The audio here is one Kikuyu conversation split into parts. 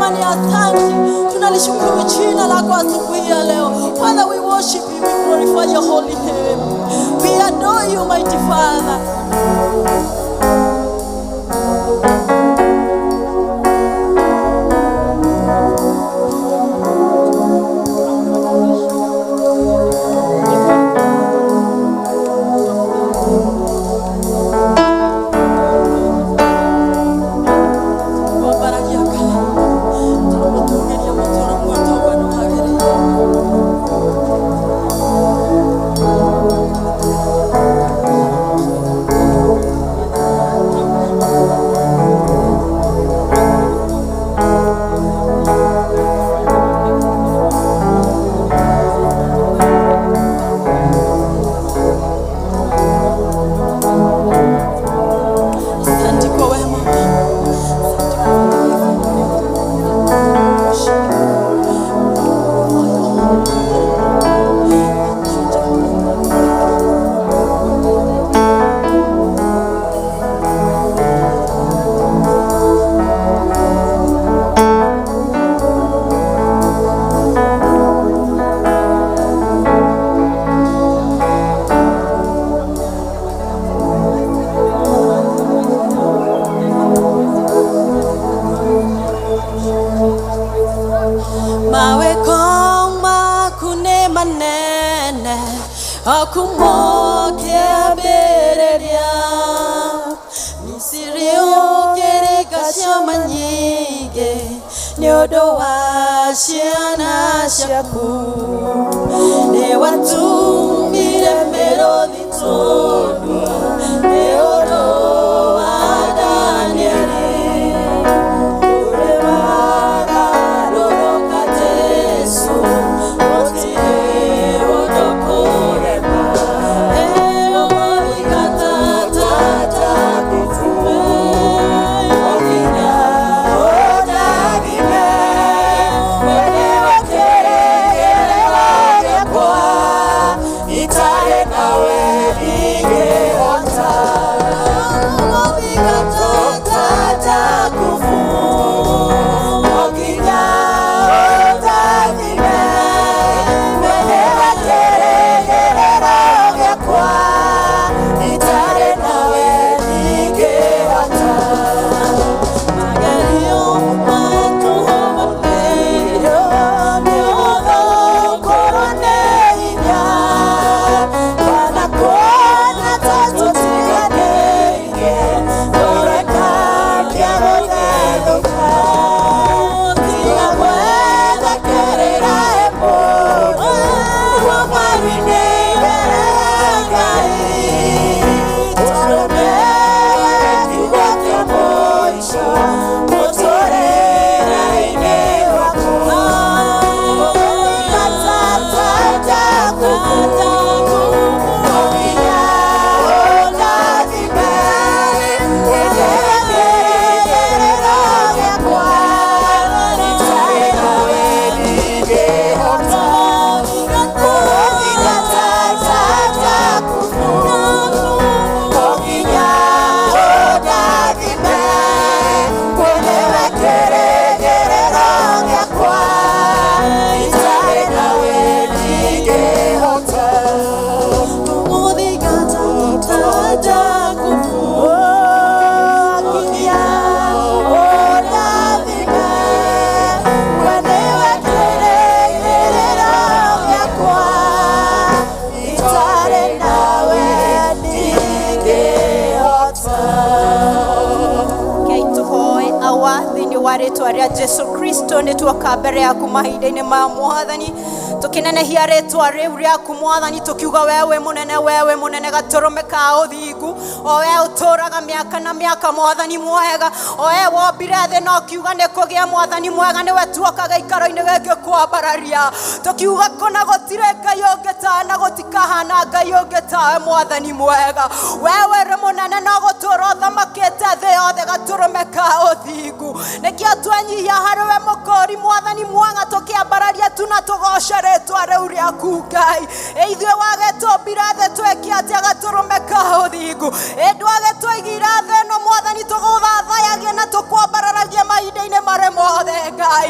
Tunasema ni asante, tunalishukuru jina lako asubuhi ya leo. Father, we worship you, we glorify your holy name. We adore you, mighty Father. Wambaragia Ngai, tũramũtũũgĩria mũtũũro muoyo toguo nĩ wagĩrĩire. Asante kwa wema wako. Asante kwa Mawe koma kune manene akumokĩambĩrĩria Misiri ũkĩrĩka ciama nyingĩ nĩ ũndũ wa ciana ciaku nĩ watũmire mĩrũthi tũndũ nĩ ũndũ wa Danieli. Ngai tũhoe awa thĩinĩ wa rĩtwa rĩa Jesu Kristo nĩ tuoka mbere yaku mahinda-inĩ ma mwathani tũkĩnenehia rĩtwa rĩu rĩaku mwathani tũkiuga wewe mũnene wewe mũnene gatũrũme ka ũthingu o we ũtũraga mĩaka na mĩaka mwathani mwega o we wombire thĩ na ũkiuga nĩ kũgĩa mwathani mwega nĩwe tuoka gĩikaro-inĩ gĩkĩ kwambararia tũkiuga kũna gũtirĩ Ngai ũngĩ tawe na gũtikahana Ngai ũngĩ tawe mwathani mwega wewe rĩ mũnene no gũtũra ũthamakĩte thĩ yothe gatũrũme ka ũthingu nĩkĩo twenyihia harĩ we mũkũri mwathani mwega tũkĩambararia tu na tũgoce rĩtwa rĩu rĩaku Ngai ithuĩ wagĩtũmbire thĩ twĩke atĩa gatũrũme ka ũthingu ĩ ndwagĩtũigire thĩ ĩno mwathani tũgũthathayagie na tũkwambararagie mahinda-inĩ marĩ mothe Ngai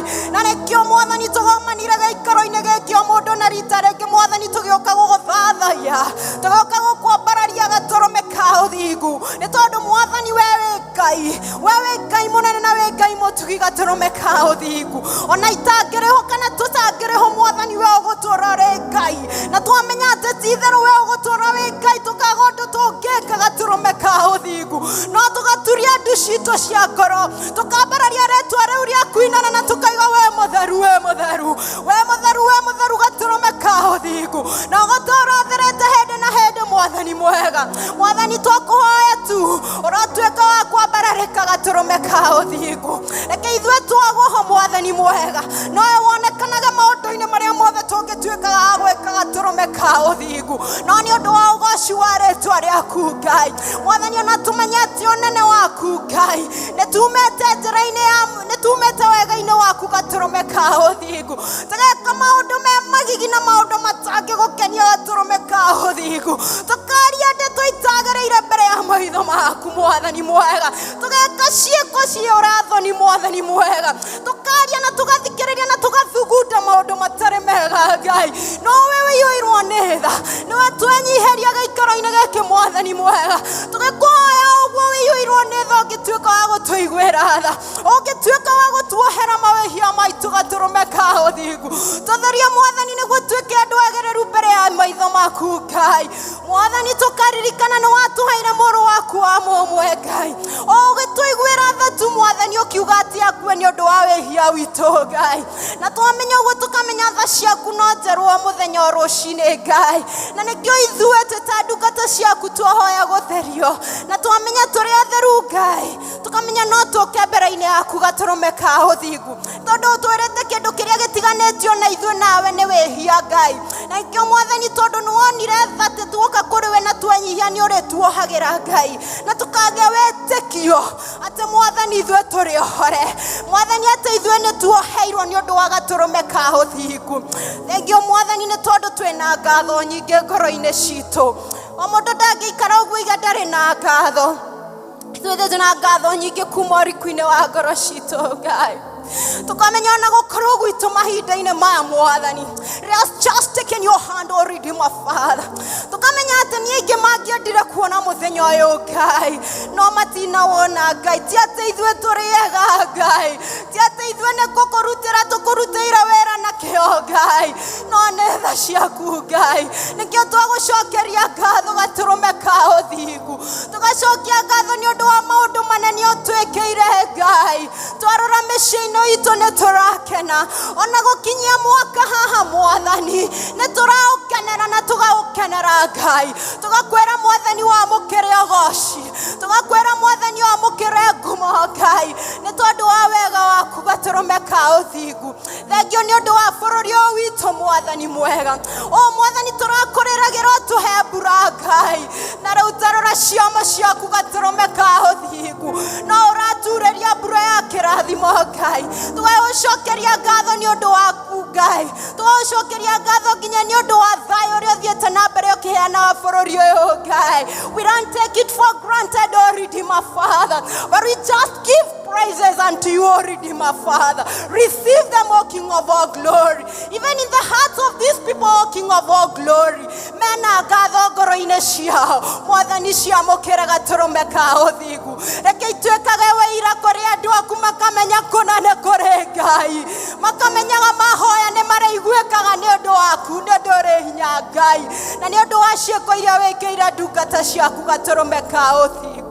Nĩkĩo Mwathani tũgomanire gĩikaro-inĩ gĩkĩ o mũndũ na rita rĩngĩ Mwathani, tũgĩũka gũgũthathaiya, tũgĩũka gũkwambararia gatũrũme ka ũthingu, nĩ tondũ Mwathani we wĩ Ngai, we wĩ Ngai mũnene na wĩ Ngai mũtugi gatũrũme ka ũthingu. Ona itangĩrĩho kana tũtangĩrĩho, Mwathani we ũgũtũũra ũrĩ Ngai, na twamenya atĩ ti itherũ we ũgũtũũra wĩ Ngai, tũkaga ũndũ tũngĩka gatũrũme ka ũthingu, no tũgaturia ndu citũ cia ngoro, tũkambararia rĩtwa rĩu rĩaku inene, na tũkaiga we mũtheru, we mũtheru, we mũtheru, we mũtheru gatũrũme ka ũthingu, na ũgũtũũra ũtherete hĩndĩ na hĩndĩ. Mwathani mwega, Mwathani twakũhoya tu ũrotuĩka wa kwambararĩka gatũrũme ka ũthingu. Reke ithuĩ twagwo ho, Mwathani mwega, nowe wonekanaga maũndũ-inĩ marĩa mothe tũngĩtuĩkaga a gwĩka gatũrũme ka ũthingu, no nĩ ũndũ wa ũgoci wa rĩtwa rĩaku Ngai. Mwathani, ona tũmenyete ũnene waku Ngai, nĩ tumĩte njĩra-inĩ ya nĩ tumĩte wega-inĩ waku gatũrũme ka ũthingu, tũgeka maũndũ me magigi na maũndũ matangĩgũkenia gatũrũme ka ũthingu, tũkaria ndeto itagĩrĩire mbere ya maitho maku Mwathani mwega, tũgeka ciĩko cia ũrathoni Mwathani mwega, tũkaria na tũgathikĩrĩria na tũgathugunda maũndũ matarĩ mega Ngai, no we wĩiyũirwo nĩ tha, nĩwe twenyiheria gĩikaro-inĩ gĩkĩ Mwathani mwega, tũgĩkũhoya ũguo wĩiyũirwo nĩ tha, ũngĩtuĩka wa gũtũiguĩra tha, ũngĩtuĩka wa gũtuohera mawĩhia maitũ gatũrũme ka ũthingu, tũtherie Mwathani, nĩguo tuĩke andũ agĩrĩru mbere ya maitho maku Ngai. Mwathani, tũkaririkana nĩ watũheire mũrũ waku wa mũmwe Ngai, o ũgĩtũiguĩra tha tu Mwathani, ũkiuga atĩ akue nĩ ũndũ wa wĩhia witũ Ngai, na twamenya ũguo tũkamenya tha ciaku no njerũ o mũthenya o rũcinĩ Ngai, na nĩkĩo ithuĩ twĩ ta ndungata ciaku twahoya gũtherio, na twamenya tũrĩ atheru Ngai, tũkamenya no tũke mbere-inĩ yaku gatũrũme ka ũthingu, tondũ ũtwĩrĩte kĩndũ kĩrĩa gĩtiganĩtio na ithuĩ nawe nĩ wĩhia Ngai. Na ikĩo Mwathani, tondũ nĩ wonire tha atĩ tuoka kũrĩ we na twenyihia nĩ ũrĩtuohagĩra Ngai, na tũkagĩa wĩtĩkio atĩ Mwathani ithuĩ tũrĩ ohore, Mwathani atĩ ithuĩ nĩ tuoheirwo nĩ ũndũ wa gatũrũme ka ũthingu. Thengio Mwathani, nĩ tondũ twĩna ngatho nyingĩ ngoro-inĩ citũ. O mũndũ ndangĩikara ũguo iga ndarĩ na ngatho. Ithuĩ twĩna ngatho nyingĩ kuma ũriku-inĩ wa ngoro citũ Ngai, tukamenya ona gũkorwo gwitũ mahinda-inĩ maya Mwathani, let us just take in your hand, O Redeemer Father. Tukamenya atĩ nĩ aingĩ mangĩendire kuona mũthenya ũyũ Ngai, no matinawona Ngai. Ti atĩ ithuĩ tũrĩ ega Ngai, ti atĩ ithuĩ nĩ gũkũrutĩra tũkũrutĩire wĩra na kĩo Ngai, no nĩ tha ciaku Ngai. Nĩkĩo twagũcokeria ngatho gatũrũme ka ũthingu, tũgacokia ngatho nĩ ũndũ wa maũndũ manene ũtwĩkĩire Ngai. Twarora mĩciĩ-inĩ itũ nĩ tũrakena, ona gũkinyia mwaka haha Mwathani nĩ tũraũkenera na tũgaũkenera Ngai, tũgakwĩra Mwathani wamũkĩre ũgoci, tũgakwĩra Mwathani wamũkĩre ngumo Ngai, nĩ tondũ wa wega waku gatũrũme ka ũthingu. Thengio nĩ ũndũ wa bũrũri ũyũ witũ Mwathani mwega. O Mwathani, tũrakũrĩragĩra ũtũhe mbura Ngai, na rĩu tarora ciama ciaku gatũrũme ka ũthingu, no ũraturĩria mbura ya kĩrathimo Ngai. Tũgagũcokeria ngatho nĩ ũndũ waku Ngai, tũgagũcokeria ngatho nginya nĩ ũndũ wa thayũ ũrĩa ũthiĩte na mbere ũkĩheanaga bũrũri ũyũ Ngai. We don't take it for granted, O Redeemer Father, but we just give praises unto you, O Redeemer Father. Receive them, O King of all glory, even in the hearts of these people, O King of all glory. Mena ngatho ngoro-inĩ ciao Mwathani, ciamũkĩre gatũrũme ka ũthingu. Reke ituĩkage wĩira kũrĩ andũ aku, makamenya kũna nĩ kũrĩ Ngai, makamenyaga mahoya nĩ marĩiguĩkaga nĩ ũndũ waku, nĩ ũndũ ũrĩ hinya Ngai, na nĩ ũndũ wa ciĩko iria wĩkĩire ndungata ciaku gatũrũme ka ũthingu.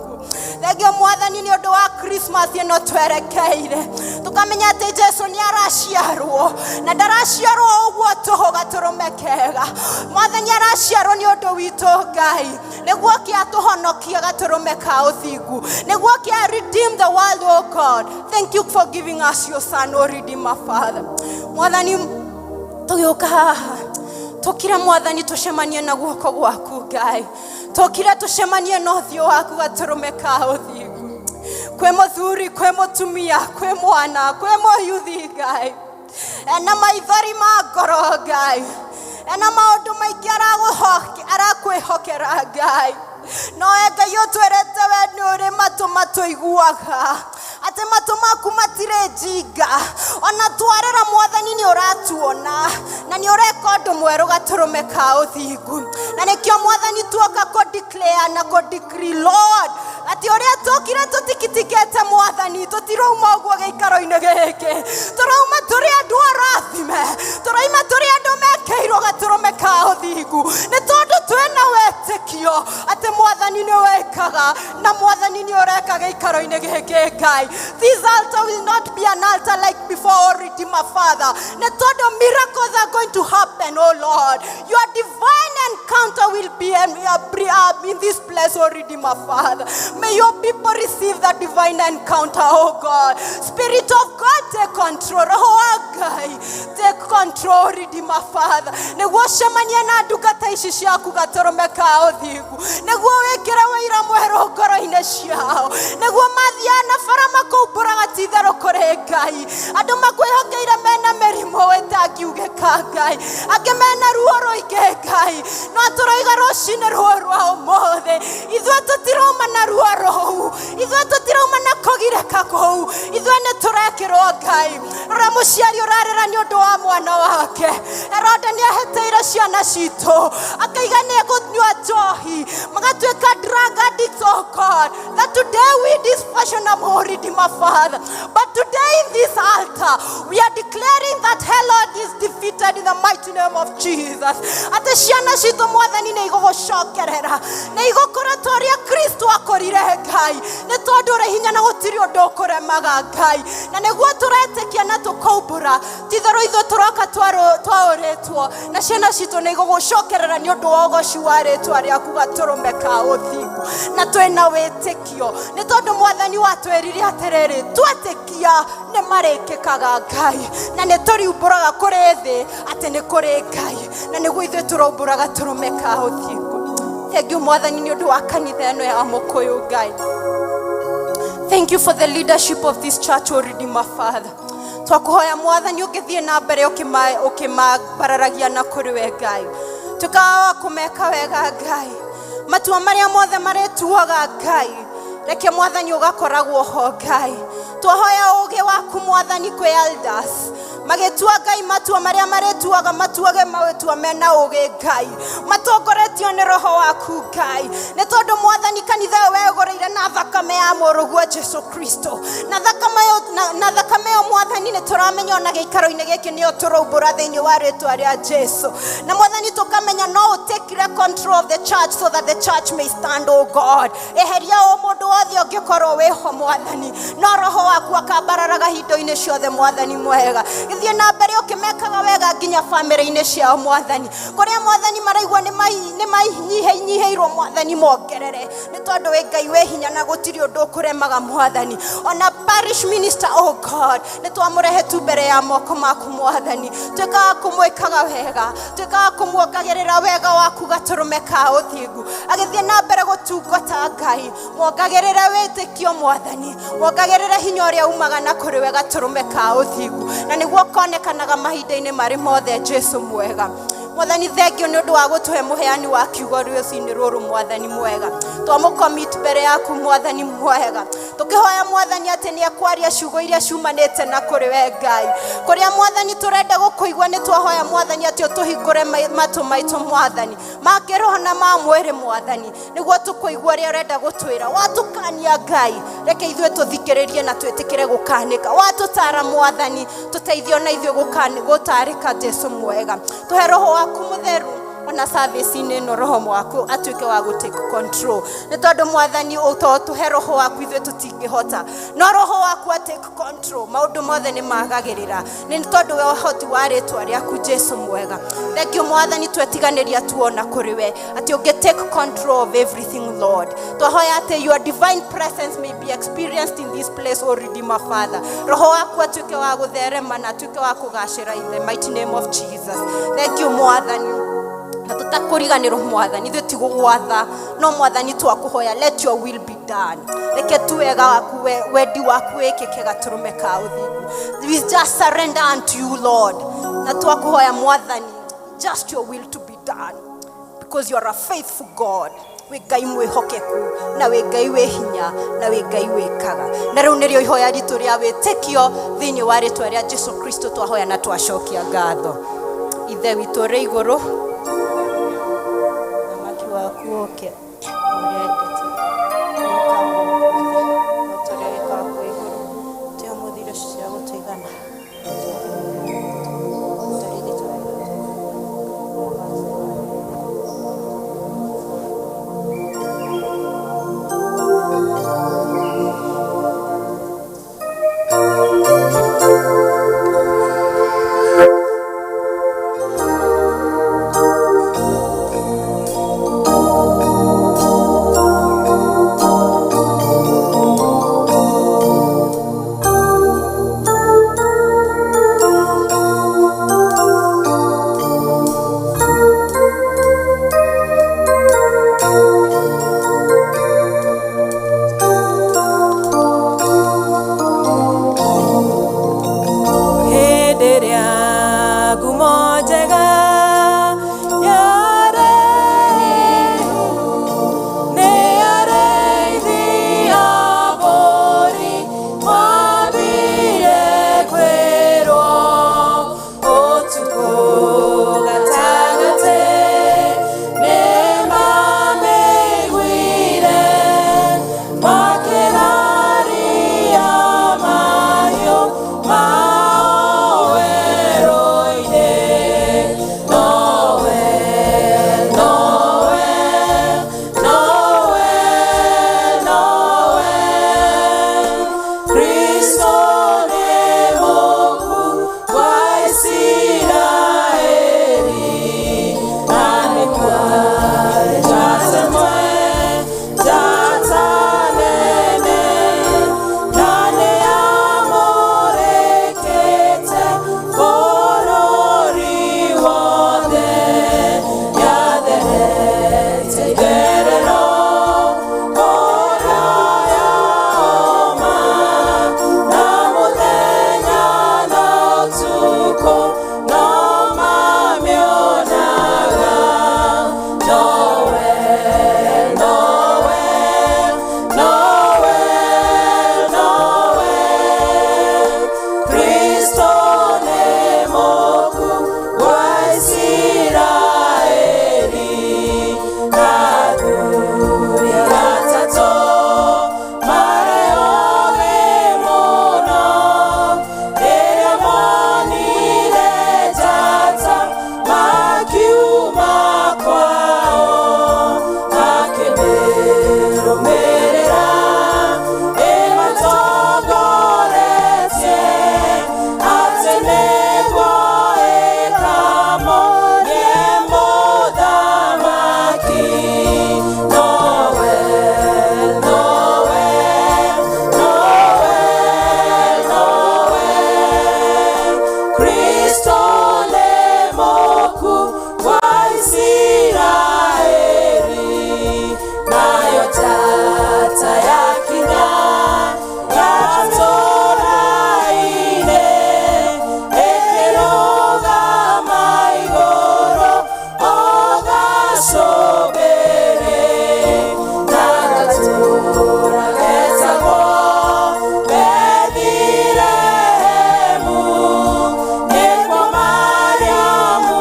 Thengio Mwathani nĩ ũndũ wa Christmas ĩno twerekeire, tũkamenya atĩ Jesu nĩ araciarwo, na ndaraciarwo ũguo tũhũ gatũrũme kega. Mwathani araciarwo nĩ ũndũ witũ Ngai, nĩguo kĩatũhonokia gatũrũme ka ũthingu, nĩguo kĩa redeem the world. Oh God, thank you for giving us your son, O Redeemer Father. Mwathani, tũgĩũka haha tũkire Mwathani tũcemanie na guoko gwaku Ngai, tũkire tũcemanie na ũthiũ waku gatũrũme ka ũthingu. Kwĩ mũthuri, kwĩ mũtumia, kwĩ mwana, kwĩ mũyuthi Ngai, ena maithori ma ngoro Ngai, ena maũndũ maingĩ arakwĩhokera Ngai, no we Ngai ũtwĩrĩte we nĩ ũrĩ matũ matũiguaga, atĩ matũ Matũ maku matirĩ njinga, ona twarĩra Mwathani nĩ ũratuona na nĩ ũreka ũndũ mwerũ gatũrũme ka ũthingu. Na nĩkĩo Mwathani tuoka kũ declare na kũ decree, Lord, atĩ ũrĩa tũkire tũtikitikĩte, Mwathani, tũtirauma ũguo gĩikaro-inĩ gĩkĩ. Tũrauma tũrĩ andũ arathime, tũraima tũrĩ andũ mekĩirwo gatũrũme ka ũthingu, nĩ tondũ twĩna wĩtĩkio atĩ Mwathani nĩ wĩkaga na Mwathani nĩ ũreka gĩikaro-inĩ gĩkĩ. Ngai, this altar will not be an altar like before, oh Redeemer Father, nĩ tondũ miracles are going to happen. Oh Lord, your divine encounter will be in this place, oh Redeemer Father. May your people receive that divine encounter, oh God. Spirit of God, take control. Roho wa Ngai, take control, Redeemer Father, nĩguo ũcemanie na ndungata ici ciaku gatũrũme ka ũthingu, nĩguo wĩkĩre wĩira mwerũ ngoro-inĩ ciao, nĩguo mathiaga na bara makaumbũraga ti itherũ kũrĩ Ngai. Andũ makwĩhokeire mena mĩrimũ ĩtangiugĩka, Ngai, angĩ mena ruo rũingĩ, Ngai, no tũroiga rũcinĩ ruo rwa ũmũthĩ ithuĩ tũtirauma na ruo rũu, ithuĩ tũtirauma na kũgirĩka kũu, ithuĩ nĩ tũrekĩrwo. Ngai, rora mũciari ũrarĩra nĩ ũndũ wa mwana wake. Herode nĩ ahĩtĩire ciana citũ, akaiga nĩ egũnyua njohi, magatuĩka drug addicts. Oh God, that today we dysfunctional, Redeemer Father, but today in this altar we are declaring that Herod is defeated in the mighty name of Jesus, atĩ ciana citũ, Mwathani, nĩ igũgũcokerera, nĩ igũkũra ta ũrĩa Kristo akorire. Ngai, nĩ tondũ ũrĩ hinya na gũtirĩ ũndũ ũkũremaga, Ngai, na nĩguo tũretĩkia na tũkaumbũra titherũ ithuĩ tũroka twaũrĩtwo na ciana citũ nĩ igũgũcokerera nĩ ũndũ wa ũgoci wa rĩtwa rĩaku gatũrũme ka ũthingu. Na twĩna wĩtĩkio nĩ tondũ Mwathani watwĩrire atĩrĩrĩ, twetĩkia nĩ marĩkĩkaga. Ngai, na nĩ tũriumbũraga kũrĩ thĩ atĩ nĩ kũrĩ Ngai, na nĩguo ithuĩ tũraumbũra gatũrũme ka ũthingu. Thank you, Mwathani, nĩ ũndũ wa kanitha ĩno ya Mũkũyũ. Ngai, thank you for the leadership of this church, O Redeemer Father. Twakuhoya, Mwathani, ũngĩthiĩ na mbere ũkĩmambararagia na kũrĩ we, Ngai, tuĩkaga wa kũmeka wega. Ngai, matua marĩa mothe marĩtuaga, Ngai, reke Mwathani ũgakoragwo ho. Ngai, twahoya ũgĩ waku, Mwathani, kwĩ elders magĩtua. Ngai, matua marĩa marĩtuaga, matuage matua mena ũgĩ, Ngai, matongoretio nĩ Roho waku. Ngai, nĩ tondũ, Mwathani, kanitha ĩyo wegũrĩire na thakame ya mũrũguo Jesu Kristo, na thakame ĩyo na thakame ĩyo, Mwathani, nĩ tũramenya ona gĩikaro-inĩ gĩkĩ nĩyo tũraumbũra thĩinĩ wa rĩtwa rĩa Jesu. Na Mwathani, tũkamenya no ũtekire control of the church so that the church may stand. Oh God, eheria o mũndũ wothe ũngĩkorwo wĩho, Mwathani, no Roho waku akambararaga indo-inĩ ciothe. Mwathani mwega, gĩthiĩ na mbere ũkĩmekaga wega nginya bamĩrĩ-inĩ ciao, Mwathani, kũrĩa, Mwathani, maraigua nĩ manyihenyihĩirwo, Mwathani, mongerere, nĩ tondũ wĩ Ngai wĩ hinya na gũtirĩ ũndũ ũkũremaga. Mwathani, ona parish minister, oh God, nĩ twamũrehe tu mbere ya moko maku. Mwathani, tuĩkaga kũmwĩkaga wega, tuĩkaga kũmuongagĩrĩra wega waku gatũrũme ka ũthingu, agĩthiĩ na mbere gũtungata. Ngai, muongagĩrĩre wĩtĩkio. Mwathani, muongagĩrĩre hinya ũrĩa umaga na kũrĩ we gatũrũme ka ũthingu, na nĩguo konekanaga mahinda-inĩ marĩ mothe. Jesu mwega, Mwathani, thengio nĩ ũndũ wa gũtũhe mũheani wa kiugo rũcinĩ rũrũ. Mwathani mwega, twamũcommit mbere yaku. Mwathani mwega, tũkĩhoya, Mwathani, atĩ nĩ ekwaria ciugo iria ciumanĩte na kũrĩ we. Ngai, kũrĩa, Mwathani, tũrenda gũkũigua, nĩ twahoya, Mwathani, atĩ ũtũhingũre matũ maitũ, Mwathani, ma kĩroho na ma mwĩrĩ, Mwathani, nĩguo tũkũigua ũrĩa ũrenda gũtwĩra. Watũkania, Ngai, reke ithuĩ tũthikĩrĩrie na twĩtĩkĩre gũkanĩka. Watũtara, Mwathani, tũteithio na ithuĩ gũtarĩka. Jesu mwega, tũhe Roho waku Mũtheru ona service-inĩ ĩno, Roho waku atuĩke wa gũ take control, nĩ tondũ, Mwathani, to tũhe Roho waku ithuĩ tũtingĩhota, no Roho waku a take control, maũndũ mothe nĩ magagĩrĩra, nĩ tondũ wa ũhoti wa rĩtwa rĩaku. Jesu mwega, thank you. Mwathani, twetiganĩria tuona kũrĩ we atĩ ũngĩ take control of everything. Lord, twahoya atĩ your divine presence may be experienced in this place. O Redeemer Father, Roho waku atuĩke wa gũtherema na atuĩke wa kũgacĩra in the mighty name of Jesus. Thank you, Mwathani. Na tũtakũriganĩrwo, Mwathani, ithuĩ ti gũgwatha, no, Mwathani, twakũhoya, let your will be done. Reke tu wega waku wendi waku wĩkĩke gatũrũme ka ũthingu. We just surrender unto you, Lord, na twakũhoya, Mwathani, just your will to be done, because you are a faithful God. Wĩ Ngai mwĩhokeku na wĩ Ngai wĩ hinya na wĩ Ngai wĩkaga. Na rĩu nĩrĩo ihoya ritũ rĩa wĩtĩkio thĩinĩ wa rĩtwa rĩa Jesu Kristo twahoya na twacokia ngatho. Ithe witũ ũrĩ igũrũ, ũthamaki waku ũke, ũrĩa endete wĩkagwo gũkũ thĩ o ta ũrĩa wĩkagwo kũu igũrũ. Tũhe ũmũthĩ irio cia gũtũigana. Hĩndĩ ĩrĩa ngumo njega nĩ arĩithi a mbũri mambire kwĩrwo ũtukũ gatagatĩ nĩ mamĩiguire makĩraria mahiũ mao werũ-inĩ. Noel, Noel, Noel, Noel, Kristo nĩ mũku wa Isiraeli, na nĩ kwarĩ njata ĩmwe, njata nene, na nĩ yamũrĩkĩte bũrũri wothe, yatherete itherero kũraya ma, na mũthenya na ũtukũ no mamĩonaga. Noel, Noel, Noel, Noel, Kristo nĩ mũku wa Isiraeli, na athuri atatũ marĩ ogĩ mũno, rĩrĩa monire njata makiuma kwao, makĩmĩrũmĩrĩra ĩmatongoretie, atĩ nĩguo ĩkamonie mũthamaki. Noel, Noel, Noel, Noel, Kristo nĩ mũku wa Isiraeli, nayo njata yakinya gatũũra-inĩ, ĩkĩrũgama igũrũ o gacũmbĩrĩ, na gatũũra getagwo Bethilehemu, nĩkuo Mariamu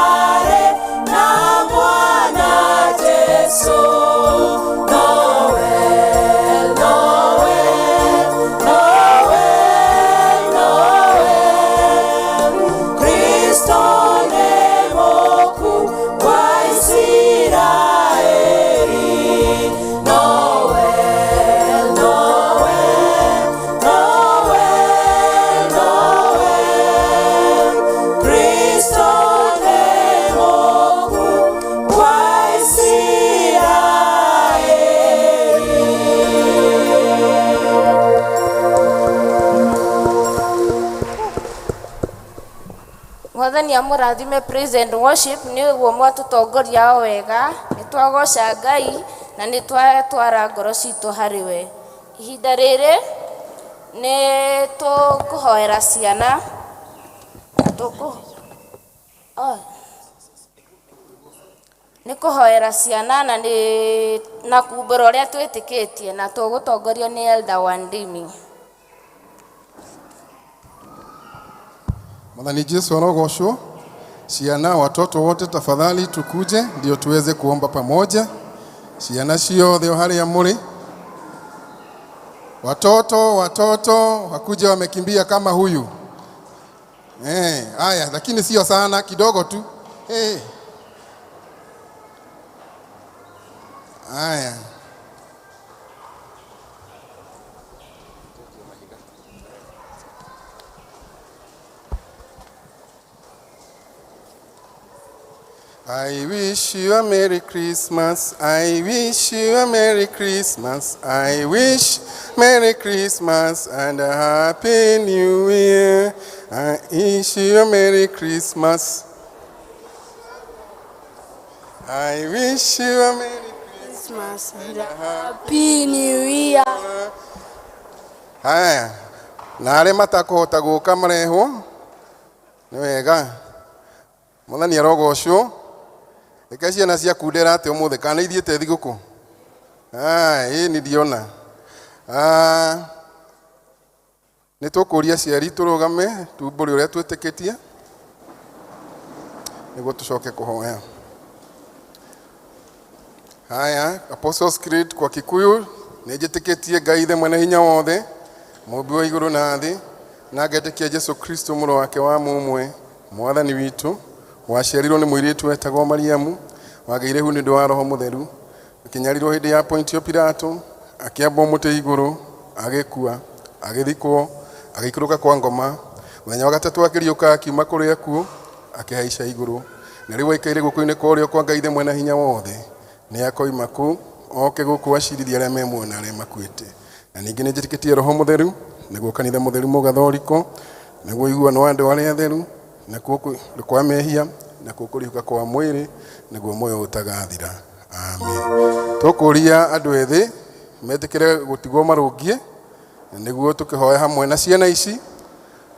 arĩ na mwana Jesũ. Noel, Noel, Noel, Noel, Kristo nĩ mũku wa Isiraeli. Noel, Noel, Noel, Noel, Kristo nĩ mũku wa Isiraeli. Mwathani amũrathime praise and worship nĩ ũguo mwatũtongoria o wega. Nĩ twagoca Ngai na nĩ twatwara ngoro citũ harĩ we. Ihinda rĩrĩ nĩ tũkũhoera ciana. Tũkũ oh. Nĩ kũhoera ciana na nĩ na kumbũra ũrĩa twĩtĩkĩtie na tũgũtongorio nĩ Elder Wandimi. Mwathani Jesu arogocwo. Ciana, watoto wote tafadhali tukuje ndio tuweze kuomba pamoja. Ciana ciothe o harĩa mũrĩ, watoto watoto wakuje wamekimbia kama huyu. Haya, lakini sio sana, kidogo tu. Haya. I wish you a Merry Christmas. I wish you a Merry Christmas. I wish Merry Christmas and a Happy New Year. I wish you a Merry Christmas. I wish you a Merry Christmas and a Happy New Year. Haya, na arĩa matakũhota gũka marehwo nĩ wega. Mwathani arogocwo. Reke ciana ciaku ndera atĩ ũmũthĩ kana ithiĩte thigũkũ. Ĩĩ nĩ ndiona. Nĩ tũkũria aciari tũrũgame tumbũre ũrĩa twĩtĩkĩtie nĩguo tũcoke kũhoya. Haya, Apostles Creed kwa Kikuyu, nĩ njĩtĩkĩtie Ngai Ithe mwene hinya wothe, mũmbi wa igũrũ na thĩ, na ngetĩkia Jesu Kristo mũrũ wake wa mũmwe, mwathani witũ, waciarirwo nĩ mũirĩtu wetagwo Mariamu, wagĩire ihu nĩ ũndũ wa Roho Mũtheru, akĩnyarirwo hĩndĩ ya Pontio Pilato, akĩambwo mũtĩ igũrũ, agĩkua, agĩthikwo, agĩikũrũka kwa ngoma, mũthenya wa gatatũ akĩriũka akiuma kũrĩ akuũ, akĩhaica igũrũ, na rĩu aikaire guoko-inĩ kwa ũrĩo kwa Ngai Ithe mwene hinya wothe, nĩ akoima kũu oke gũkũ acirithie arĩa me muoyo na arĩa makuĩte. Na ningĩ nĩ njĩtĩkĩtie Roho Mũtheru, nĩguo kanitha mũtheru mũgathoriko, nĩguo ũiguano wa andũ arĩa atheru, nakuo kwa mehia, nakuo kũriũka kwa mwĩrĩ, nĩguo muoyo ũtagathira. Amen. Tũkũria andũ ethĩ metĩkĩre gũtigwo marũngiĩ, na nĩguo tũkĩhoe hamwe na ciana ici,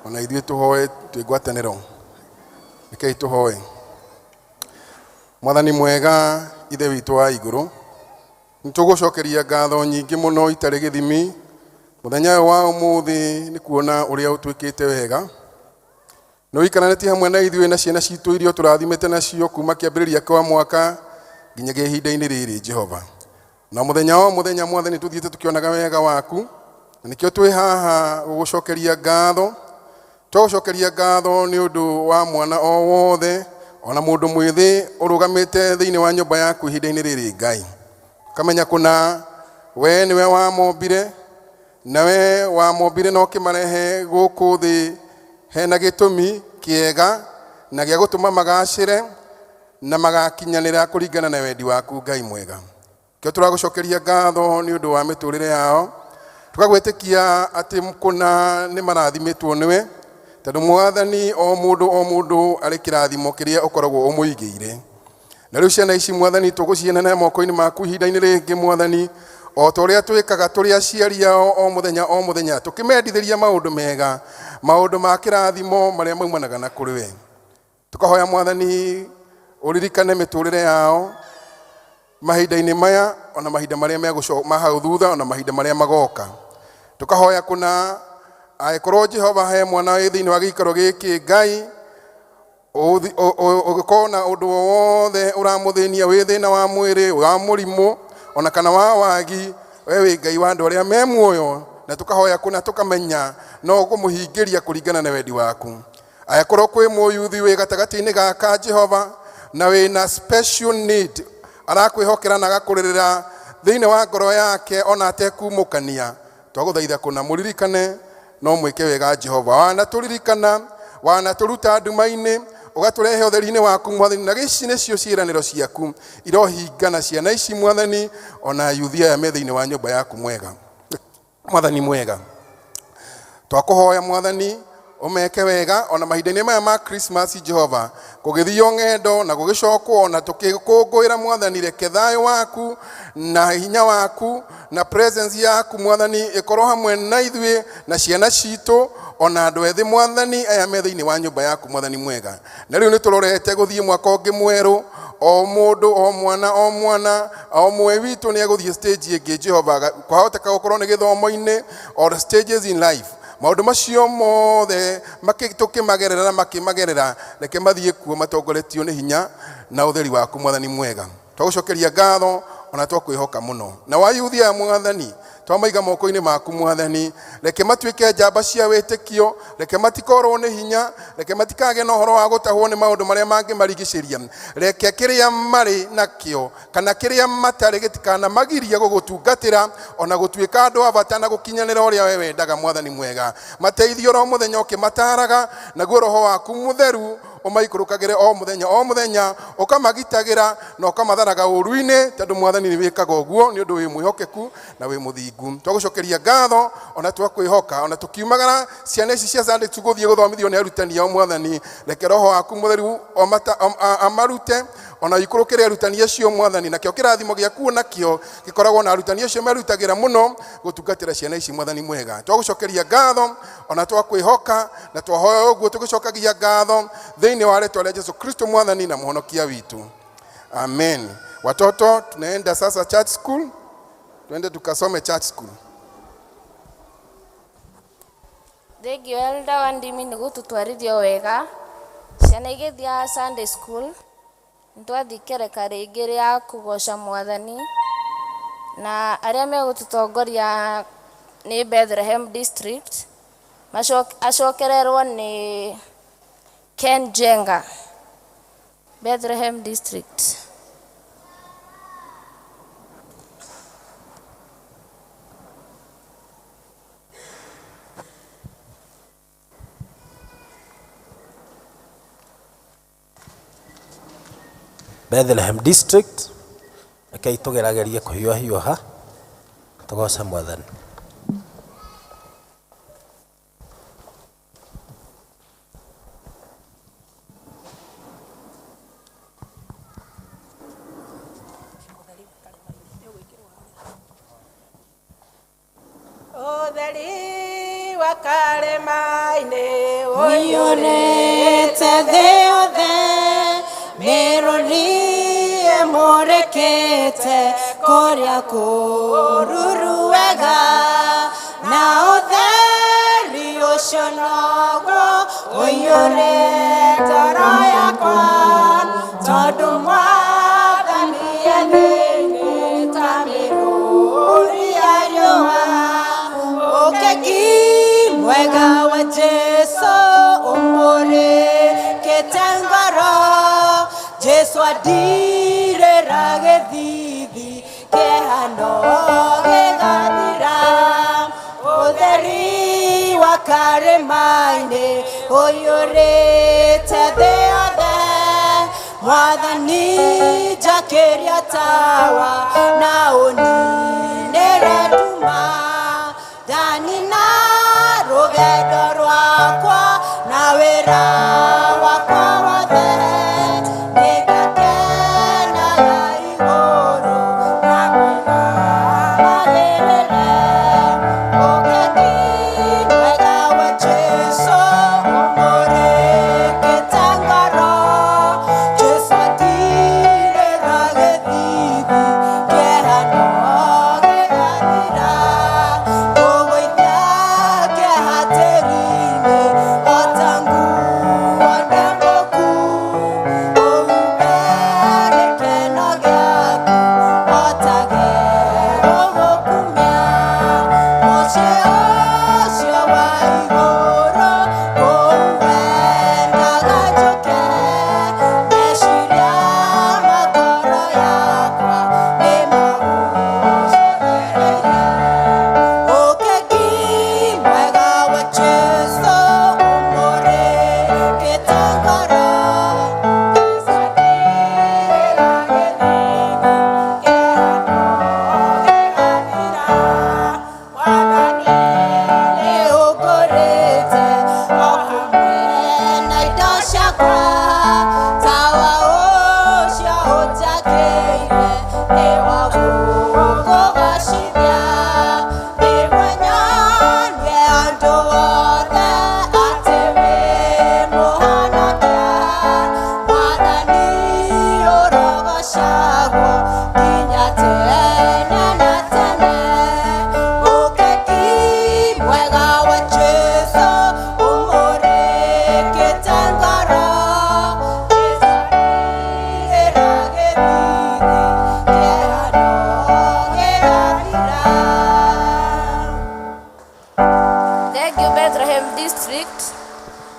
ona ithuĩ tũhoe twĩ ngwatanĩro. Rekei tũhoe. Mwathani mwega, Ithe witũ wa igũrũ, nĩ tũgũcokeria ngatho nyingĩ mũno itarĩ gĩthimi mũthenya ũyũ wa ũmũthĩ, nĩ kuona ũrĩa ũtwĩkĩte wega. Nĩ ũikaranĩtie hamwe na ithuĩ na ciana citũ iria ũtũrathimĩte nacio kuma kĩambĩrĩria kwa mwaka nginyagia ihinda-inĩ rĩrĩ, Jehova. Na mũthenya o mũthenya, Mwathani, tũthiĩte tũkĩonaga wega waku, na nĩkĩo twĩ haha gũgũcokeria ngatho. Twagũcokeria ngatho nĩ ũndũ wa mwana o wothe, ona mũndũ mwĩthĩ ũrũgamĩte thĩinĩ wa nyũmba yaku ihinda-inĩ rĩrĩ, Ngai. Kamenya kũna we nĩwe wamombire, na we wamombire na ũkĩmarehe gũkũ thĩ hena gĩtũmi kĩega na gĩa gũtũma magacĩre na magakinyanĩra kũringana na wendi waku, Ngai mwega. Kĩo tũragũcokeria ngatho nĩ ũndũ wa mĩtũrĩre yao, tũkagwĩtĩkia atĩ kũna nĩ marathimĩtwo nĩwe, tondũ Mwathani o mũndũ o mũndũ arĩ kĩrathimo kĩrĩa ũkoragwo ũmũigĩire. Na rĩu ciana ici, Mwathani, tũgũcienana moko-inĩ maku ihinda-inĩ rĩngĩ, Mwathani, o ta ũrĩa twĩkaga tũrĩ aciari ao o mũthenya o mũthenya, tũkĩmendithĩria maũndũ mega, maũndũ ma kĩrathimo marĩa maumanaga na kũrĩ we. Tũkahoya, Mwathani, ũririkane mĩtũrĩre yao mahinda-inĩ maya, ona mahinda marĩa megũco ma hau thutha, ona mahinda marĩa magoka. Tũkahoya kũna angĩkorwo Jehova he mwana wĩ thĩinĩ wa gĩikaro gĩkĩ, Ngai, ũgĩkorwo na ũndũ o wothe ũramũthĩnia, wĩ thĩna wa mwĩrĩ, wa mũrimũ, ona kana wa wagi, we wĩ Ngai wa andũ arĩa me muoyo, na tũkahoya kũna tũkamenya no ũkũmũhingĩria kũringana na wendi waku. Angĩkorwo kwĩ mũyuthi wĩ gatagatĩ-inĩ gaka, Jehova, na wĩna special need arakwĩhokera na agakũrĩrĩra thĩinĩ wa ngoro yake ona atekumũkania, twagũthaitha kũna mũririkane no mwĩke wega. Jehova, wanatũririkana, wanatũruta nduma-inĩ ũgatũrehe ũtheri-inĩ waku, Mwathani, na ici nĩcio ciĩranĩro ciaku irohingana ciana ici, Mwathani, ona yuthi aya me thĩinĩ wa nyũmba yaku mwega. Mwathani mwega, twakũhoya, Mwathani, ũmeke wega ona mahinda-inĩ maya ma Christmas, Jehova, kũgĩthio ng'endo na gũgĩcokwo na tũkĩkũngũĩra. Mwathani, reke thayũ waku na hinya waku na presence yaku, Mwathani, ĩkorwo hamwe na ithuĩ na ciana citũ ona andũ ethĩ, Mwathani, aya me thĩinĩ wa nyũmba yaku, Mwathani mwega. Na rĩu nĩ tũrorete gũthiĩ mwaka ũngĩ mwerũ. O mũndũ, o mwana, o mwana, o mwe witũ nĩ egũthiĩ stage ĩngĩ Jehova, kwahoteka gũkorwo nĩ gĩthomo-inĩ or stages in life. Maũndũ macio mothe tũkĩmagerera na makĩmagerera, reke mathiĩ kuo matongoretio nĩ hinya na ũtheri waku Mwathani mwega. Twagũcokeria ngatho ona twakwĩhoka mũno. Na wayuthi aya Mwathani, twamaiga moko-inĩ maku Mwathani, reke matuĩke njamba cia wĩtĩkio, reke matikorwo nĩ hinya, reke matikagĩe na ũhoro wa gũtahwo nĩ maũndũ marĩa mangĩmarigicĩria, reke kĩrĩa marĩ nakĩo kana kĩrĩa matarĩ gĩtikanamagirie gũgũtungatĩra ona gũtuĩka andũ a bata na gũkinyanĩra ũrĩa we wendaga Mwathani mwega. Mateithio oro mũthenya ũkĩmataraga, naguo roho waku mũtheru ũmaikũrũkagĩre o mũthenya o mũthenya, ũkamagitagĩra na ũkamatharaga ũru-inĩ, tondũ Mwathani nĩ wĩkaga ũguo nĩ ũndũ wĩ mwĩhokeku na wĩ mũthingu. Twagũcokeria ngatho ona twakwĩhoka, ona tũkiumagara ciana ici cia Sunday school gũthiĩ gũthomithio nĩ arutani ao Mwathani, reke roho waku mũtheru amarute ona ikũrũkĩre arutani acio Mwathani, nakĩo kĩrathimo gĩaku nakĩo gĩkoragwo na arutani acio merutagĩra mũno gũtungatĩra ciana ici Mwathani mwega. Twagũcokeria ngatho ona twakwĩhoka na twahoya ũguo tũgĩcokagia ngatho thĩinĩ wa rĩtwa rĩa Jesu Kristo Mwathani na mũhonokia witũ. Amen. Watoto, tunaenda sasa church school, tuende tukasome church school. Thengiũ Elder wa ndimi nĩ gũtũtwarithia wega. Ciana igĩthiaga Sunday school, nĩtwathiĩ kereka rĩngĩ rĩa kũgoca Mwathani, na arĩa megũtũtongoria nĩ Bethlehem District, acokererwo nĩ Ken Jenga, Bethlehem District. Bethlehem District, rekei tũgeragerie kũhiũhahiũha tũgoce Mwathani. Ũtheri wa karĩma-inĩ ũiyũrĩte thĩ yothe, mĩrũri ĩmũrĩkĩte kũrĩa kũruru wega, na ũtheri ũcio noguo ũiyũrĩte ngoro yakwa, tondũ Mwathani e thĩinĩ ta mĩrũri ya riũa. Ũkegi mwega wa Jesu ũmũrĩkĩte ngoro, Jesu andirĩra gĩthithi kĩhano gĩgathira. Ũtheri wa karĩma-inĩ ũiyũrĩte thĩ yothe, Mwathani njakĩria tawa na ũninĩre nduma, ndanina rũgendo rwakwa na wĩra wakwa wothe, nĩngakenaga igũrũ na magĩrĩre. Ũkegi mwega wa Jesu ũmũrĩkĩte ngoro, Jesu andirĩra gĩthithi kĩhano gĩgathira. Thank you Bethlehem District.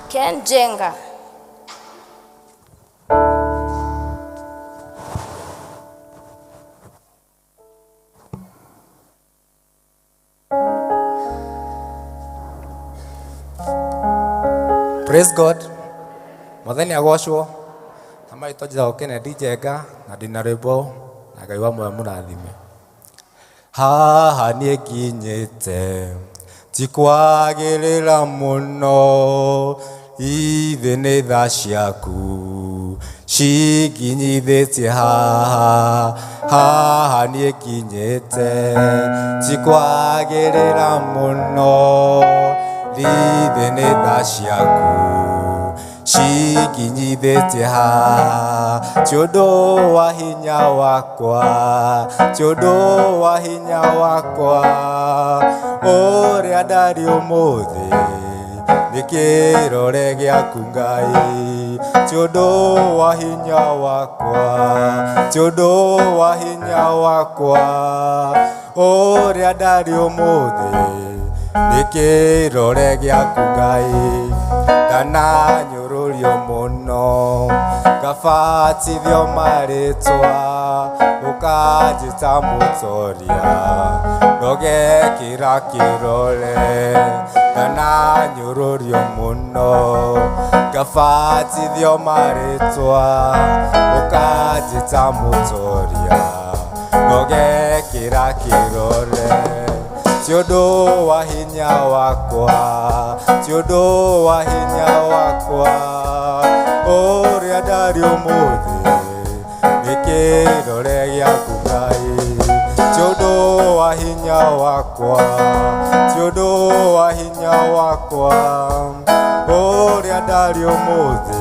Ken Jenga. Praise God. Mwathani agocwo. Na marĩtwa njĩtagwo Kennedy Njenga na ndĩna rwĩmbo na Ngai wa muoyo mũrathime. Haha niĩ nginyĩte ti kwagĩrĩra mũno, ithe nĩ tha ciaku cinginyithĩtie haha. Haha niĩ nginyĩte ti kwagĩrĩra mũno, ithe nĩ tha ciaku cinginyithĩtie haha. Ti ũndũ wa hinya wakwa, ti ũndũ wa hinya wakwa, ũrĩa ndarĩ ũmũthĩ nĩ kĩrore gĩaku Ngai. Ti ũndũ wa hinya wakwa, ti ũndũ wa hinya wakwa, ũrĩa ndarĩ ũmũthĩ nĩ kĩrore gĩaku Ngai. Ndananyũrũrio mũno ngabatithio marĩtwa, ũkanjĩta mũtoria ndogekĩra kĩrore. Ndananyũrũrio mũno ngabatithio marĩtwa, ũkanjĩta mũtoria ndogekĩra kĩrore. Ti ũndũ wa hinya wakwa, ti ũndũ wa hinya wakwa, ũrĩa ndarĩ ũmũthĩ nĩ kĩrore gĩaku Ngai. Ti ũndũ wa hinya wakwa, ti ũndũ wa hinya wakwa, ũrĩa ndarĩ ũmũthĩ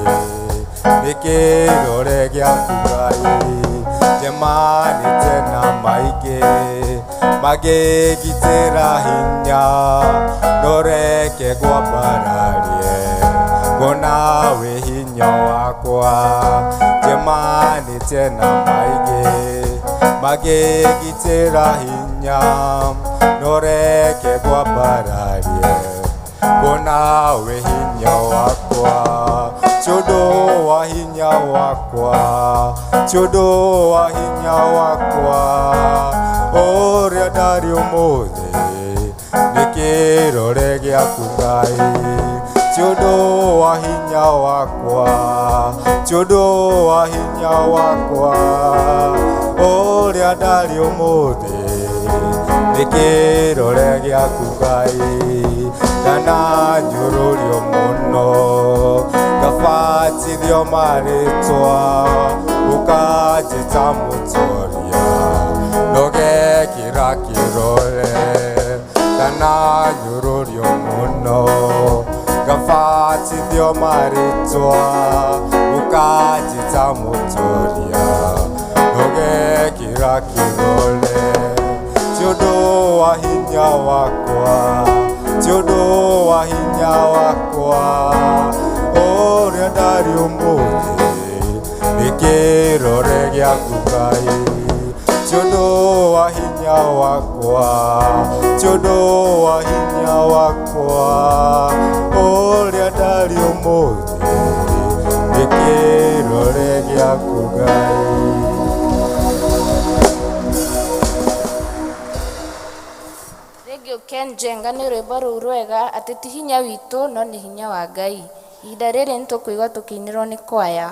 nĩ kĩrore gĩaku Ngai. Njemanĩte na maingĩ magĩngitĩra hinya, noreke ngwambararie kuona wĩ hinya wakwa. Njemanĩte na maingĩ magĩngitĩra hinya, noreke ngwambararie kuona wĩ hinya wakwa. Ti ũndũ wa hinya wakwa, ti ũndũ wa hinya wakwa, ũrĩa ndarĩ ũmũthĩ nĩ kĩrore gĩaku Ngai. Ti ũndũ wa hinya wakwa, ti ũndũ wa hinya wakwa, ũrĩa ndarĩ ũmũthĩ nĩ kĩrore gĩaku Ngai. Ndananyũrũrio mũno ngabatithio marĩtwa, ũkanjĩta mũtoria ndogekĩra kĩrore. Ndananyũrũrio mũno ngabatithio marĩtwa, ũkanjĩta mũtoria ndogekĩra kĩrore. Ti ũndũ wa hinya wakwa, ti ũndũ wa hinya wakwa, ũrĩa ndarĩ ũmũthĩ nĩ kĩrore gĩaku Ngai. Ti ũndũ wa hinya wakwa, ti ũndũ wa hinya wakwa, ũrĩa ndarĩ ũmũthĩ nĩ kĩrore gĩaku Ngai. Thank you Ken Njenga nĩ rwĩmbo rũu rwega atĩ ti hinya witũ no nĩ hinya wa Ngai. Ihinda rĩrĩ nĩ tũkũigua tũkĩinĩrwo nĩ kwaya.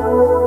Thank you.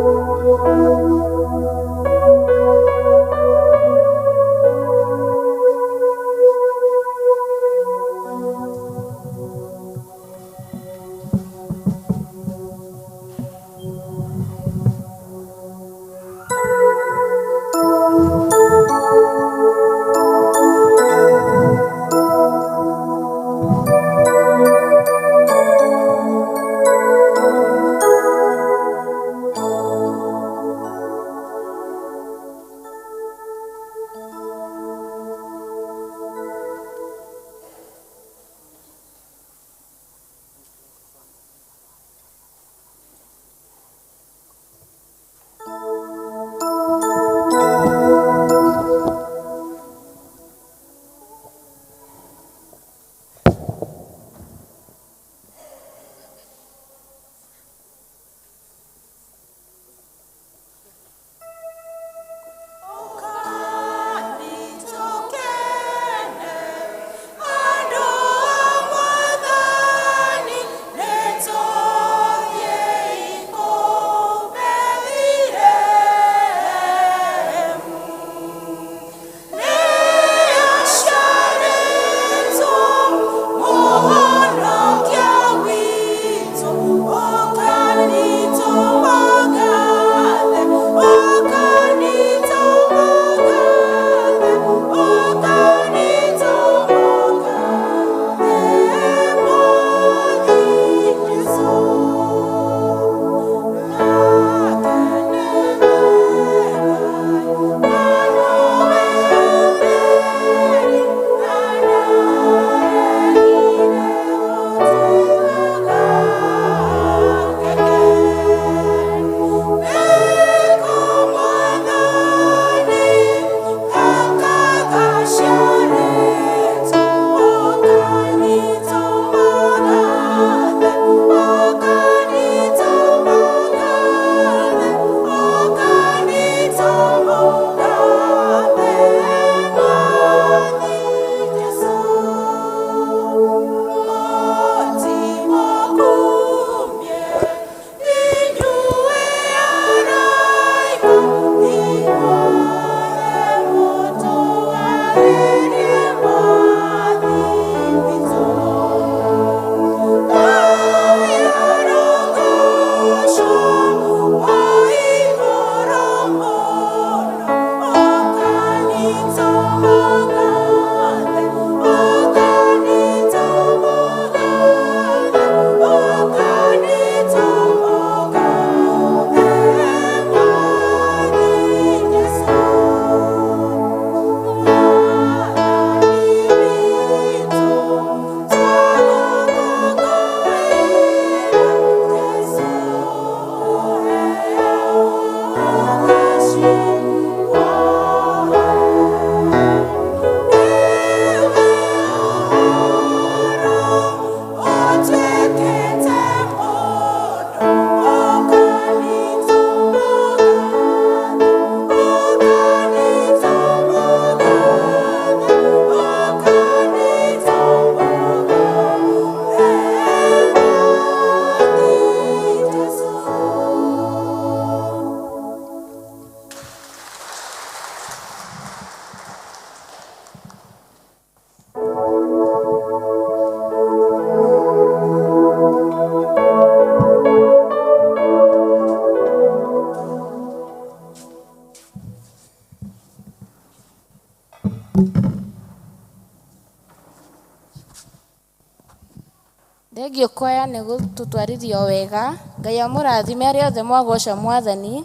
gũtũtwarithia o wega. Ngai amũrathime arĩa othe mwagoca Mwathani.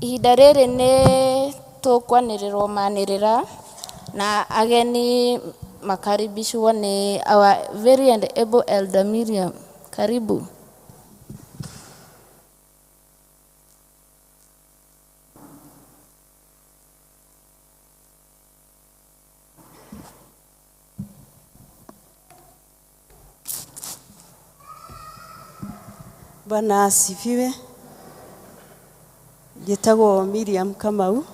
Ihinda rĩrĩ nĩ tũkwanĩrĩrwo manĩrĩra na ageni makaribishwo nĩ our very and able Elder Miriam. Karibu. Bwana asifiwe. Njĩtagwo Miriam Kamau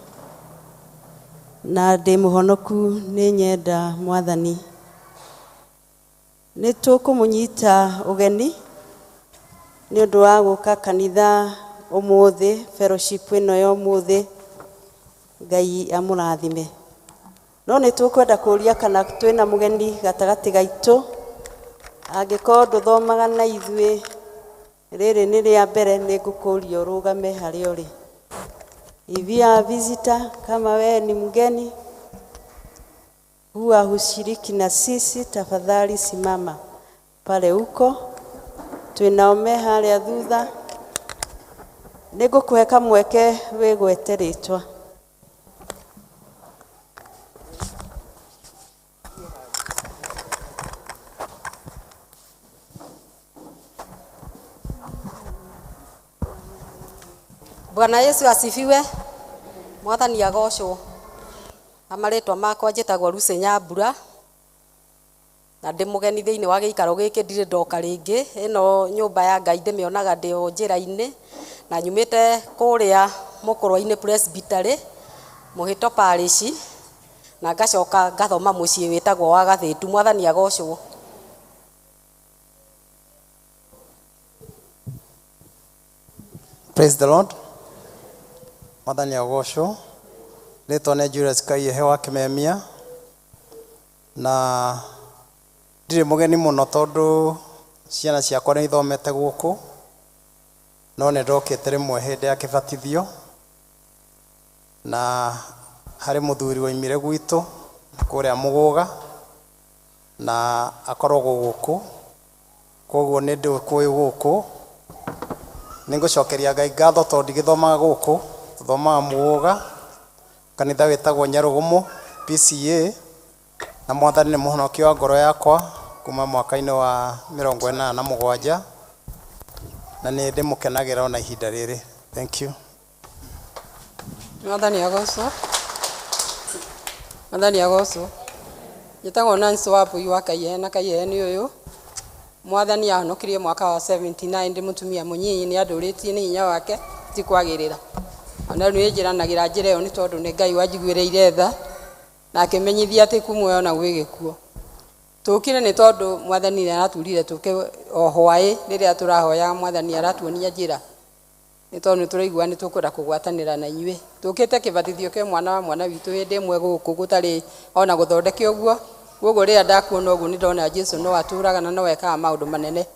na ndĩ mũhonoku nĩ nyenda Mwathani. Nĩ tũkũmũnyita ũgeni nĩ ũndũ wa gũka kanitha ũmũthĩ, fellowship ĩno ya ũmũthĩ. Ngai amũrathime. No nĩ tũkwenda kũria kana twĩna mũgeni gatagatĩ gaitũ, angĩkorwo ndũthomaga na ithuĩ, rĩrĩ nĩ rĩa mbere, nĩ ngũkũria ũrũgame harĩa ũrĩ. If you are a visitor, kama wewe ni mgeni, huwa hushiriki na sisi, tafadhali simama pale uko. Twĩnao me harĩa thutha. Nĩ ngũkũhe kamweke wĩgwete rĩtwa. Bwana Yesu asifiwe. Mwathani agocwo. Amarĩtwa makwa njĩtagwo Lucy Nyambura na ndĩ mũgeni thĩinĩ wa gĩikaro gĩkĩ, ndirĩ ndoka rĩngĩ. Ĩno nyũmba ya Ngai ndĩmĩonaga ndĩ o njĩra-inĩ, na nyumĩte kũrĩa Mũkũrwe-inĩ Presbytery, Mũhĩto Parish, na ngacoka ngathoma mũciĩ wĩtagwo wa Gathĩtu. Mwathani agocwo. Praise the Lord. Mwathani agocwo. Rĩtwa nĩ Julius Kaiyehe wa Kĩmemia, na ndirĩ mũgeni mũno tondũ ciana ciakwa nĩ ithomete gũkũ, no nĩ ndokĩte rĩmwe hĩndĩ ya kĩbatithio, na harĩ mũthuri waimire gwitũ kũrĩa Mũgũga na akoragwo gũkũ, koguo nĩ ndĩkũĩ gũkũ. Nĩ ngũcokeria Ngai ngatho tondũ ndigĩthomaga gũkũ, tũthomaga Mũgũga, kanitha wĩtagwo Nyarũgũmũ PCA, na Mwathani nĩ mũhonokia wa ngoro yakwa kuma mwaka-inĩ wa 87, na nĩ ndĩmũkenagĩra ona ihinda rĩrĩ. Thank you. Mwathani agocwo. Mwathani agocwo. Njĩtagwo Nancy Wambui wa Kaiyehe, na Kaiyehe nĩ ũyũ. Mwathani ahonokirie mwaka wa 79 ndĩ mũtumia mũnyinyi, nĩ andũrĩtie nĩ hinya wake ti kwagĩrĩra. Ona rĩu nĩ njĩranagĩra njĩra ĩyo nĩ tondũ nĩ Ngai wanjiguĩrĩire tha na akĩmenyithia atĩ kumuoyo na gwĩ gĩkuũ. Tũkire nĩ tondũ Mwathani nĩ araturire tũke o hwaĩ rĩrĩa tũrahoya, Mwathani aratuonia njĩra, nĩ tondũ nĩ tũraigua nĩ tũkwenda kũgwatanĩra na inyuĩ. Tũkĩte kĩbatithio kĩa mwana wa mwana witũ hĩndĩ ĩmwe gũkũ gũtarĩ ona gũthondeke ũguo. Koguo rĩrĩa ndakuona ũguo nĩ ndona Jesu no atũraga na no ekaga maũndũ manene.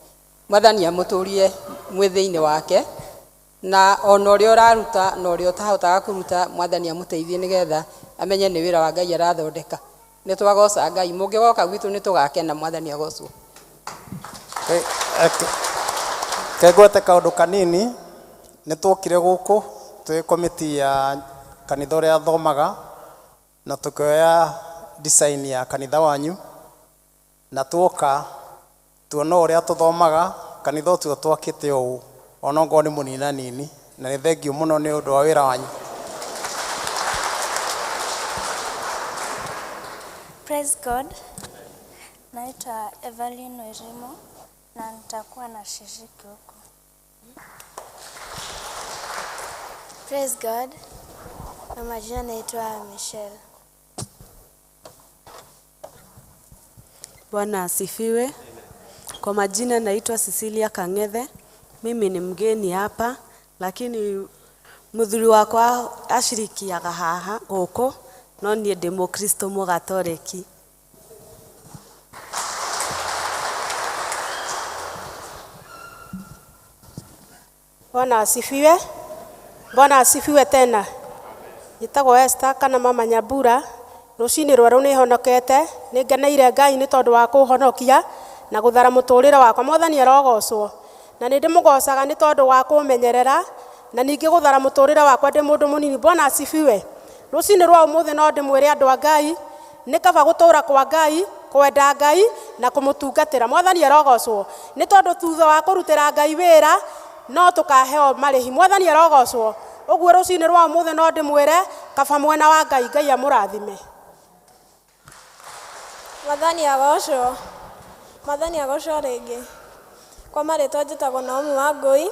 Mwathani amũtũrie mwĩ thĩinĩ wake, na ona ũrĩa ũraruta na ũrĩa ũtahotaga kũruta, Mwathani amũteithie nĩgetha amenye nĩ wĩra wa Ngai arathondeka. Nĩ twagoca Ngai, mũngĩgoka gwitũ nĩ tũgakena. Mwathani agocwo. Kengwete kaũndũ kanini, nĩ twokire gũkũ twĩ komiti ya kanitha ũrĩa thomaga, na tũkĩoya design ya kanitha wanyu, na tuoka tuona ũrĩa tũthomaga kanitha ũcio twakĩte ũũ, ona ongorwo nĩ mũninanini, na nĩ thengiũ mũno nĩ ũndũ wa wĩra wanyu. Praise God. Naitwa Evelyn Werimo na nitakuwa na shiriki huko. Praise God. Na majina naitwa Michelle. Bwana asifiwe. Kwa majina naitwa Cecilia Kang'ethe. Mimi ni mgeni hapa, lakini muthuri wakwa acirikiaga haha gũkũ, no niĩ ndĩ mũkristo mũgatoreki. Bwana asifiwe. Bwana asifiwe tena. Njĩtagwo Esther kana Mama Nyambura. Rũcinĩ rwerũ nĩ honokete, nĩ ngeneire Ngai nĩ tondũ wa kũhonokia, Na gũthara mũtũrĩre wakwa. Mwathani arogocwo. Na nĩ ndĩmũgocaga nĩ tondũ wa kũmenyerera na ningĩ gũthara mũtũrĩre wakwa ndĩ mũndũ mũnini. Bwana asifiwe. Rũcinĩ rwa ũmũthĩ no ndĩmwĩre andũ a Ngai, nĩ kaba gũtũra kwa Ngai, kwenda Ngai na kũmũtungatĩra. Mwathani arogocwo. Nĩ tondũ thutha wa kũrutĩra Ngai wĩra no tũkaheo marĩhi. Mwathani arogocwo. Ũguo rũcinĩ rwa ũmũthĩ no ndĩmwĩre kaba mwena wa Ngai. Ngai amũrathime. Mwathani agocwo. Mwathani agocwo rĩngĩ. Kwa marĩtwa njĩtagwo Naomi Wangũi,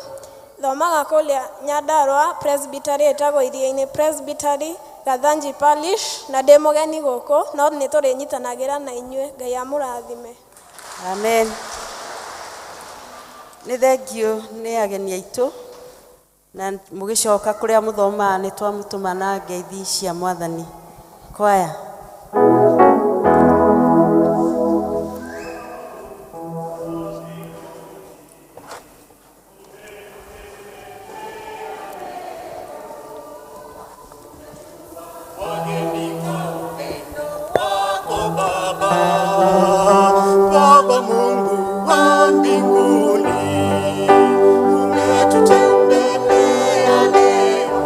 thomaga kũrĩa Nyandarũa Presbytery ĩtagwo Iria-inĩ Presbytery, Gathanji Parish, na ndĩ mũgeni gũkũ, no nĩ tũrĩnyitanagĩra na inyuĩ. Ngai amũrathime. Amen. Nĩ thengio nĩ ageni aitũ na mũgĩcoka kũrĩa mũthomaga nĩ twamũtũma na ngeithi cia Mwathani. Kwaya. Baba Mungu wa mbinguni, umetutembelea leo,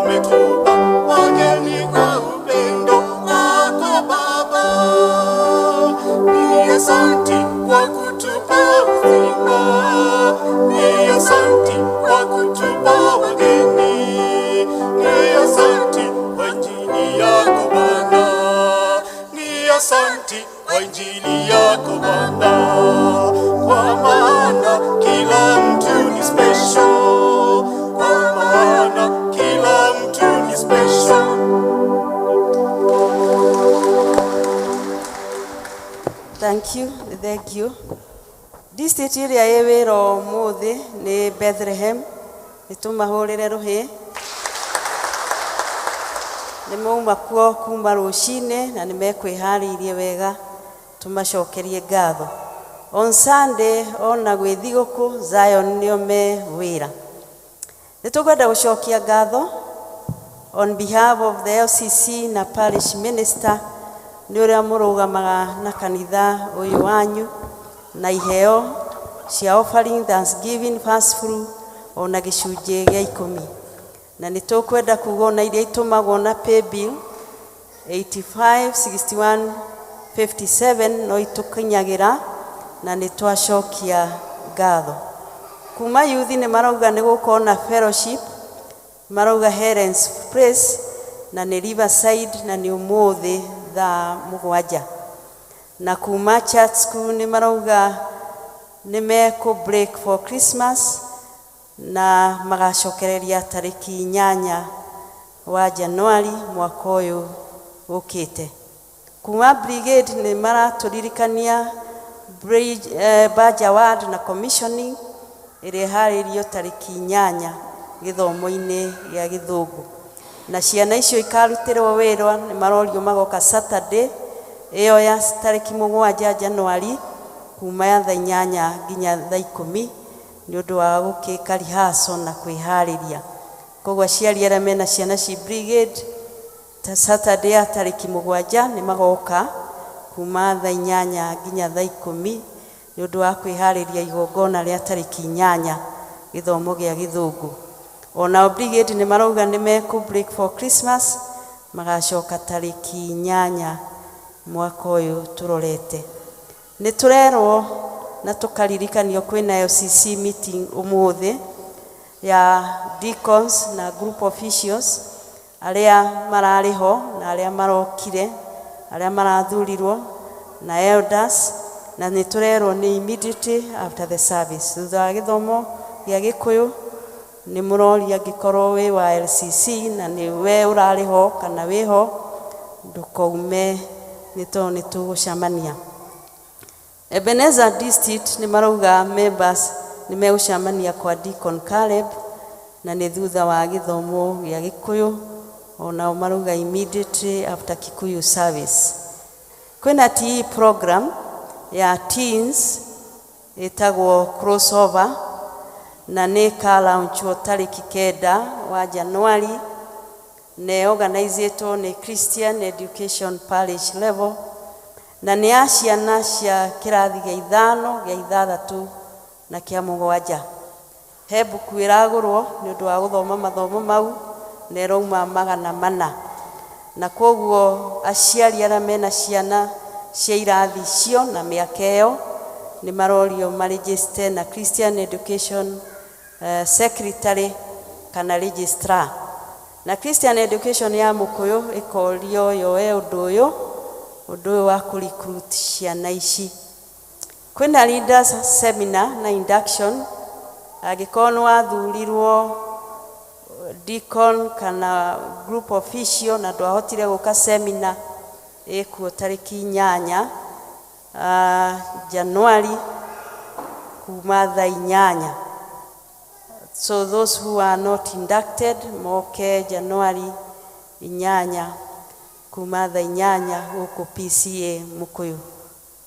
umetupa wageni kwa upendo wako Baba. Ni asante kwa kutupa uzima, ni asante kwa kutupa wageni, ni asante kwa injili yako Bwana, ni asante kwa injili yako Bwana, kwa maana kila mtu ni special, kwa maana kila mtu ni special. Thank you, thank you. District ĩrĩa ĩ wĩra ũmũthĩ nĩ Bethlehem, nĩ tũmahũrĩre rũhĩ. Nĩ mauma kuo kuma rũcinĩ na nĩ mekwĩharĩirie wega, tũmacokerie ngatho. On Sunday ona gwĩ thigũkũ Zion nĩo me wĩra. Nĩ tũkwenda gũcokia ngatho on behalf of the LCC na parish minister nĩ ũrĩa mũrũgamaga na kanitha ũyũ wanyu na iheo cia offering, thanksgiving, first fruit ona gĩcunjĩ gĩa 10. Na nĩ tũkwenda kuga ona iria itũmagwo na paybill 85 61 57 no itũkinyagĩra na nĩ twacokia ngatho. Kuma youth nĩ marauga nĩ gũkorwo na fellowship, marauga Helen's Place na nĩ Riverside na nĩ ũmũthĩ thaa 7. Na kuma church school nĩ marauga nĩ mekũ break for Christmas na magacokereria tarĩki 8 wa Januari mwaka ũyũ ũkĩte. Kuma brigade nĩ maratũririkania Badge Award na commissioning ĩrĩa ĩharĩirio tarĩki 8 gĩthomo-inĩ gĩa Gĩthũngũ. Na ciana icio ikarutĩrwo wĩra nĩ marorio magoka Saturday ĩyo ya tarĩki 7 Januari kuma ya thaa 8 nginya thaa 10 nĩ ũndũ wa gũkĩka rehearsal na kwĩharĩria. Koguo aciari arĩa mena ciana ci brigade ta Saturday ya tarĩki 7 nĩ magoka kuma thaa 8 nginya thaa 10 nĩ ũndũ wa kwĩharĩria igongona rĩa tarĩki 8 gĩthomo gĩa Gĩthũngũ. Onao brigade nĩ marauga nĩ mekũ break for Christmas magacoka tarĩki 8 mwaka ũyũ tũrorete. Nĩ tũrerwo na tũkaririkanio kwĩna LCC meeting ũmũthĩ ya deacons na group officials arĩa mararĩ ho na arĩa marokire, arĩa marathurirwo na elders, na nĩ tũrerwo nĩ immediately after the service. Thutha wa gĩthomo gĩa Gĩkũyũ nĩ mũroria angĩkorwo wĩ wa LCC na nĩ we ũrarĩ ho kana wĩ ho ndũkaume nĩ tondũ nĩ tũgũcemania. Ebenezer District nĩ marauga members nĩ megũcemania kwa Deacon Caleb na nĩ thutha wa gĩthomo gĩa Gĩkũyũ, onao marauga immediately after Kikuyu service. Kwĩna TE program ya teens ĩtagwo crossover na nĩ ĩkalaunchwo tarĩki 9 wa Januari na organizĩtwo nĩ Christian Education Parish level Na nĩ ya ciana cia kĩrathi gĩa 5, gĩa 6 na kĩa 7. He mbuku ĩragũrwo nĩ ũndũ wa gũthoma mathomo mau na ĩrauma 400. Na koguo aciari arĩa mena ciana cia irathi icio na mĩaka ĩyo nĩ marorio maregister na Christian Education Secretary kana registrar. Na Christian Education ya Mũkũyũ ĩkorio yoe ũndũ ũyũ wa kũ recruit ciana ici. Kwĩna leaders seminar na induction, angĩkorwo nĩ wathurirwo deacon kana group official na ndwahotire gũka seminar ĩkuo tarĩki 8 Januari kuma thaa 8. So those who are not inducted moke Januari 8 kuma thaa 8 gũkũ PCA Mũkũyũ,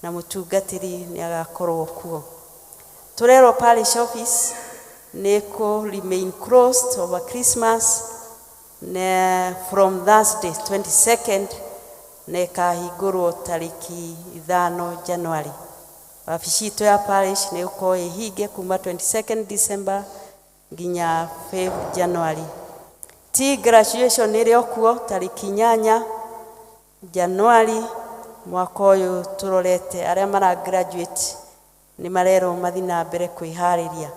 na mũtungatĩri nĩ agakorwo kuo. Tũrerwo parish office nĩ kũ remain closed over Christmas na from Thursday 22nd na ĩkahingũrwo tarĩki 5 January. Wabici itũ ya parish nĩ ĩgũkorwo ĩhinge kuma 22nd December nginya 5 January. Ti graduation ĩrĩ o kuo tarĩki 8 January mwaka ũyũ tũrorete. Arĩa mara graduate nĩ marerwo mathiĩ na mbere kwĩharĩria.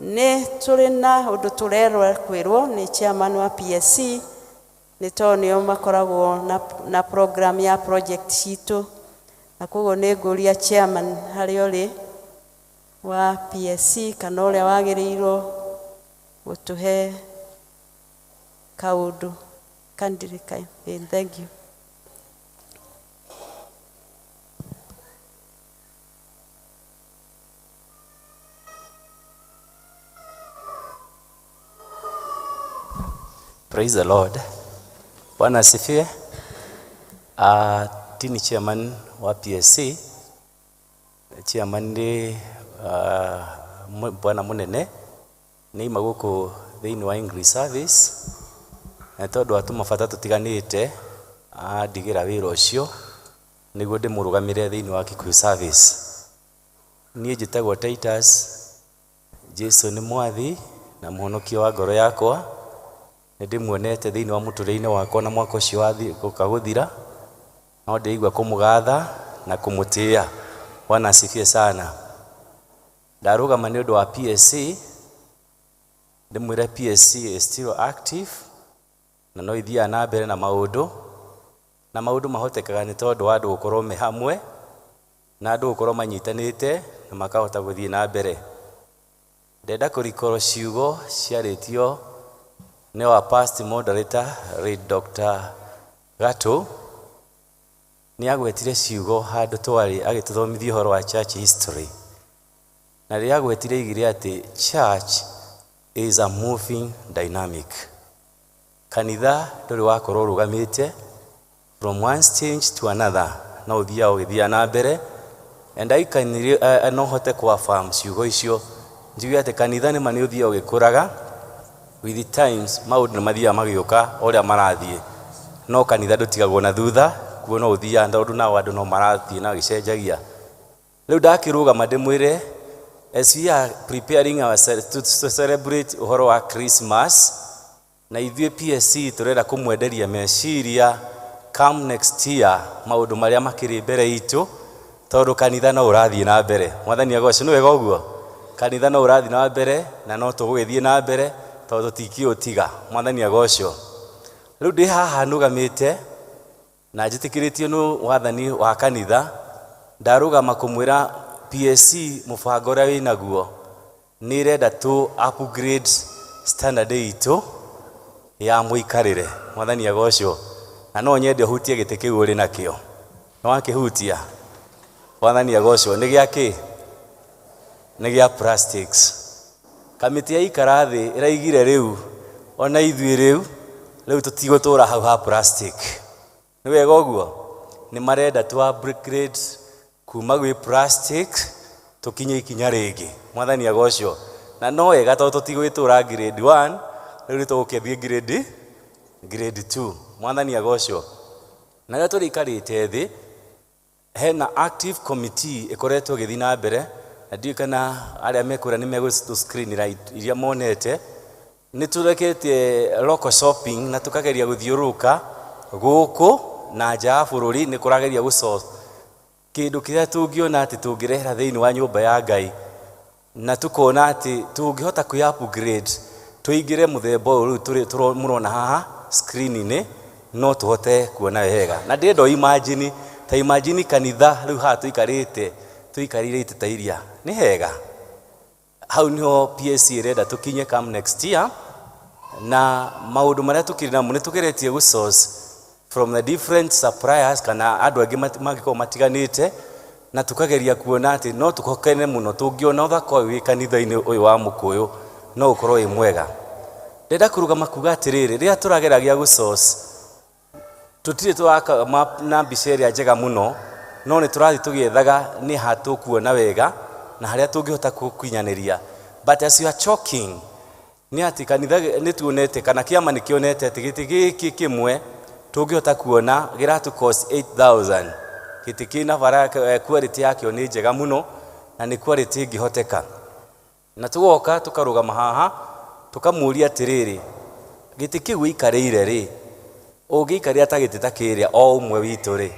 Nĩ tũrĩ na ũndũ tũrerwo kwĩrwo nĩ chairman wa PSC, nĩ tondũ nĩo makoragwo na program ya project citũ, na koguo nĩ ngũria chairman harĩa ũrĩ wa PSC kana ũrĩa wagĩrĩirwo gũtũhe kaũndũ kandirika. Thank you. Praise the Lord. Bwana asifiwe. Tini chairman wa PSC, chairman ni bwana munene ni maguku thiini wa English service, na tondu wa tumabata tutiganite andigira wira ucio niguo ndimurugamire thiini wa Kikuyu service. Niĩ njĩtagwo Titus, Jesu nĩ mwathi na mũhonokia wa ngoro yakwa. Nĩ ndĩmuonete thĩinĩ wa mũtũrĩre-inĩ wakwa na mwaka ũcio gũka gũthira, no ndĩraigua kũmũgatha na kũmũtĩĩa. Bwana asifiwe sana. Ndarũgama nĩ ũndũ wa PSC, ndĩmwĩre PSC is still active na no ithiaga na mbere na maũndũ, na maũndũ mahotekaga nĩ tondũ wa andũ gũkorwo me hamwe na andũ gũkorwo manyitanĩte na makahota gũthiĩ na mbere. Ndenda kũrikoro ciugo ciarĩtio nĩ wa past moderator late Dr. Gato. Nĩ agwetire ciugo handũ twarĩ agĩtũthomithia ũhoro wa church history, na rĩrĩa agwetire aigire atĩ church is a moving dynamic. Kanitha ndũrĩ wakorwo ũrũgamĩte from one stage to another, no ũthiaga ũgĩthiaga na mbere. And I can no hote kũ-affirm ciugo icio njuge atĩ kanitha nĩma nĩ ũthiaga ũgĩkũraga with the times, maũndũ nĩ mathiaga magĩũka o ũrĩa marathiĩ, no kanitha ndũtigagwo na thutha, kuo no ũthiaga tondũ nao andũ no marathiĩ na magĩcenjagia. Rĩu ndakĩrũgama ndĩmwĩre as we are preparing ourselves to celebrate ũhoro wa Christmas, na ithuĩ PSC tũrenda kũmwenderia meciria come next year maũndũ marĩa makĩrĩ mbere itũ, tondũ kanitha no ũrathiĩ na mbere. Mwathani agocwo. Nĩ wega ũguo, kanitha no ũrathiĩ na mbere na no tũgũgĩthiĩ na mbere tondũ tũtikĩũtiga. Mwathani agocwo. Rĩu ndĩ haha nũgamĩte na njĩtĩkĩrĩtio nĩ wathani wa kanitha, ndarũgama kũmwĩra PSC mũbango ũrĩa wĩnaguo nĩ ĩrenda tũ upgrade standard itũ ya mũikarĩre. Mwathani agocwo. Na no nyende ũhutie gĩtĩ kĩu ũrĩ nakĩo. Nĩ wakĩhutia? Mwathani agocwo. Nĩ gĩa kĩ? Nĩ gĩa plastics. Kamĩtĩ ya ikara thĩ ĩraigire rĩu ona ithuĩ rĩu tũtigũtũra hau ha plastic. Nĩ wega ũguo? Nĩ marenda tũ upgrade kuma gwĩ plastic tũkinye ikinya rĩngĩ. Mwathani agocwo. Na no wega tondũ tũtigwĩtũra grade 1, rĩu nĩ tũgũkĩthiĩ grade 2. Mwathani agocwo. Na rĩrĩa tũrĩikarĩte thĩ Hena active committee ĩkoretwo ĩgĩthiĩ na mbere, na ndiũĩ kana arĩa mekũrĩa nĩ megũ screen light iria monete. Nĩ tũreketie local shopping na tũkageria gũthiũrũrũka gũkũ na nja ya bũrũri, nĩ kũrageria gũ kĩndũ kĩrĩa tũngĩona atĩ tũngĩrehera thĩinĩ wa nyũmba ya Ngai, na tukona atĩ tũngĩhota kwĩ upgrade tũingĩre mũthemba ũyũ rĩu tũrĩ mũrona haha screen-inĩ, no tũhote kuona wega. Na ndĩrenda o imagine, ta imagine kanitha rĩu haha tũikarĩte, tũikarĩire itĩ ta iria, nĩ hega. Hau niho PSC ĩrenda tũkinye come next year, na maũndũ marĩa tũkĩrĩ namo nĩ tũgeretie gũ source from the different suppliers kana andũ angĩ mangĩkorwo matiganĩte, na tukageria kuona atĩ no tũkene mũno tũngĩona ũthaka ũyũ wĩ kanitha-inĩ ũyũ wa Mũkũyũ, no ũkorwo wĩ mwega. Ndĩrenda kũrũgama kuga atĩrĩrĩ, rĩrĩa tũrageragia gũ source, tũtirĩ tũraka na mbica ĩrĩa njega mũno, no nĩ tũrathiĩ tũgĩethaga nĩ ha tũkuona wega na harĩa tũngĩhota gũkinyanĩria. But as you are talking, nĩ atĩ kanitha nĩ tuonete kana kĩama nĩ kĩonete atĩ gĩtĩ gĩkĩ kĩmwe tũngĩhota kuona gĩratũ cost 8000. Gĩtĩ kĩna bara, quality yakĩo nĩ njega mũno na nĩ quality ĩngĩhoteka. Na tũgoka tũkarũgama haha tũkamũria atĩrĩrĩ, gĩtĩ kĩu ũikarĩire rĩ, ũngĩikarĩra ta gĩtĩ ta kĩrĩa o ũmwe witũ rĩ,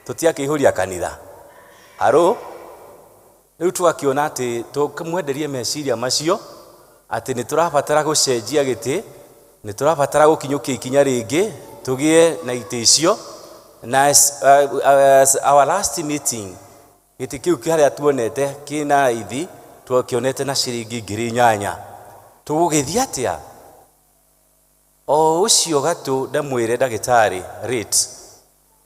tũtiakĩihũria kanitha. Haro rĩu tũgakĩona atĩ tũmwenderie meciria macio atĩ nĩ tũrabatara gũcenjia gĩtĩ, nĩ tũrabatara gũkinyũkia ikinya rĩngĩ tũgĩe na itĩ icio. Na as our last meeting, gĩtĩ kĩu harĩa tuonete kĩna raithi twakĩonete na ciringi 8,000. Tũgũgĩthiĩ atĩa? O ũcio gatũ ndamwĩre ndagĩtarĩ rate,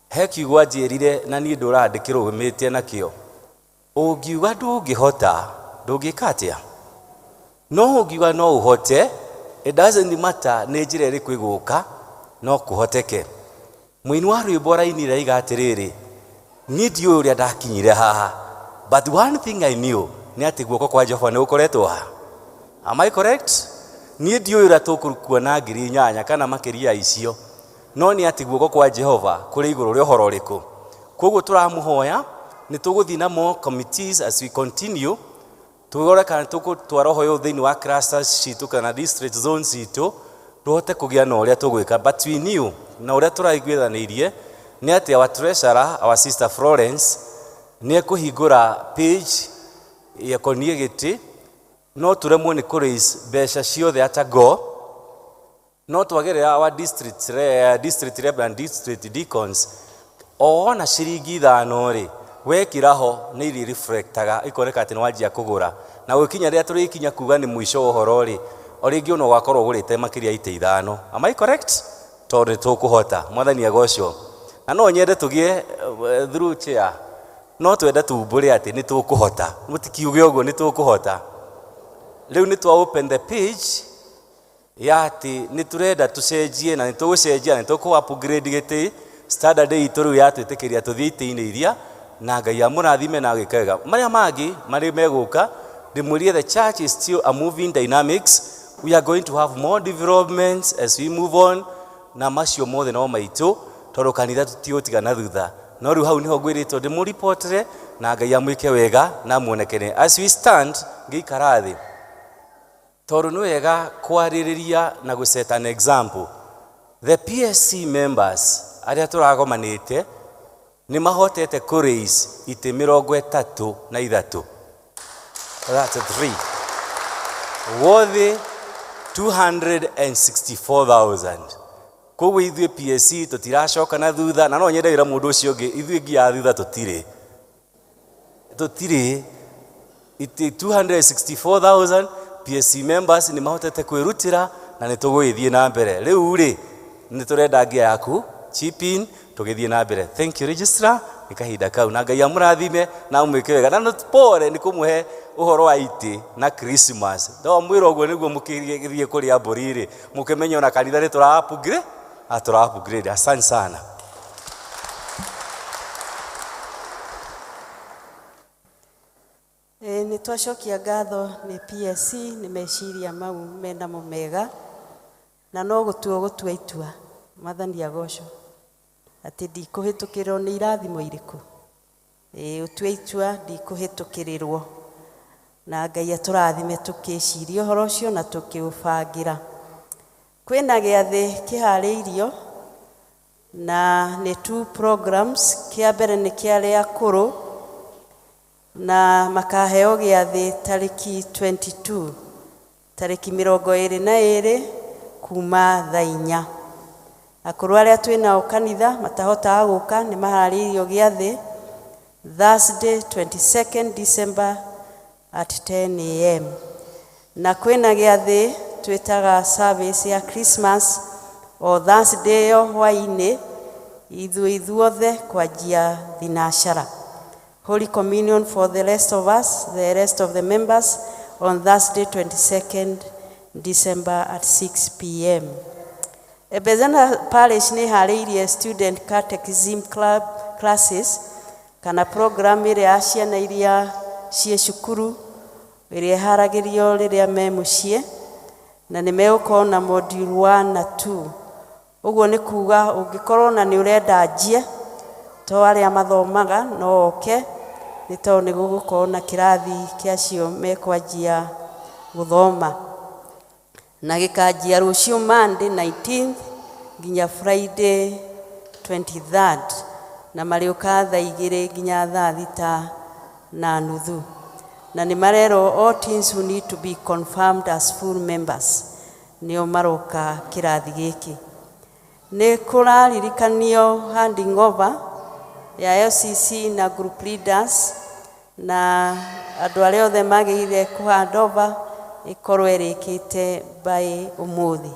he kiugo anjĩrire na niĩ ndũraga ndĩkĩrũgamĩtie nakĩo. Ũngiuga ndũngĩhota, ndũngĩka atĩa? No ũngiuga no ũhote, it doesn't matter nĩ njĩra ĩrĩkũ ĩgũka, no kũhoteke. Mũini wa rwĩmbo arainire aiga atĩrĩrĩ, niĩ ndiũĩ ũrĩa ndakinyire haha, but one thing I knew nĩ atĩ guoko kwa Jehova nĩ gũkoretwo haha. Am I correct? Niĩ ndiũĩ ũrĩa tũkũkuona 8,000 kana makĩria ya icio, no nĩ atĩ guoko kwa Jehova kũrĩ igũrũ rĩa ũhoro ũrĩkũ. Koguo tũramũhoya nĩ tũgũthiĩ na more committees as we continue, tũrore kana tũgũtwara ũhoro ũyũ thĩinĩ wa clusters citũ kana district zones citũ, tũhote kũgĩa na ũrĩa tũgwĩka. But we knew na ũrĩa tũraiguithanĩirie nĩ atĩ our treasurer, our sister Florence, nĩ ekũhingũra page ĩkoniĩ gĩtĩ, no tũremwo nĩ kũ raise mbeca ciothe at a go, no twagerera our district rep and district deacons, o ona ciringi 5 rĩ, wekĩra ho nĩ iria reflectaga ikoneka atĩ nĩ wanjia kũgũra. Na gũkinya rĩrĩa tũrĩkinya kuga nĩ mũico wa ũhoro rĩ, o rĩngĩ ona ũgakorwo ũgũrĩte makĩria itĩ 5. Am I correct? Tondũ nĩ tũkũhota. Mwathani agocwo. Na no nyende tũgĩe through chair, no twende tumbũre atĩ nĩ tũkũhota. Mũtikiuge ũguo, nĩ tũkũhota. Rĩu nĩ twa open the page ya atĩ nĩ tũrenda tũcenjie na nĩ tũgũcenjia na nĩ tũkũ upgrade gĩtĩ standard itũ rĩu yatwĩtĩkĩria tũthiĩ itĩ-inĩ iria, na Ngai amũrathime na agĩke wega. Marĩa mangĩ marĩ megũka, ndĩmwĩrire the church is still a moving dynamics. We are going to have more developments as we move on, na macio mothe no maitũ tondũ kanitha tũtigũtiga na thutha. No rĩu hau nĩho ngwĩrĩtwo ndĩmũripotere na Ngai amwĩke wega na amuonekere. As we stand, ngĩikara thĩ, tondũ nĩ wega kwarĩrĩria na gũ set an example. The PSC members arĩa tũragomanĩte nĩ mahotete kũ raise itĩ 33. That's 3. Worth 264,000. Koguo ithuĩ PSC tũtiracoka na thutha, na no nyende wĩra mũndũ ũcio ũngĩ, ithuĩ nginya thutha tũtirĩ. Tũtirĩ. Itĩ 264,000 PSC members nĩ mahotete kwĩrutĩra na nĩ tũgũgĩthiĩ na mbere. Rĩu rĩ, nĩ tũrenda ngia yaku chip in tũgĩthiĩ na mbere. Thank you registrar, nĩ kahinda kau na Ngai amũrathime na amwĩke wega. Na nĩ pore nĩ kũmũhe ũhoro wa itĩ na Christmas. Ndamwĩra ũguo nĩguo mũkĩthiĩ kũrĩa mbũri rĩ, mũkĩmenye ona kanitha nĩ tũra upgrade, tũra upgrade. Asante sana. Nĩ twacokia ngatho nĩ PSC nĩ meciria mau menamo mega, na no gũtua gũtua itua. Mwathani agocwo atĩ ndikũhĩtũkĩrwo nĩ irathimo irĩkũ. Ĩĩ, ũtue itua ndikũhĩtũkĩrĩrwo, na Ngai atũrathime tũkĩciria ũhoro ũcio na tũkĩũbangĩra. Kwĩna gĩathĩ kĩharĩirio na nĩ two programs. Kĩa mbere nĩ kĩa arĩa akũrũ na makaheo gĩathĩ tarĩki 22, tarĩki 22 kuma thaa 4. Akũrũ arĩa twĩnao kanitha matahotaga gũka nĩ maharĩirio gĩathĩ Thursday 22nd December at 10 a.m. Na kwĩna gĩathĩ twĩtaga service ya Christmas o Thursday ĩyo hwaĩ-inĩ, ithuĩ ithuothe kwanjia thinacara. Holy Communion for the rest of us, the rest of the members, on Thursday 22nd December at 6 p.m. Ebenezer Parish nĩ ĩharĩirie student catechism club classes kana program ĩrĩa ya ciana iria ciĩ cukuru, ĩrĩa ĩharagĩrio rĩrĩa me mũciĩ, na nĩ megũkorwo na module 1 na 2. Ũguo nĩ kuga ũngĩkorwo na nĩ ũrenda njie to arĩa mathomaga no oke, nĩ tondũ nĩ gũgũkorwo na kĩrathi kĩa acio mekwanjia gũthoma, na gĩkanjia rũciũ Monday 19th nginya Friday 23rd, na marĩũka thaa 2 nginya thaa 6:30, na nĩ marerwo all teens who need to be confirmed as full members nĩo maroka kĩrathi gĩkĩ. Nĩ kũraririkanio handing over ya LCC na group leaders na andũ arĩa othe magĩrĩire kũ hand over ĩkorwo ĩrĩkĩte by ũmũthĩ.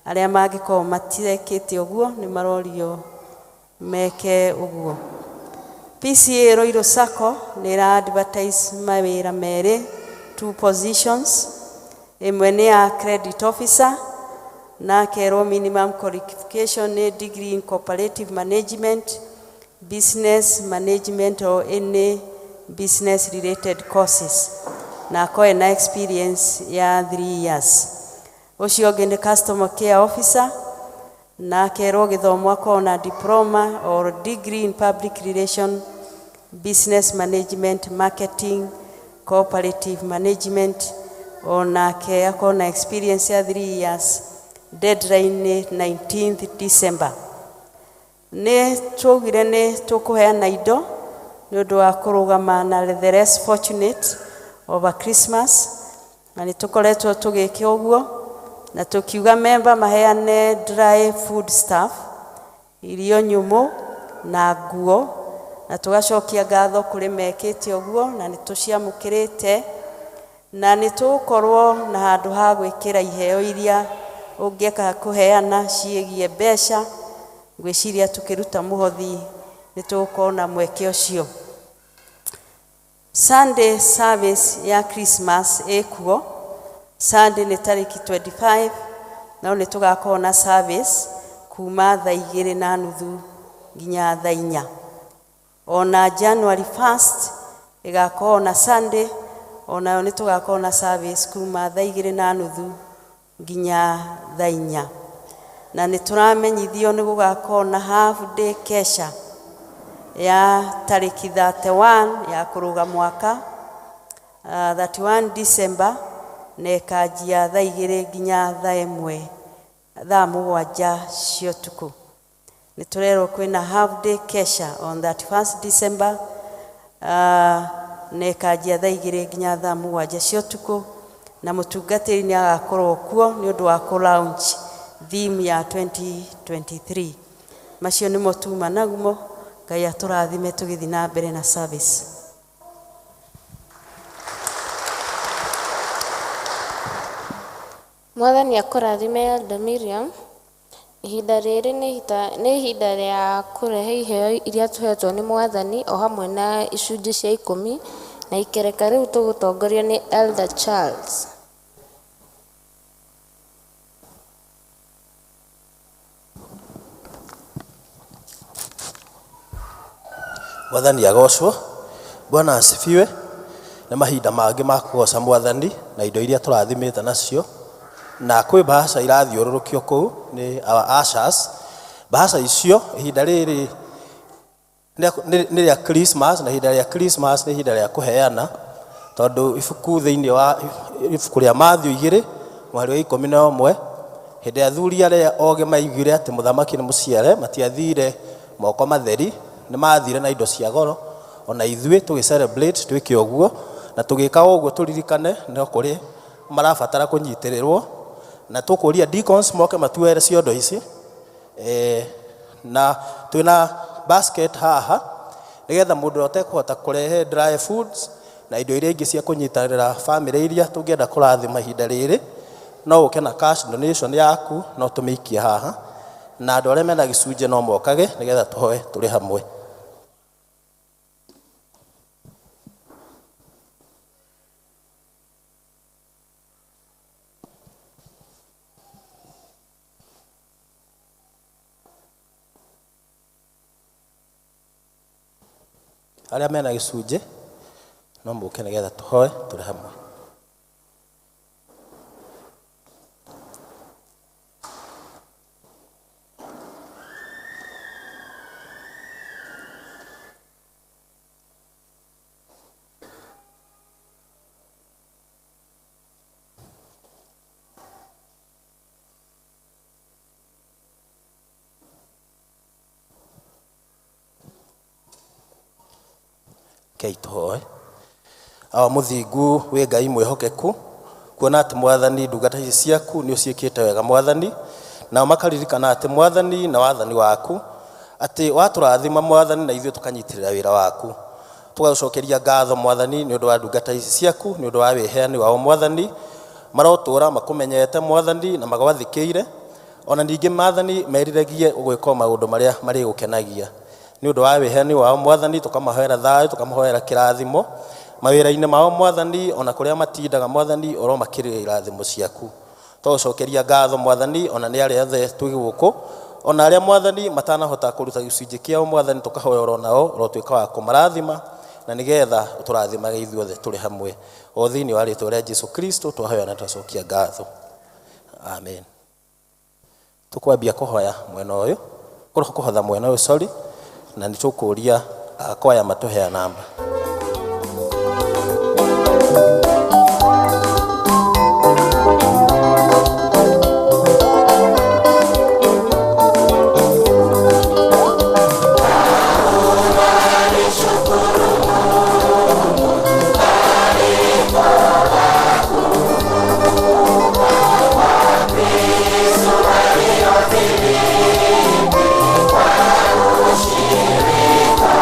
Arĩa mangĩkorwo matirekĩte ũguo nĩ marorio meke ũguo. PCEA Ruiru Sacco nĩ ĩra advertise mawĩra merĩ, two positions. Ĩmwe nĩ ya credit officer na akerwo minimum qualification nĩ degree in cooperative management, business management or any business related courses, na akorwo na experience ya 3 years. Ũcio ũngĩ nĩ customer care officer na akerwo gĩthomo akorwo na diploma or degree in public relation, business management, marketing, cooperative management, onake akorwo na experience ya 3 years. Deadline nĩ 19th December. Nĩ twaugire nĩ tũkũheana indo nĩ ũndũ wa kũrũgama na the less fortunate over Christmas, na nĩ tũkoretwo tũgĩka ũguo na tũkiuga member maheane dry food stuff, irio nyũmũ na nguo, na tũgacokia ngatho kũrĩ mekĩte ũguo na nĩ tũciamũkĩrĩte, na nĩ tũgũkorwo na handũ ha gwĩkĩra iheo iria ũngĩeka kũheana ciĩgiĩ mbeca. Ngwĩciria tũkĩruta mũhothi nĩ tũgũkorwo na mweke ũcio. Sunday service ya Christmas ĩkuo Sunday nĩ tarĩki 25, no nĩ tũgakorwo na service kuma thaa 2:30 nginya thaa 4. Ona January 1st ĩgakorwo na Sunday, onayo nĩ tũgakorwo na service kuma thaa 2:30 nginya thaa 4. Na nĩ tũramenyithio nĩ gũgakorwo na half day kesha ya tarĩki 31 ya kũrũga mwaka, 31 December, na ĩkanjia thaa 2 nginya thaa 1, thaa 7 cia ũtukũ. Nĩ tũrerwo kwĩna half day kesha on 31st December, na ĩkanjia thaa 2 nginya thaa 7 cia ũtukũ, na mũtungatĩri nĩ agakorwo kuo nĩ ũndũ wa kũ launch theme ya 2023. Macio nĩmo tuma nagumo. Ngai atũrathime tũgĩthiĩ na mbere na service. Mwathani akũrathime Elder Miriam. Ihinda rĩrĩ nĩ ihinda rĩa kũrehe iheo iria tũhetwo nĩ Mwathani o hamwe na icunjĩ cia 10, na ikereka rĩu tũgũtongorio nĩ Elder Charles. Mwathani agocwo. Bwana asifiwe. Nĩ mahinda mangĩ ma kũgoca Mwathani na indo iria tũrathimĩte nacio, na kwĩ bahasha irathiũrũrũkio kũu nĩ our ushers. Bahasha icio ihinda rĩrĩ Nĩ rĩa Christmas, na ihinda rĩa Christmas nĩ ihinda rĩa kũheana, tondũ ibuku thĩinĩ wa ibuku rĩa Matthew 2 mweri wa 11, hĩndĩ ya athuri arĩa ogĩ maiguire atĩ mũthamaki nĩ mũciare, matiathire moko matheri, nĩ mathire na indo cia goro. Ona ithuĩ tũgĩ celebrate twĩke ũguo, na tũgĩka ũguo tũririkane no kũrĩ marabatara kũnyitĩrĩrwo, na tũkũria deacons moke matuere ciondo ici, na twĩna basket haha nĩgetha mũndũ ũrĩa ũtekũhota kũrehe dry foods na indo iria ingĩ cia kũnyitanĩra family iria tũngĩenda kũrathima ihinda rĩrĩ, no ũke na cash donation yaku no tũmĩikie haha, na andũ arĩa mena gĩcunjĩ no mokage nĩgetha tũhoe tũrĩ hamwe. Arĩa mena gĩcunjĩ no mũke nĩgetha tũhoe tũrĩ hamwe. Rekei tũhoe. Awa mũthingu wĩ Ngai mwĩhokeku, kuona atĩ Mwathani ndungata ici ciaku nĩ ũciĩkĩte wega Mwathani, nao makaririkana atĩ Mwathani na wathani waku, atĩ watũrathima Mwathani na ithuĩ tũkanyitĩrĩra wĩra waku. Tũgagũcokeria ngatho Mwathani nĩ ũndũ wa ndungata ici ciaku, nĩ ũndũ wa wĩheani wao Mwathani, marotũra makũmenyete Mwathani na magwathĩkĩire, ona ningĩ Mwathani merirĩrie gwĩka maũndũ marĩa marĩgũkenagia. Nĩ ũndũ wa wĩheani wao Mwathani, tũkamahoera thayũ, tũkamahoera kĩrathimo mawĩra-inĩ mao Mwathani, ona kũrĩa matindaga Mwathani, ũromakĩrĩria irathimo ciaku. Tũgũcokeria ngatho Mwathani, ona nĩ arĩa othe twĩ gũkũ, ona arĩa Mwathani matanahota kũruta gĩcunjĩ kĩao Mwathani, tũkahoya oro nao ũrotuĩka wa kũmarathima, na nĩgetha ũtũrathimage ithuothe tũrĩ hamwe. O thĩinĩ wa rĩtwa rĩa Jesu Kristo twahoya na twacokia ngatho. Amen. Tũkwambia kũhoya mwena ũyũ, kũhotha mwena ũyũ, sorry, na nĩ tũkũria akwaya matũhea namba. Shirika.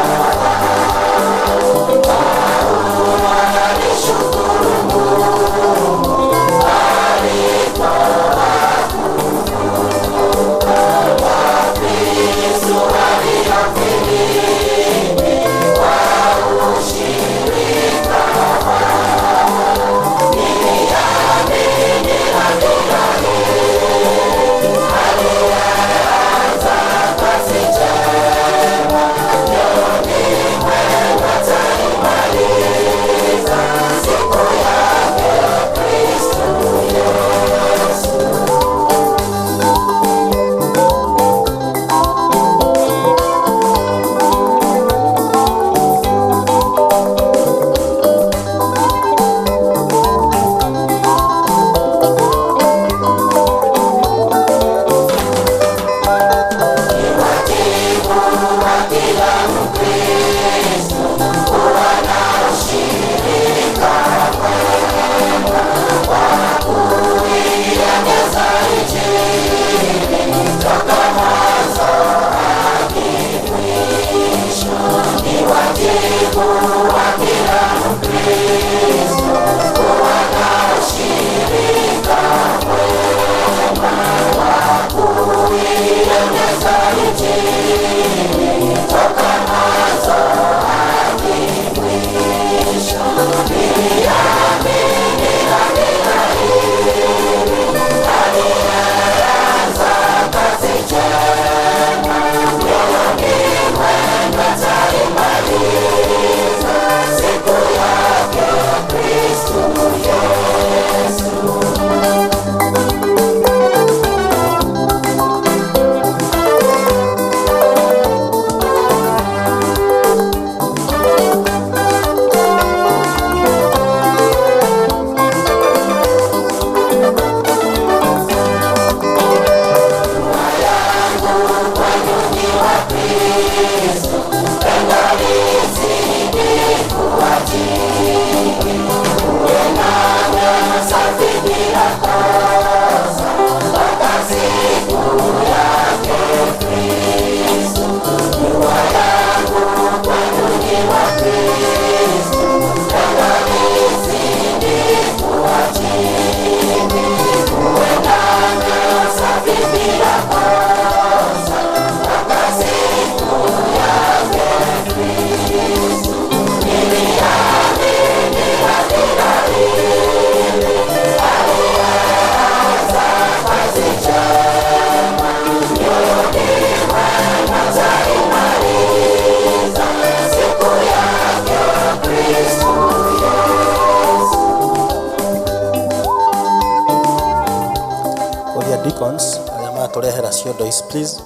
Deacons arĩa matũrehera ciondo ici please.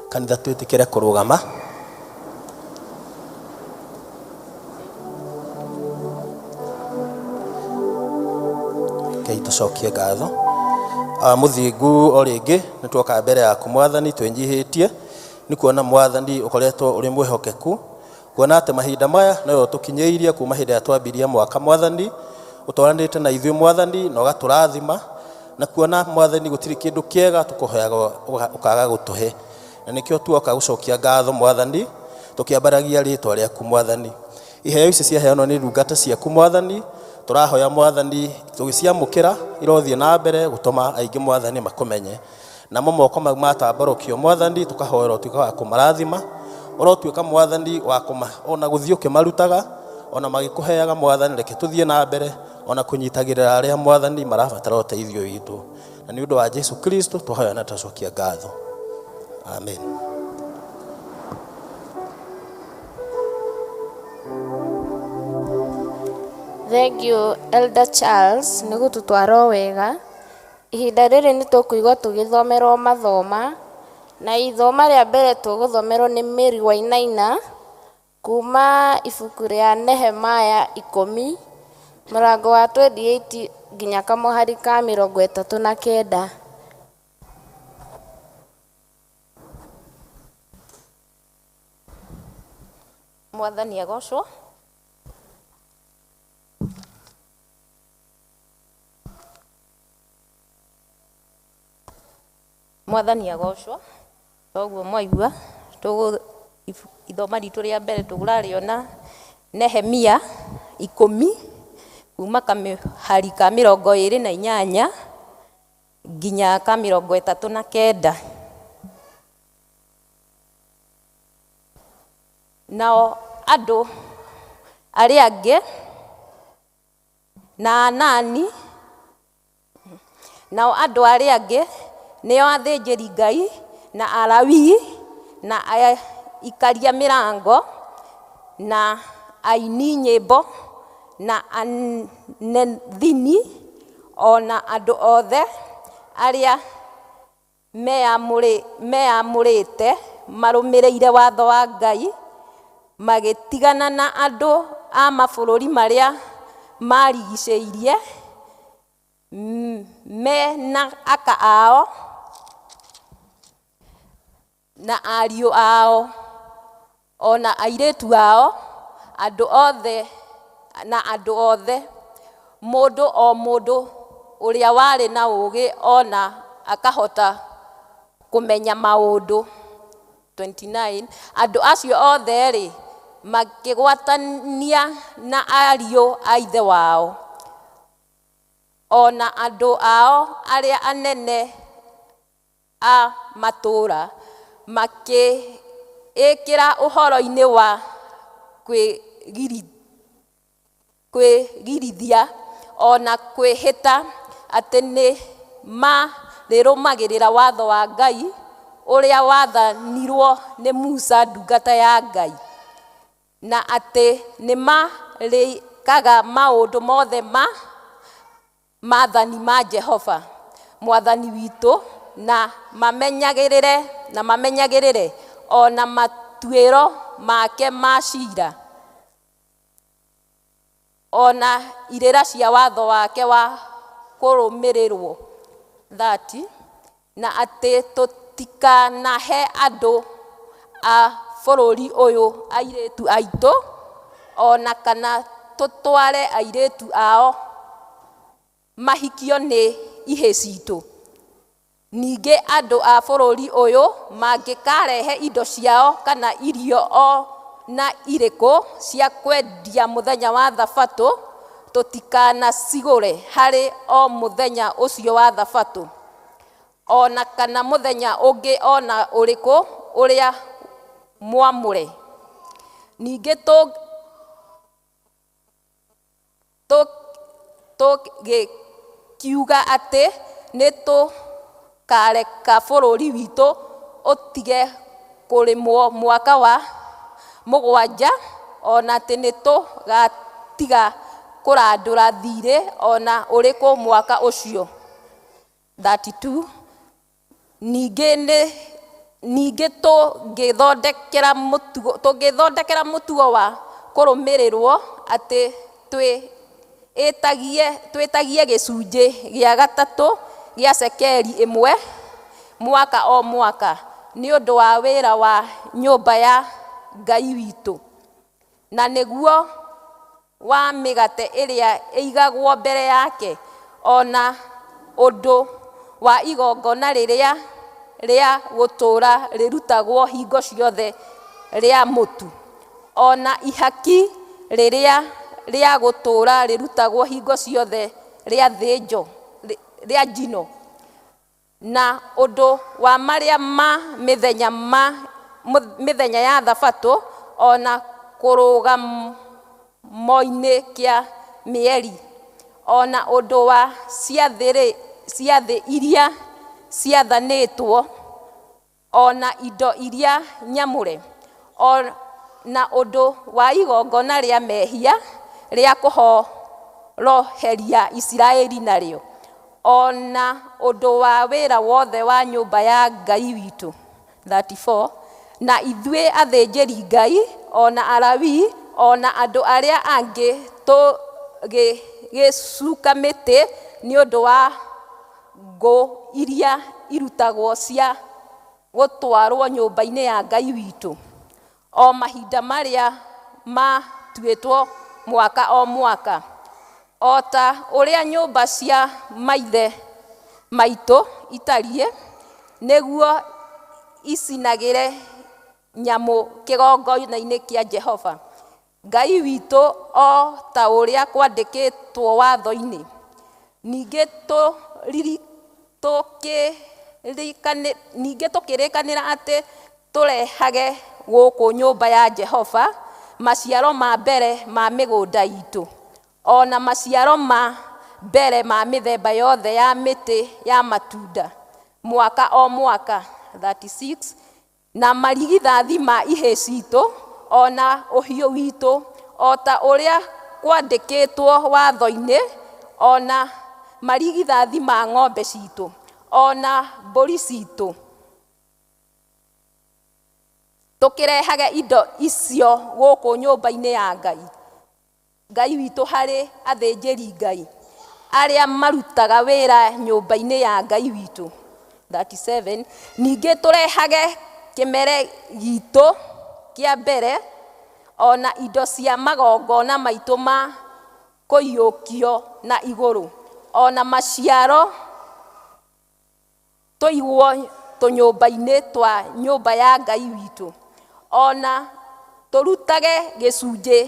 Kanitha twĩtĩkĩre kũrũgama. Ngai tũcokie ngatho. Mũthingu o rĩngĩ nĩ tuoka mbere yaku mwathani twĩnyihĩtie nĩ kuona mwathani ũkoretwo ũrĩ mwĩhokeku kuona atĩ mahinda maya noyo ũtũkinyĩirie kuma hĩndĩ ĩrĩa twambirie mwaka mwathani ũtwaranĩte na ithuĩ mwathani na ũgatũrathima na kuona mwathani gũtirĩ kĩndũ kĩega tũkũhoyaga ũkaga gũtũhe na nĩkĩo tuoka gũcokia ngatho mwathani tũkĩambaragia rĩtwa rĩaku mwathani. Iheo ici ciaheanwo nĩ ndungata ciaku mwathani tũrahoya mwathani tũgĩciamũkĩra irothiĩ na mbere gũtũma aingĩ mwathani makũmenye namo moko mau matambũrũkio mwathani tũkahoera ũtuĩka wa kũmarathima ũrotuĩka mwathani wa kũma ona gũthiĩ ũkĩmarutaga ona magĩkũheaga mwathani reke tũthiĩ na mbere ona kũnyitagĩrĩra arĩa mwathani marabatara ũteithio witũ na nĩ ũndũ wa Jesu Kristo twahoya na twacokia ngatho. Amen. Thank you Elder Charles nĩ gũtũtwara o wega. Ihinda rĩrĩ nĩ tũkũigua tũgĩthomerwo mathoma na ithoma rĩa mbere tũgũthomerwo nĩ Mary Wainaina kuma ibuku rĩa Nehemiah 10 mũrango wa 28 nginya kamũhari ka 39. Mwathani agocwo. Mwathani agocwo. Toguo mwaigua tũgũ ithoma ritũ rĩa mbere tũgũrarĩona Nehemia 10 kuma kamũhari ka 28 nginya ka 39. Nao andũ arĩa angĩ na Anani, nao andũ arĩa angĩ nĩo athĩnjĩri Ngai na Alawii na aikaria mĩrango na aini nyĩmbo na anethini o na andũ othe arĩa meamũrĩte marũmĩrĩire watho wa Ngai magĩtigana na andũ a mabũrũri marĩa marigicĩirie me na aka ao na ariũ ao o na airĩtu ao andũ othe na andũ othe mũndũ o mũndũ ũrĩa warĩ na ũũgĩ ona akahota kũmenya maũndũ. 29 andũ acio othe rĩ makĩgwatania na ariũ a ithe wao o na andũ ao arĩa anene a matũũra makĩĩkĩra ũhoro-inĩ wa kwĩgirithia o na kwĩhĩta atĩ nĩ marĩrũmagĩrĩra watho wa Ngai ũrĩa wathanirwo nĩ Musa ndungata ya Ngai na atĩ nĩ marĩkaga maũndũ mothe ma maathani ma Jehova mwathani witũ na mamenyagĩrĩre o na matuĩro make ma ciira o na irĩra cia watho wake wa kũrũmĩrĩrwo. 30 na atĩ tũtikanahe andũ a bũrũri ũyũ airĩtu aitũ o na kana tũtware airĩtu ao mahikio nĩ ihĩĩ citũ. Ningĩ andũ a bũrũri ũyũ mangĩkarehe indo ciao kana irio o na irĩkũ cia kwendia mũthenya wa thabatũ tũtikanacigũre harĩ o mũthenya ũcio wa thabatũ o na kana mũthenya ũngĩ o na ũrĩkũ ũrĩa mwamũre. Ningĩ tũgĩkiuga atĩ nĩ tũkareka bũrũri witũ ũtige kũrĩmwo mwaka wa 7 ona atĩ nĩ tũgatiga kũrandũra thiirĩ ona ũrĩkũ mwaka ũcio. 32 Ningĩ tũngĩthondekera mũtugo wa kũrũmĩrĩrwo atĩ twĩtagie gĩcunjĩ gĩa gatatũ gĩa cekeri ĩmwe mwaka o mwaka nĩ ũndũ wa wĩra wa nyũmba ya Ngai witũ, na nĩguo wa mĩgate ĩrĩa ĩigagwo mbere yake, ona ũndũ wa igongona rĩrĩa rĩa gũtũũra rĩrutagwo hingo ciothe rĩa mũtu, ona ihaki rĩrĩa rĩa gũtũũra rĩrutagwo hingo ciothe rĩa njino, na ũndũ wa marĩa ma mĩthenya ya thabatũ, ona kũrũgamo-inĩ kĩa mĩeri, ona ũndũ wa ciathĩ iria ciathanĩtwo, ona indo iria nyamũre, na ũndũ wa igongona rĩa mehia rĩa kũhoroheria Isiraeli narĩo, ona ũndũ wa wĩra wothe wa nyũmba ya Ngai witũ. 34 Na ithuĩ athĩnjĩri Ngai, ona Alawii, ona andũ arĩa angĩ tũgĩgĩcuka mĩtĩ nĩ ũndũ wa ngũ iria irutagwo cia gũtwarwo nyũmba-inĩ ya Ngai witũ, o mahinda marĩa matuĩtwo mwaka o mwaka, o ta ũrĩa nyũmba cia maithe maitũ itariĩ, nĩguo icinagĩre nyamũ kĩgongona-inĩ kĩa Jehova Ngai witũ, o ta ũrĩa kwandĩkĩtwo watho-inĩ. Ningĩ tũkĩrĩkanĩra atĩ tũrehage gũkũ nyũmba ya Jehova maciaro ma mbere ma mĩgũnda itũ, ona maciaro ma mbere ma mĩthemba yothe ya mĩtĩ ya matunda mwaka o mwaka. 36 Na marigithathi ma ihĩĩ citũ, ona ũhiũ witũ, o ta ũrĩa kwandĩkĩtwo watho-inĩ, ona marigithathi ma ng'ombe citũ, ona mbũri citũ, tũkĩrehage indo icio gũkũ nyũmba-inĩ ya Ngai witũ harĩ athĩnjĩri Ngai arĩa marutaga wĩra nyũmba-inĩ ya Ngai witũ. 37 Ningĩ tũrehage kĩmere gitũ kĩa mbere, ona indo cia magongona maitũ ma kũiyũkio na igũrũ, ona maciaro tũigwo tũnyũmba-inĩ twa nyũmba ya Ngai witũ, ona tũrutage gĩcunjĩ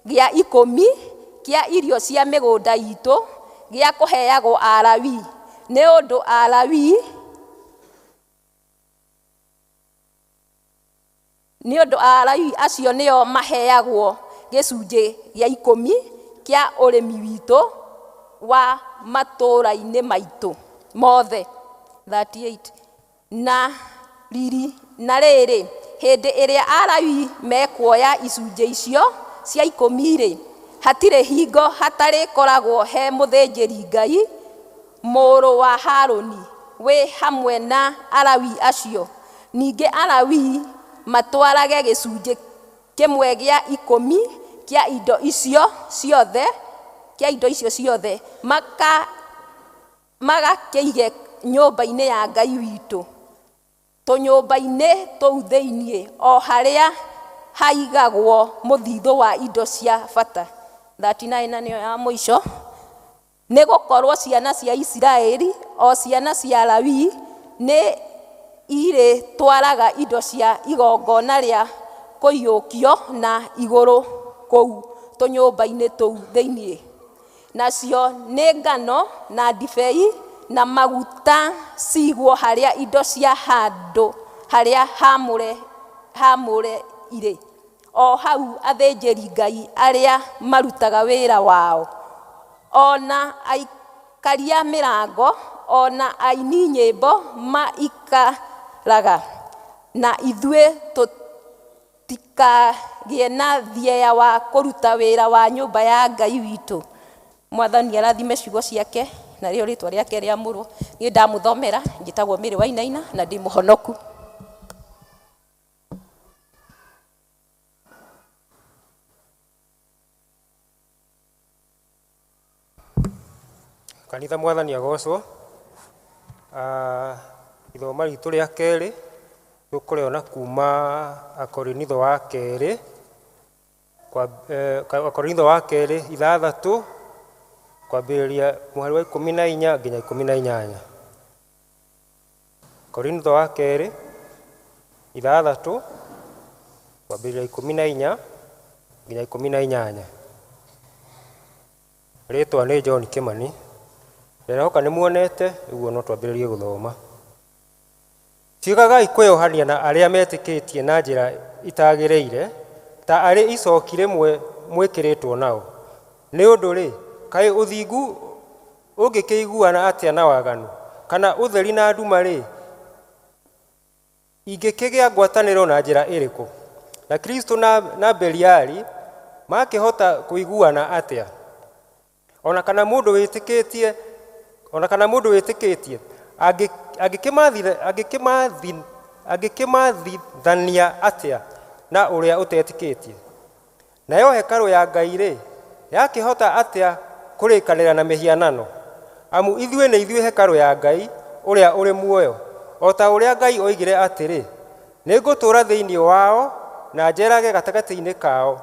gĩa 10 kĩa irio cia mĩgũnda itũ gĩa kũheagwo Alawii, nĩ ũndũ Alawii acio nĩo maheagwo gĩcunjĩ gĩa 10 kĩa ũrĩmi witũ wa matũũra-inĩ maitũ mothe. 38 Na rĩrĩ, hĩndĩ ĩrĩa Alawii mekuoya icunjĩ icio cia 10-rĩ, hatirĩ hingo hatarĩkoragwo he mũthĩnjĩri Ngai mũrũ wa Harũni wĩ hamwe na Alawii acio. Ningĩ Alawii matwarage gĩcunjĩ kĩmwe gĩa 10 kĩa indo icio ciothe magakĩige nyũmba-inĩ ya Ngai witũ, tũnyũmba-inĩ tũu thĩinĩ, o harĩa haigagwo mũthithũ wa indo cia bata. 39 Na nĩyo ya mũico, nĩ gũkorwo ciana cia Isiraeli o ciana cia Lawi nĩ irĩtwaraga indo cia igongona rĩa kũiyũkio na igũrũ kũu tũnyũmba-inĩ tũu thĩinĩ, nacio nĩ ngano na ndibei na maguta cigwo harĩa indo cia handũ harĩa haamũre irĩ, o hau athĩnjĩri Ngai arĩa marutaga wĩra wao, ona aikaria mĩrango, ona aini nyĩmbo maikaraga, na ithuĩ Tũtikagĩe na thieya wa kũruta wĩra wa nyũmba ya Ngai witũ. Mwathani arathime ciugo ciake na rĩo rĩtwa rĩake rĩamũrwo. Niĩ ndamũthomera, njĩtagwo Mary Wainaina na ndĩ mũhonoku. Kanitha mwathani agocwo. Ithoma ritũ rĩa kerĩ tũkũrĩona kuma Akorinitho wa kerĩ Akorinitho wa kerĩ 6 kwambĩrĩria mũhari wa 14 nginya 18. Korinitho wa kerĩ 6 kwambĩrĩria 14 nginya 18. Rĩtwa nĩ John Kimani. Ndĩrehoka nĩ muonete, ũguo no twambĩrĩrie gũthoma. Tigagai kwĩyohania na arĩa metĩkĩtie na njĩra itagĩrĩire, ta arĩ icoki rĩmwe mwĩkĩrĩtwo nao. Nĩ ũndũ-rĩ, kaĩ ũthingu ũngĩkĩiguana atĩa na waganu? Kana ũtheri na nduma-rĩ, ingĩkĩgĩa ngwatanĩro na njĩra ĩrĩkũ? Na Kristo na Beliali makĩhota kũiguana atĩa? Ona kana mũndũ wĩtĩkĩtie, ona kana mũndũ wĩtĩkĩtie angĩkĩmathithania atĩa na ũrĩa ũtetĩkĩtie? Nayo hekarũ ya Ngai-rĩ, yakĩhota atĩa kũrĩkanĩra na mĩhianano? Amu ithuĩ nĩ ithuĩ hekarũ ya Ngai ũrĩa ũrĩ muoyo, o ta ũrĩa Ngai oigire atĩrĩ, nĩngũtũũra thĩinĩ wao na njeerage gatagatĩ-inĩ kao.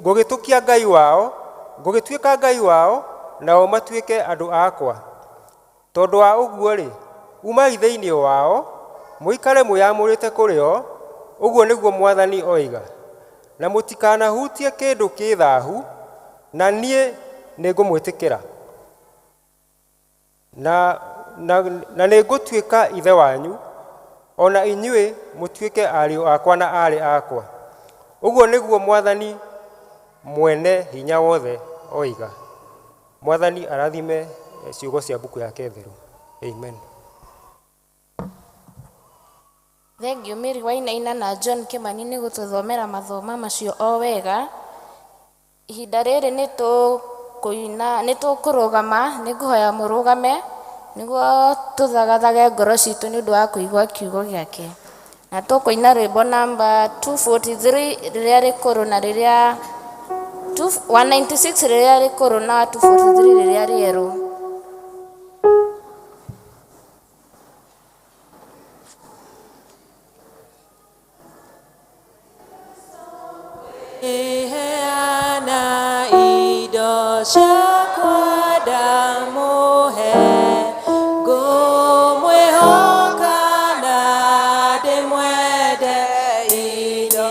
Ngũgĩtũkia Ngai wao, ngũgĩtuĩka Ngai wao, nao matuĩke andũ akwa. Tondũ wa ũguo-rĩ, umai thĩinĩ wao, mũikare mwĩamũrĩte kũrĩ o, ũguo nĩguo Mwathani oiga. Na mũtikanahutie kĩndũ kĩ thaahu, na niĩ nĩngũmwĩtĩkĩra. Na nĩngũtuĩka ithe wanyu, o na inyuĩ mũtuĩke ariũ akwa na aarĩ akwa. Ũguo nĩguo Mwathani mwene hinya wothe oiga. Mwathani arathime ciugo cia mbuku yake theru. Amen. Thengiũ Mary Wainaina na John Kimani nĩ gũtũthomera mathoma macio o wega. Ihinda rĩrĩ nĩ tũkũina, nĩ tũkũrũgama, nĩ ngũhoya mũrũgame nĩguo tũthagathage ngoro citũ nĩ ũndũ wa kũigua kiugo gĩake. Na tũkũina rwĩmbo namba 243 rĩrĩa rĩkũrũ na rĩrĩa 196 rĩrĩa rĩkũrũ na 243 rĩrĩa rĩerũ. Heana indo ciakwa ndamũhe, ngũmwĩhoka na ndĩmwende thĩinĩ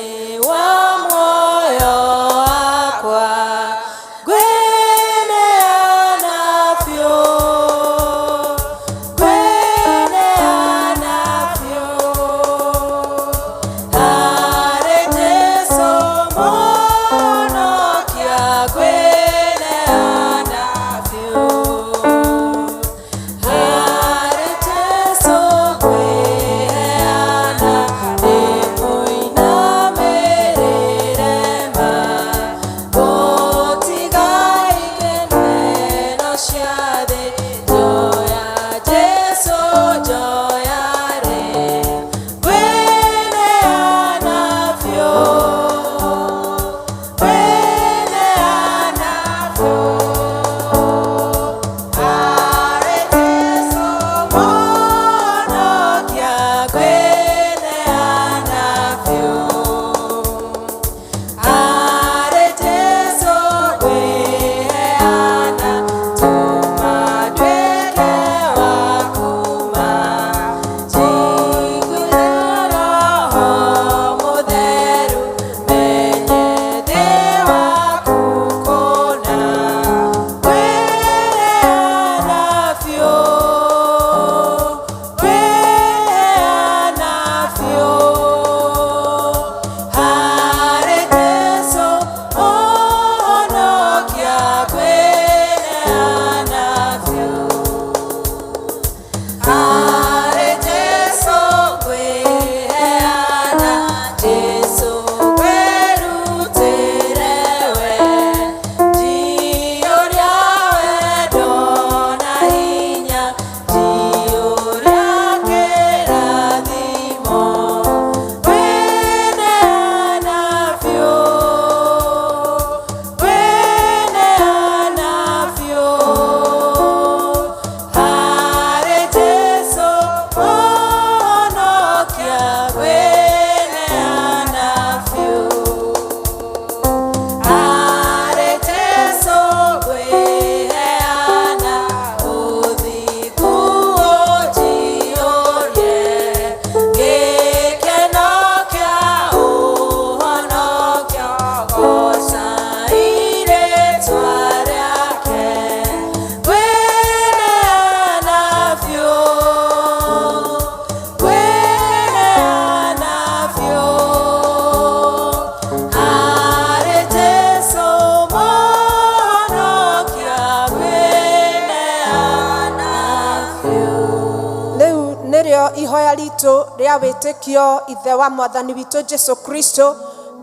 wa muoyo wakwa. Ngwĩneana biũ, ngwĩneana biũ harĩ Jesũ Mũhonokia, ngwĩneana. ritũ rĩa wĩtĩkio ithe wa mwathani witũ Jesu Kristo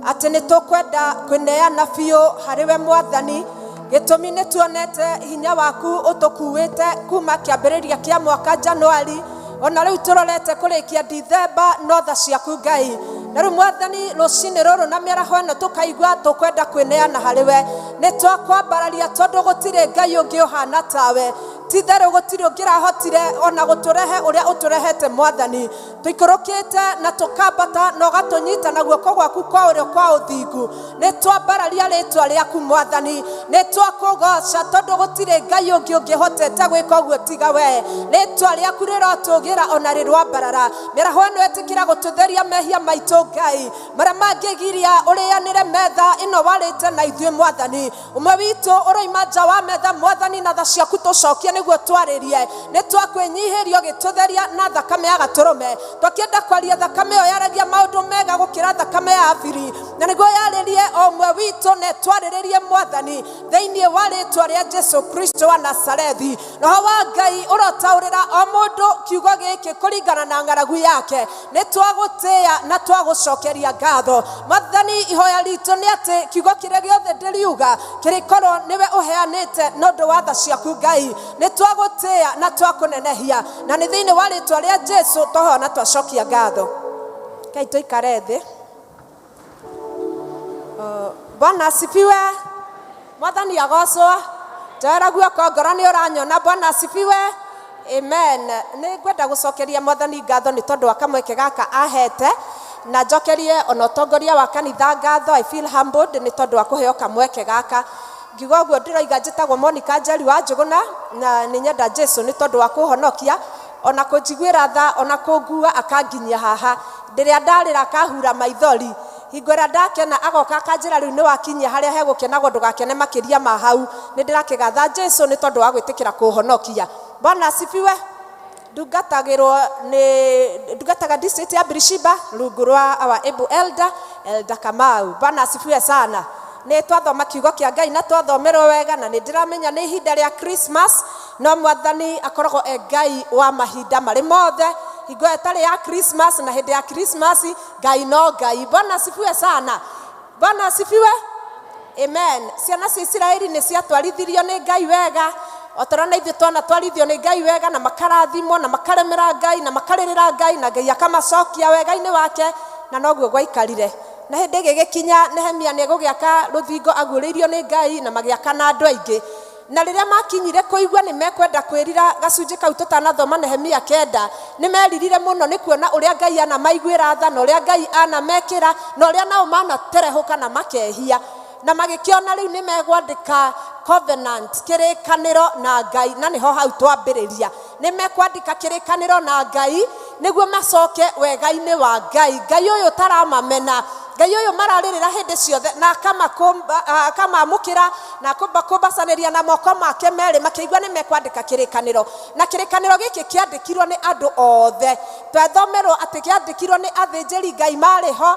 atĩ nĩ tũkwenda kwĩneana biũ harĩ we mwathani. Gĩtũmi nĩ tuonete hinya waku ũtũkuĩte kuma kĩambĩrĩria kĩa mwaka Januari ona rĩu tũrorete kũrĩkia Dithemba no tha ciaku Ngai. Na rĩu mwathani rũcinĩ rũrũ na mĩaraho ĩno tũkaigua tũkwenda kwĩneana harĩ we. Nĩ twakwambararia tondũ gũtirĩ Ngai ũngĩ ũhana tawe. Ti-itherũ gũtirĩ ũngĩrahotire ona gũtũrehe ũrĩa ũtũrehete mwathani. Tũikũrũkĩte na tũkambata na ũgatũnyita na guoko gwaku kwa ũrĩo kwa ũthingu. Nĩ twambararia rĩtwa rĩaku mwathani. Nĩ twakũgoca tondũ gũtirĩ Ngai ũngĩ ũngĩhotete gwĩka ũguo tiga we. Rĩtwa rĩaku rĩrotũgĩra ona rĩrwambarara. Mĩaraho ĩno ĩtĩkĩra gũtũtheria mehia maitũ Ngai. Marĩa mangĩgiria ũrĩanĩre metha ĩno warĩte na ithuĩ mwathani. Ũmwe witũ ũroima nja wa metha mwathani na tha ciaku tũcokie nĩguo twarĩrie. Nĩ twakwĩnyihĩria ũgĩtũtheria na thakame ya gatũrũme. Twakĩenda kwaria thakame ĩyo yaragia maũndũ mega gũkĩra thakame ya Abiri. Na nĩguo yarĩrie o ũmwe witũ na ĩtwarĩrĩrie mwathani thĩinĩ wa rĩtwa rĩa Jesu Kristo wa Nazarethi. Roho wa Ngai ũrotaũrĩra o mũndũ kiugo gĩkĩ kũringana na ng'aragu yake. Nĩ twagũtĩĩa na twagũcokeria ngatho. Mwathani ihoya ritũ nĩ atĩ kiugo kĩrĩa gĩothe ndĩriuga kĩrĩkorwo nĩwe ũheanĩte na ũndũ wa tha ciaku Ngai. Nĩ twagũtĩĩa na twakũnenehia. Na nĩ thĩinĩ wa rĩtwa rĩa Jesu twahoya na twacokia ngatho. Ngai tũikare thĩ. Bwana asifiwe. Mwathani agocwo. Njoera guoko ngoro nĩ ũranyona. Bwana asifiwe. Amen. Nĩ ngwenda gũcokeria mwathani ngatho nĩ tondũ wa kamweke gaka ahete na njokerie ona ũtongoria wa kanitha ngatho. I feel humbled nĩ tondũ wa kũheo kamweke gaka. Ngiuga ũguo ndĩroiga njĩtagwo Monica Njeri wa Njũgũna na nĩ nyenda Jesu nĩ tondũ wa kũhonokia ona kũnjiguĩra tha ona kũngua akanginyia haha. Ndĩrĩa ndarĩra akahura maithori. Hingo ĩrĩa ndakena agoka akanjĩra rĩu nĩ wakinyia harĩa hegũkenagwo ndũgakene makĩria ma hau. Nĩ ndĩrakĩgatha Jesu nĩ tondũ wa gwĩtĩkĩra kũhonokia. Bwana asifiwe. Ndungatagĩrwo nĩ ndungataga district ya Birishiba rungu rwa our able elder, Elder Kamau. Bwana asifiwe sana. Nĩ twathoma kiugo kĩa Ngai na twathomerwo wega na nĩ ndĩramenya nĩ ihinda rĩa Christmas no mwathani akoragwo e Ngai wa mahinda marĩ mothe. Hingo ĩtarĩ ya Christmas na hĩndĩ ya Christmas Ngai no Ngai. Bwana asifiwe sana. Bwana asifiwe. Amen. Ciana cia Isiraeli nĩ ciatwarithirio nĩ Ngai wega. O ta ũrĩa na ithuĩ twanatwarithio nĩ Ngai wega na makarathimwo na makaremera Ngai na makarĩrĩra Ngai na Ngai akamacokia wega-inĩ wake na noguo gwaikarire. Na hĩndĩ ĩgĩgĩkinya Nehemia nĩ egũgĩaka rũthingo aguũrĩirio nĩ Ngai na magĩaka na andũ aingĩ. Na rĩrĩa makinyire kũigua nĩ mekwenda kwĩrira gacunjĩ kau tũtanathoma Nehemia 9 nĩ meririre mũno nĩ kuona ũrĩa Ngai anamaiguĩra tha na ũrĩa Ngai anamekĩra na ũrĩa nao manaterehũka na makehia. Na magĩkĩona rĩu nĩ megwandĩka covenant kĩrĩkanĩro na Ngai na nĩho hau twambĩrĩria. Nĩ mekwandĩka kĩrĩkanĩro na Ngai nĩguo macoke wega-inĩ wa Ngai. Ngai ũyũ ũtaramamena, Ngai ũyũ mararĩrĩra hĩndĩ ciothe na akamamũkĩra na akũmbacanĩria na moko make merĩ makĩigua nĩ mekwandĩka kĩrĩkanĩro. Na kĩrĩkanĩro gĩkĩ kĩandĩkirwo nĩ andũ othe. Twathomerwo atĩ kĩandĩkirwo nĩ athĩnjĩri Ngai marĩ ho,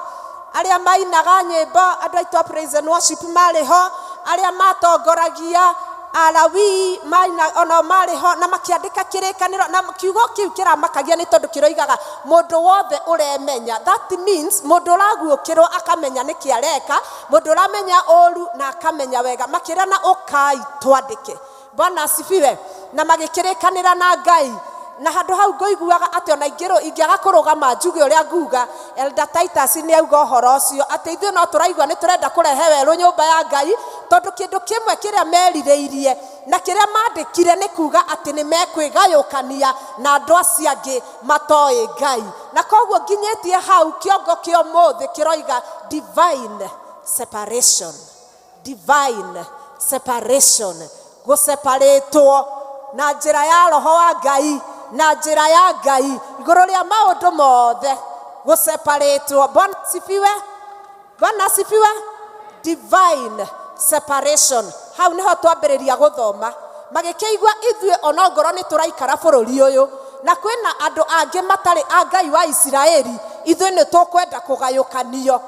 arĩa mainaga nyĩmbo, andũ aitũ a praise and worship marĩ ho, arĩa matongoragia Alawii maina ona marĩ ho na makĩandĩka kĩrĩkanĩro. Na kiugo kĩu kĩramakagia nĩ tondũ kĩroigaga mũndũ wothe ũremenya. That means mũndũ ũraguũkĩrwo akamenya nĩkĩ areka, mũndũ ũramenya ũru na akamenya wega. Makĩrana ũkai twandĩke. Bwana asifiwe. Na magĩkĩrĩkanĩra na Ngai. Na handũ hau ngũiguaga atĩ ona ingĩaga kũrũgama njuge ũrĩa nguga, Elder Titus nĩ auga ũhoro ũcio atĩ ithuĩ no tũraigua nĩ tũrenda kũrehe werũ nyũmba ya Ngai tondũ kĩndũ kĩmwe kĩrĩa merirĩirie na kĩrĩa mandĩkire nĩ kuga atĩ nĩ mekwĩgayũkania na andũ acio angĩ matoĩ Ngai. Na koguo nginyĩtie hau kĩongo kĩa ũmũthĩ kĩroiga divine separation. Divine separation. Gũseparĩtwo na njĩra ya roho wa Ngai na njĩra ya Ngai igũrũ rĩa maũndũ mothe gũseparĩtwo. Bwana asifiwe. Bwana asifiwe. Divine separation. Hau nĩho twambĩrĩria gũthoma. Magĩkĩigua ithuĩ ona ngorwo nĩ tũraikara bũrũri ũyũ na kwĩna andũ angĩ matarĩ a Ngai wa Isiraeli, ithuĩ nĩ tũkwenda kũgayũkanio.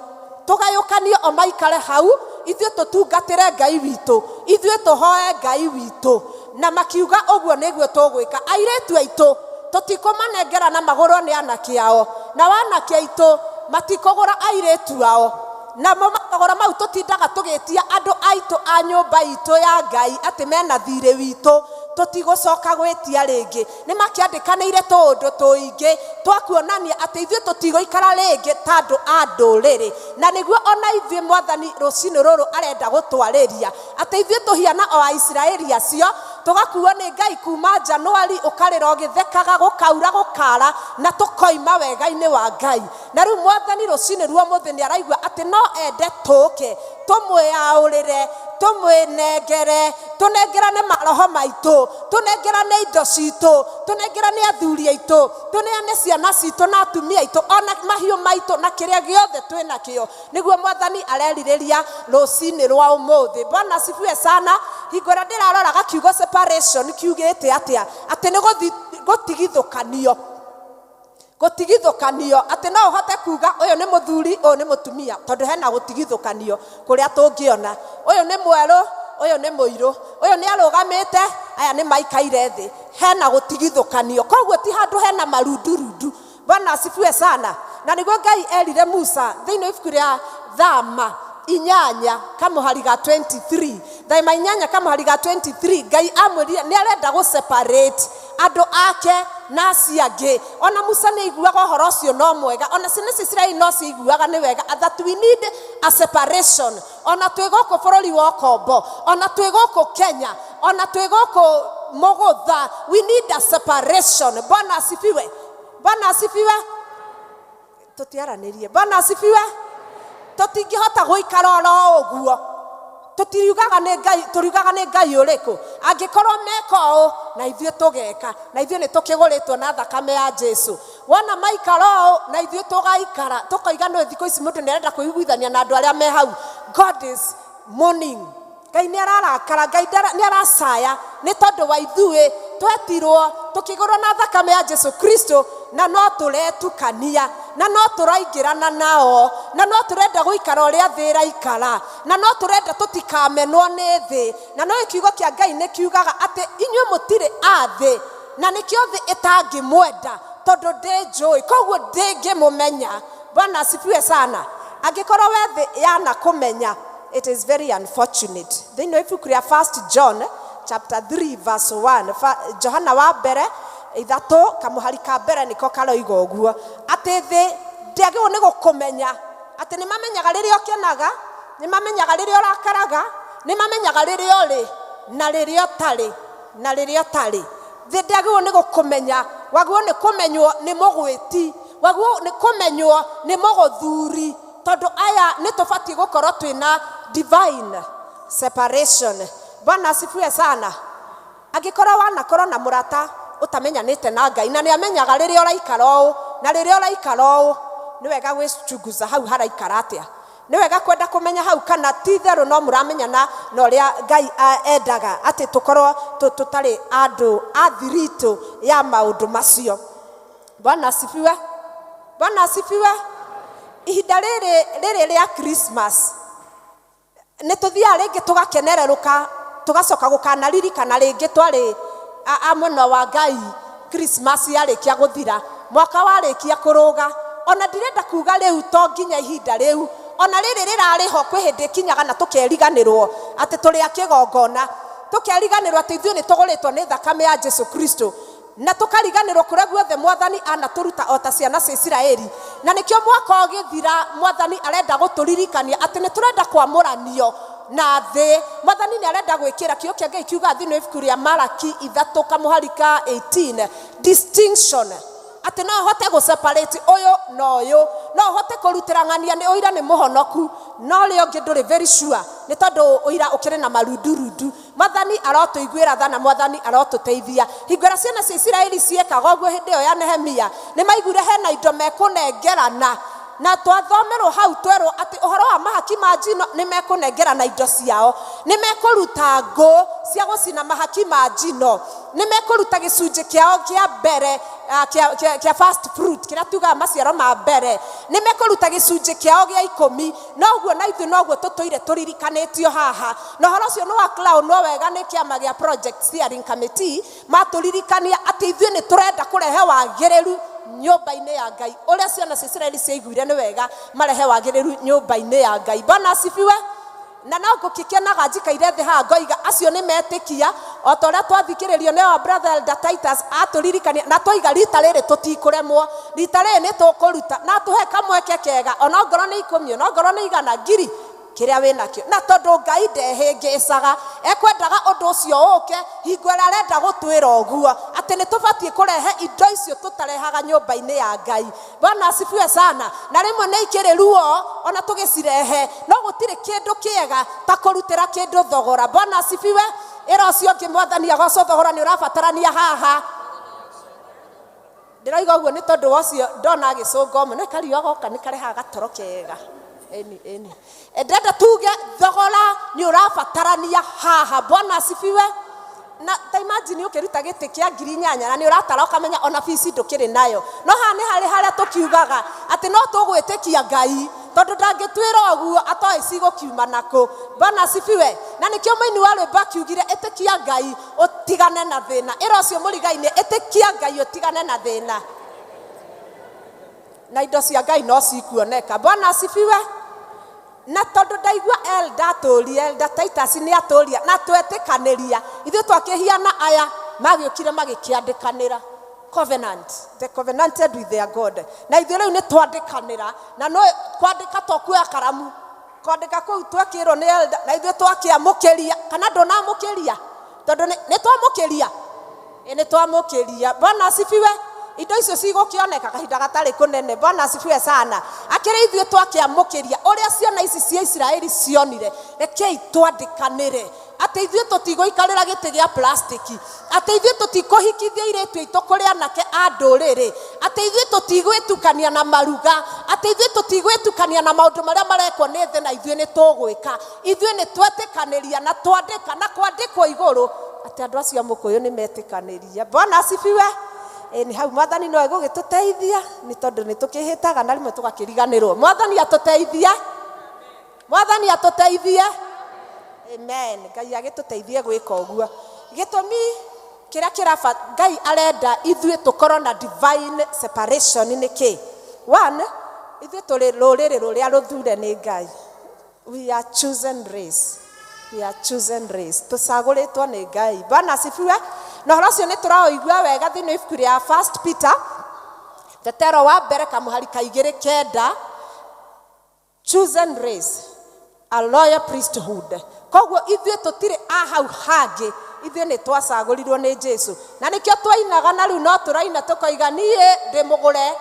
Tũgayũkanio o maikare hau, ithuĩ tũtungatĩre Ngai witũ, ithuĩ tũhoe Ngai witũ. Na makiuga ũguo nĩguo tũgwĩka. Airĩtu aitũ Tũtikũmanengera na magũrwo nĩ anake ao, na anake aitũ matikũgũra airĩtu ao. Namo mathogora mau tũtindaga tũgĩtia andũ aitũ a nyũmba itũ ya Ngai atĩ mena thirĩ witũ, tũtigũcoka gwĩtia rĩngĩ. Nĩ makĩandĩkanĩire tũũndũ tũingĩ twa kuonania atĩ ithuĩ tũtigũikara rĩngĩ ta andũ a ndũrĩrĩ. Na nĩguo ona ithuĩ Mwathani rũcinĩ rũrũ arenda gũtwarĩria atĩ ithuĩ tũhiana o Aisiraeli acio, tũgakuo nĩ Ngai kuma Januari, ũkarĩra ũgĩthekaga, gũkaura gũkara, na tũkoima wega-inĩ wa Ngai. Na rĩu Mwathani rũcinĩ ruo mũthĩ nĩ araigua atĩ no ende tũke tũmwĩaũrĩre, tũmwĩnengere, tũnengerane maroho maitũ, tũnengerane indo citũ, tũnengerane athuri aitũ, tũneane ciana citũ na atumia aitũ, ona mahiũ maitũ na kĩrĩa gĩothe twĩ nakĩo. Nĩguo Mwathani arerirĩria rũcinĩ rwa ũmũthĩ. Bwana asifiwe sana. Hingo ĩrĩa ndĩraroraga kiugo separation kiugĩte atĩa, atĩ nĩ gũtigithũkanio, gũtigithũkanio, atĩ no ũhote kuga ũyũ nĩ mũthuri, ũyũ nĩ mũtumia, tondũ hena gũtigithũkanio kũrĩa tũngĩona. Ũyũ nĩ mwerũ, ũyũ nĩ mũirũ, ũyũ nĩ arũgamĩte, aya nĩ maikaire thĩ. Hena gũtigithũkanio, koguo ti handũ hena marundurundu. Bwana asifiwe sana. Na nĩguo Ngai erire Musa thĩinĩ wa ibuku rĩa Thama 8 kamũhari ga 23, Thama 8 kamũhari ga 23, Ngai amwĩrire nĩ arenda gũ separate andũ ake na acio angĩ. Ona Musa nĩ aiguaga ũhoro ũcio no mwega, ona ciana cia Isiraeli no ciaiguaga nĩ wega, that we need a separation. Ona twĩ gũkũ bũrũri wa ũkombo, ona twĩ gũkũ Kenya, ona twĩ gũkũ Mũgũtha, we need a separation. Bwana asifiwe. Bwana asifiwe. Tũtiaranĩrie. Bwana asifiwe. Tũtingĩhota gũikara oro ũguo. Tũtiriugaga nĩ Ngai, tũriugaga nĩ Ngai ũrĩkũ angĩkorwo meka ũũ na ithuĩ tũgeka, na ithuĩ nĩ tũkĩgũrĩtwo na thakame ya Jesu. Wona maikara ũũ na ithuĩ tũgaikara, tũkoiga nĩ thikũ ici mũndũ nĩ arenda kwĩiguithania na andũ arĩa me hau. God is mourning. Ngai nĩ ararakara, Ngai nĩ aracaya nĩ tondũ wa ithuĩ twetirwo tũkĩgũrwo na thakame ya Jesu Kristo, na no tũretukania, na no tũraingĩrana nao, na no tũrenda gũikara ũrĩa thĩ ĩraikara, na no tũrenda tũtikamenwo nĩ thĩ. Na no kiugo kĩa Ngai nĩ kiugaga atĩ inyuĩ mũtirĩ a thĩ, na nĩkĩo thĩ ĩtangĩmwenda tondũ ndĩnjũĩ, koguo ndĩngĩmũmenya. Bwana asifiwe sana. Angĩkorwo we thĩ yanakũmenya, it is very unfortunate. Thĩinĩ wa ibuku rĩa 1 John chapter 3 verse 1, Johana wa mbere 3 kamũhari ka mbere nĩko karoiga ũguo atĩ thĩ ndĩagĩrĩirwo nĩ gũkũmenya, atĩ nĩ mamenyaga rĩrĩa ũkenaga, nĩ mamenyaga rĩrĩa ũrakaraga, nĩ mamenyaga rĩrĩa ũrĩ na rĩrĩa ũtarĩ, na rĩrĩa ũtarĩ. Thĩ ndĩagĩrĩirwo nĩ gũkũmenya, wagĩrĩirwo nĩ kũmenywo nĩ mũgwĩti, wagĩrĩirwo nĩ kũmenywo nĩ mũgũthuri, tondũ aya nĩ tũbatiĩ gũkorwo twĩna divine separation. Bwana asifiwe sana. Angĩkorwo wanakorwo na mũrata ũtamenyanĩte na Ngai, na nĩ amenyaga rĩrĩa ũraikara ũũ na rĩrĩa ũraikara ũũ, nĩ wega gwĩchunguza hau haraikara atĩa. Nĩ wega kwenda kũmenya hau kana ti itherũ no mũramenyana na ũrĩa Ngai endaga atĩ tũkorwo tũtarĩ andũ a thiritũ ya maũndũ macio. Bwana asifiwe. Bwana asifiwe. Ihinda rĩrĩ rĩrĩ rĩa Christmas nĩ tũthiaga rĩngĩ tũgakenererũka, tũgacoka gũkanaririkana rĩngĩ twarĩ a mwena wa Ngai Christmas yarĩkia gũthira, mwaka warĩkia kũrũga. Ona ndirenda kuga rĩu to nginya ihinda rĩu, ona rĩrĩ rĩrarĩ ho kwĩ hĩndĩ ĩkinyaga na tũkeriganĩrwo atĩ tũrĩ a kĩgongona, tũkeriganĩrwo atĩ ithuĩ nĩ tũgũrĩtwo nĩ thakame ya Jesu Kristo, na tũkariganĩrwo kũrĩa guothe Mwathani anatũruta o ta ciana cia Isiraeli. Na nĩkĩo mwaka ũgĩthira Mwathani arenda gũtũririkania atĩ nĩ tũrenda kwamũranio na thĩ. Mwathani nĩ arenda gwĩkĩra kĩo kĩa Ngai kiuga thĩinĩ wa ibuku rĩa Malaki 3 kamũhari ka 18, distinction, atĩ no ũhote gũ separate ũyũ na ũyũ, no ũhote kũrutĩra ng'ania nĩ ũira nĩ mũhonoku, no ũrĩa ũngĩ ndũrĩ very sure nĩ tondũ ũira ũkĩrĩ na marundurundu. Mwathani arotũiguĩra tha na Mwathani arotũteithia. Hingo ĩrĩa ciana cia Isiraeli ciekaga ũguo hĩndĩ ĩyo ya Nehemia, nĩ maiguire hena indo mekũnengerana, na twathomerwo hau twerwo atĩ ũhoro wa mahaki ma njino nĩ mekũnengerana indo ciao, nĩ mekũruta ngũ cia gũcina mahaki ma njino, nĩ mekũruta gĩcunjĩ kĩao kĩa mbere, kĩa first fruit, kĩrĩa tugaga maciaro ma mbere, Nĩ mekũruta gĩcunjĩ kĩao gĩa 10. Noguo na ithuĩ noguo tũtũire tũririkanĩtio haha. Na ũhoro ũcio nĩ wa clown no wega nĩ kĩama gĩa project steering committee matũririkania atĩ ithuĩ nĩ tũrenda kũrehe wagĩrĩru nyũmba-inĩ ya Ngai. Ũrĩa ciana cia Isiraeli ciaiguire nĩ wega marehe wagĩrĩru nyũmba-inĩ ya Ngai. Bwana asifiwe. Na no ngũkĩkenaga njikaire thĩ haha ngoiga acio nĩ metĩkia o ta ũrĩa twathikĩrĩrio nĩ our brother Elder Titus atũririkania na twaiga rita rĩrĩ tũtikũremwo, rita rĩrĩ nĩ tũkũruta na tũhe kamweke kega, ona ongorwo nĩ 10, ona ongorwo nĩ 100, 1000, kĩrĩa wĩnakĩo. Na tondũ Ngai ndehĩngĩcaga, ekwendaga ũndũ ũcio ũke hingo ĩrĩa arenda gũtwĩra ũguo atĩ nĩ tũbatiĩ kũrehe indo icio tũtarehaga nyũmba-inĩ ya Ngai. Bwana asifiwe sana. Na rĩmwe nĩ ikĩrĩ ruo ona tũgĩcirehe, no gũtirĩ kĩndũ kĩega ta kũrutĩra kĩndũ thogora. Bwana asifiwe. Ĩra ũcio ũngĩ Mwathani agocwo, thogora nĩ ũrabatarania haha. Ndĩroiga ũguo nĩ tondũ wa ũcio ndona agĩcũnga ũmwe, nĩ kariũa goka nĩ karehaga gatoro kega. Ĩni, ĩni. Ndĩrenda tuge thogora nĩ ũrabatarania haha. Bwana asifiwe. Na ta imagine ũkĩruta gĩtĩ kĩa 8,000 na nĩ ũratara ũkamenya ona bici ndũkĩrĩ nayo. No haha nĩ harĩ harĩa tũkiugaga atĩ no tũgwĩtĩkia Ngai tondũ ndangĩtwĩra ũguo atoĩ cigũkiuma nakũ. Bwana asifiwe. Na nĩkĩo mũini wa rwĩmbo akiugire ĩtĩkia Ngai ũtigane na thĩna. Ĩra ũcio mũrigainĩ ĩtĩkia Ngai ũtigane na thĩna. Na indo cia Ngai no cikuoneka. Bwana asifiwe. Na tondũ ndaigua Elder atũria, Elder Titus nĩ atũria na twetĩkanĩria, ithuĩ twakĩhiana aya magĩũkire magĩkĩandĩkanĩra covenant, they covenanted with their God. Na ithuĩ rĩu nĩ twandĩkanĩra, na no kwandĩka to kuoya karamu, kwandĩka kũu twekĩrwo nĩ Elder na ithuĩ twakĩamũkĩria, kana ndũnamũkĩria? Tondũ nĩ twamũkĩria? Ĩ, nĩ twamũkĩria. Bwana asifiwe. Indo icio cigũkĩoneka kahinda gatarĩ kũnene. Bwana asifiwe sana. Akĩrĩ ithuĩ twakĩamũkĩria ũrĩa ciana ici cia Isiraeli cionire, rekei twandĩkanĩre atĩ ithuĩ tũtigũikarĩra gĩtĩ gĩa plastiki, atĩ ithuĩ tũtikũhikithia airĩtu aitũ kũrĩ anake a ndũrĩrĩ, atĩ ithuĩ tũtigwĩtukania na maruga, atĩ ithuĩ tũtigwĩtukania na maũndũ marĩa marekwo nĩ thĩ, na ithuĩ nĩ tũgwĩka. Ithuĩ nĩ twetĩkanĩria na twandĩka na kwandĩkwo igũrũ atĩ andũ acio a Mũkũyũ nĩ metĩkanĩria. Bwana asifiwe. Nĩ hau Mwathani no egũgĩtũteithia nĩ tondũ nĩ tũkĩhĩtaga na rĩmwe tũgakĩriganĩrwo. Mwathani atũteithie. Mwathani atũteithie. Amen. Ngai agĩtũteithie gwĩka ũguo. Gĩtũmi kĩrĩa kĩraba Ngai arenda ithuĩ tũkorwo na divine separation nĩ kĩ? One, ithuĩ tũrĩ rũrĩrĩ rũrĩa rũthure nĩ Ngai. We are chosen race. We are chosen race. Tũcagũrĩtwo nĩ Ngai. Bwana asifiwe. Na ũhoro ũcio nĩ tũraũigua wega thĩinĩ wa ibuku rĩa First Peter, Petero wa mbere kamũhari ka 2:9, chosen race, a royal priesthood. Koguo ithuĩ tũtirĩ a hau hangĩ, ithuĩ nĩ twacagũrirwo nĩ Jesu. Na nĩkĩo twainaga na rĩu no tũraina tũkoiga niĩ ndĩ mũgũre,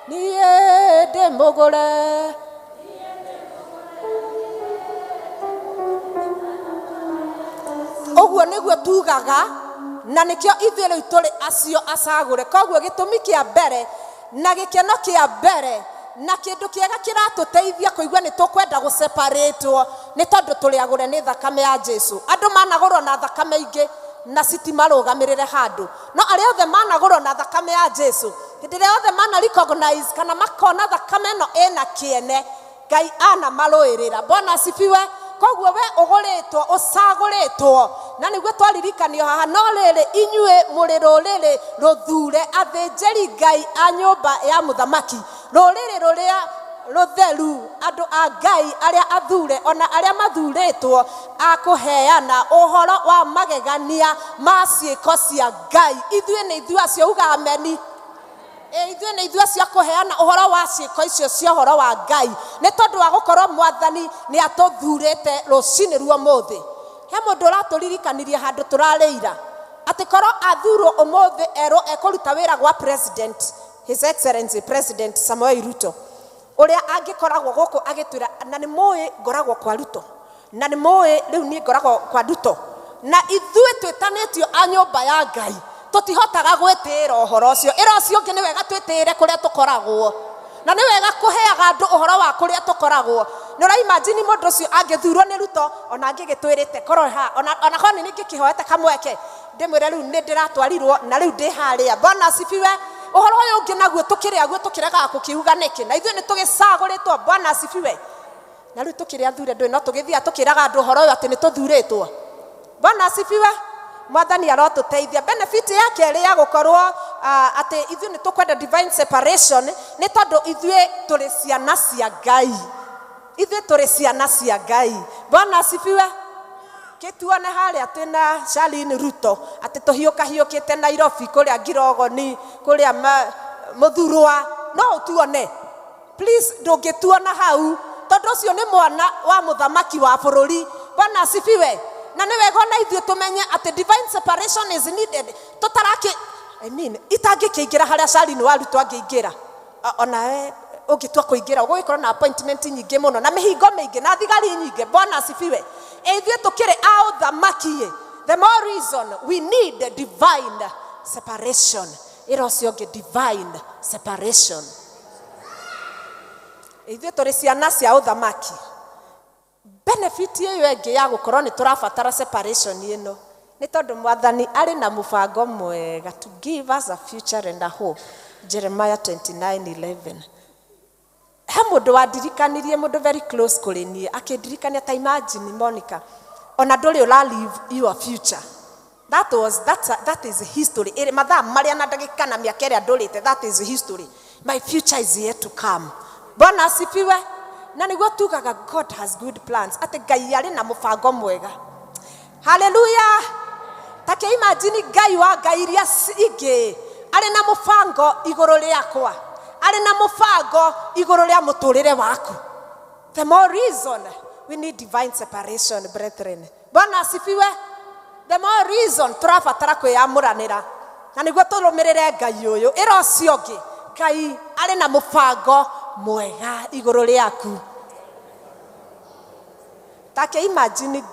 niĩ ndĩ mũgũre. Ũguo nĩguo tugaga, na nĩkĩo ithuĩ rĩu tũrĩ acio acagũre. Koguo gĩtũmi kĩa mbere na gĩkeno kĩa mbere na kĩndũ kĩega kĩratũteithia kũigua nĩ tũkwenda gũseparatwo nĩ tondũ tũrĩ agũre nĩ thakame ya Jesu. Andũ managũrwo na thakame ingĩ na citimarũgamĩrĩre handũ, no arĩa othe managũrwo na thakame ya Jesu, hĩndĩ ĩrĩa othe mana recognize kana makona thakame ĩno ĩna kĩene, Ngai ana marũĩrĩra. Bwana asifiwe. Koguo we ũgũrĩtwo, ũcagũrĩtwo, na nĩguo twaririkanio haha. No rĩrĩ, inyuĩ mũrĩ rũrĩrĩ rũthure, athĩnjĩri Ngai a nyũmba ya mũthamaki, rũrĩrĩ rũrĩa rũtheru, andũ a Ngai arĩa athure ona arĩa mathurĩtwo a kũheana ũhoro wa magegania ma ciĩko cia Ngai. Ithuĩ nĩ ithuĩ acio, uga ameni. Ithuĩ nĩ ithuĩ acio a kũheana ũhoro wa ciĩko icio cia ũhoro wa Ngai, nĩ tondũ wa gũkorwo Mwathani nĩ atũthurĩte rũcinĩ rwa ũmũthĩ. He mũndũ ũratũririkanirie handũ tũrarĩira atĩ korwo athurwo ũmũthĩ erwo ekũruta wĩra gwa President, His Excellency President Samoei Ruto, ũrĩa angĩkoragwo gũkũ agĩtwĩra, na nĩ mũĩ ngoragwo kwa Ruto, na nĩ mũĩ rĩu niĩ ngoragwo kwa Ruto, na ithuĩ twĩtanĩtio a nyũmba ya Ngai tũtihotaga gwĩtĩĩra ũhoro ũcio. Ĩra ũcio ũngĩ nĩ wega twĩtĩĩre kũrĩa tũkoragwo, na nĩ wega kũheaga andũ ũhoro wa kũrĩa tũkoragwo. Nĩ ũra imagine mũndũ ũcio angĩthurwo nĩ Ruto, ona angĩgĩtwĩrĩte korwo ha, ona korwo nĩ niĩ ngĩkĩhoete kamweke ndĩmwĩre rĩu nĩ ndĩratwarirwo na rĩu ndĩ harĩa. Bwana asifiwe. Ũhoro ũyũ ũngĩ naguo tũkĩrĩ aguo tũkĩregaga kũkiuga nĩkĩ? Na ithuĩ nĩ tũgĩcagũrĩtwo. Bwana asifiwe. Na rĩu tũkĩrĩ athure ndũĩ no tũgĩthiaga tũkĩraga andũ ũhoro ũyũ atĩ nĩ tũthurĩtwo. Bwana asifiwe. Mwathani arotũteithia. Benefit ya kerĩ ya gũkorwo atĩ ithuĩ nĩ tũkwenda divine separation nĩ tondũ ithuĩ tũrĩ ciana cia Ngai. Ithuĩ tũrĩ ciana cia Ngai. Bwana asifiwe. Kĩtuone harĩa twĩna Charlene Ruto atĩ tũhiũkahiũkĩte Nairobi kũrĩa Ngirogoni kũrĩa Mũthurwa, no ũtuone. Please ndũngĩtuona hau tondũ ũcio nĩ mwana wa mũthamaki wa bũrũri. Bwana asifiwe. Na nĩ wega ona ithuĩ tũmenye atĩ divine separation is needed. Tũtarakĩ, I mean, itangĩkĩingĩra harĩa Charlene wa Ruto angĩingĩra. Onawe ũngĩtua kũingĩra ũgũgĩkorwo na appointment nyingĩ mũno na mĩhingo mĩingĩ na thigari nyingĩ. Bwana asifiwe. Ithuĩ tũkĩrĩ a ũthamaki. The more reason we need divine separation. Ĩra ũcio ũngĩ divine separation. Ithuĩ tũrĩ ciana cia ũthamaki. Benefit ĩyo ĩngĩ ya gũkorwo nĩ tũrabatara separation ĩno nĩ tondũ mwathani arĩ na mũbango mwega to give us a future and a hope. Jeremiah 29:11. He mũndũ wandirikanirie, mũndũ very close kũrĩ niĩ akĩndirikania ta imagine Monica, ona ndũrĩ ũra live your future. That was, that's a, that is history. Ĩrĩ mathaa marĩa na ndagĩka na mĩaka ĩrĩa ndũrĩte, that is history. My future is yet to come. Bwana asifiwe. Na nĩguo tugaga God has good plans, atĩ Ngai arĩ na mũbango mwega. Haleluya. Ta kĩ imagine Ngai wa Ngai iria ingĩ arĩ na mũbango igũrũ rĩakwa, arĩ na mũbango igũrũ rĩa mũtũrĩre waku. The more reason we need divine separation, brethren. Bwana asifiwe. The more reason tũrabatara kwĩyamũranĩra na nĩguo tũrũmĩrĩre Ngai ũyũ. Ĩra ũcio ũngĩ, Ngai arĩ na mũbango mwega igũrũ rĩaku. Ta kĩ imagine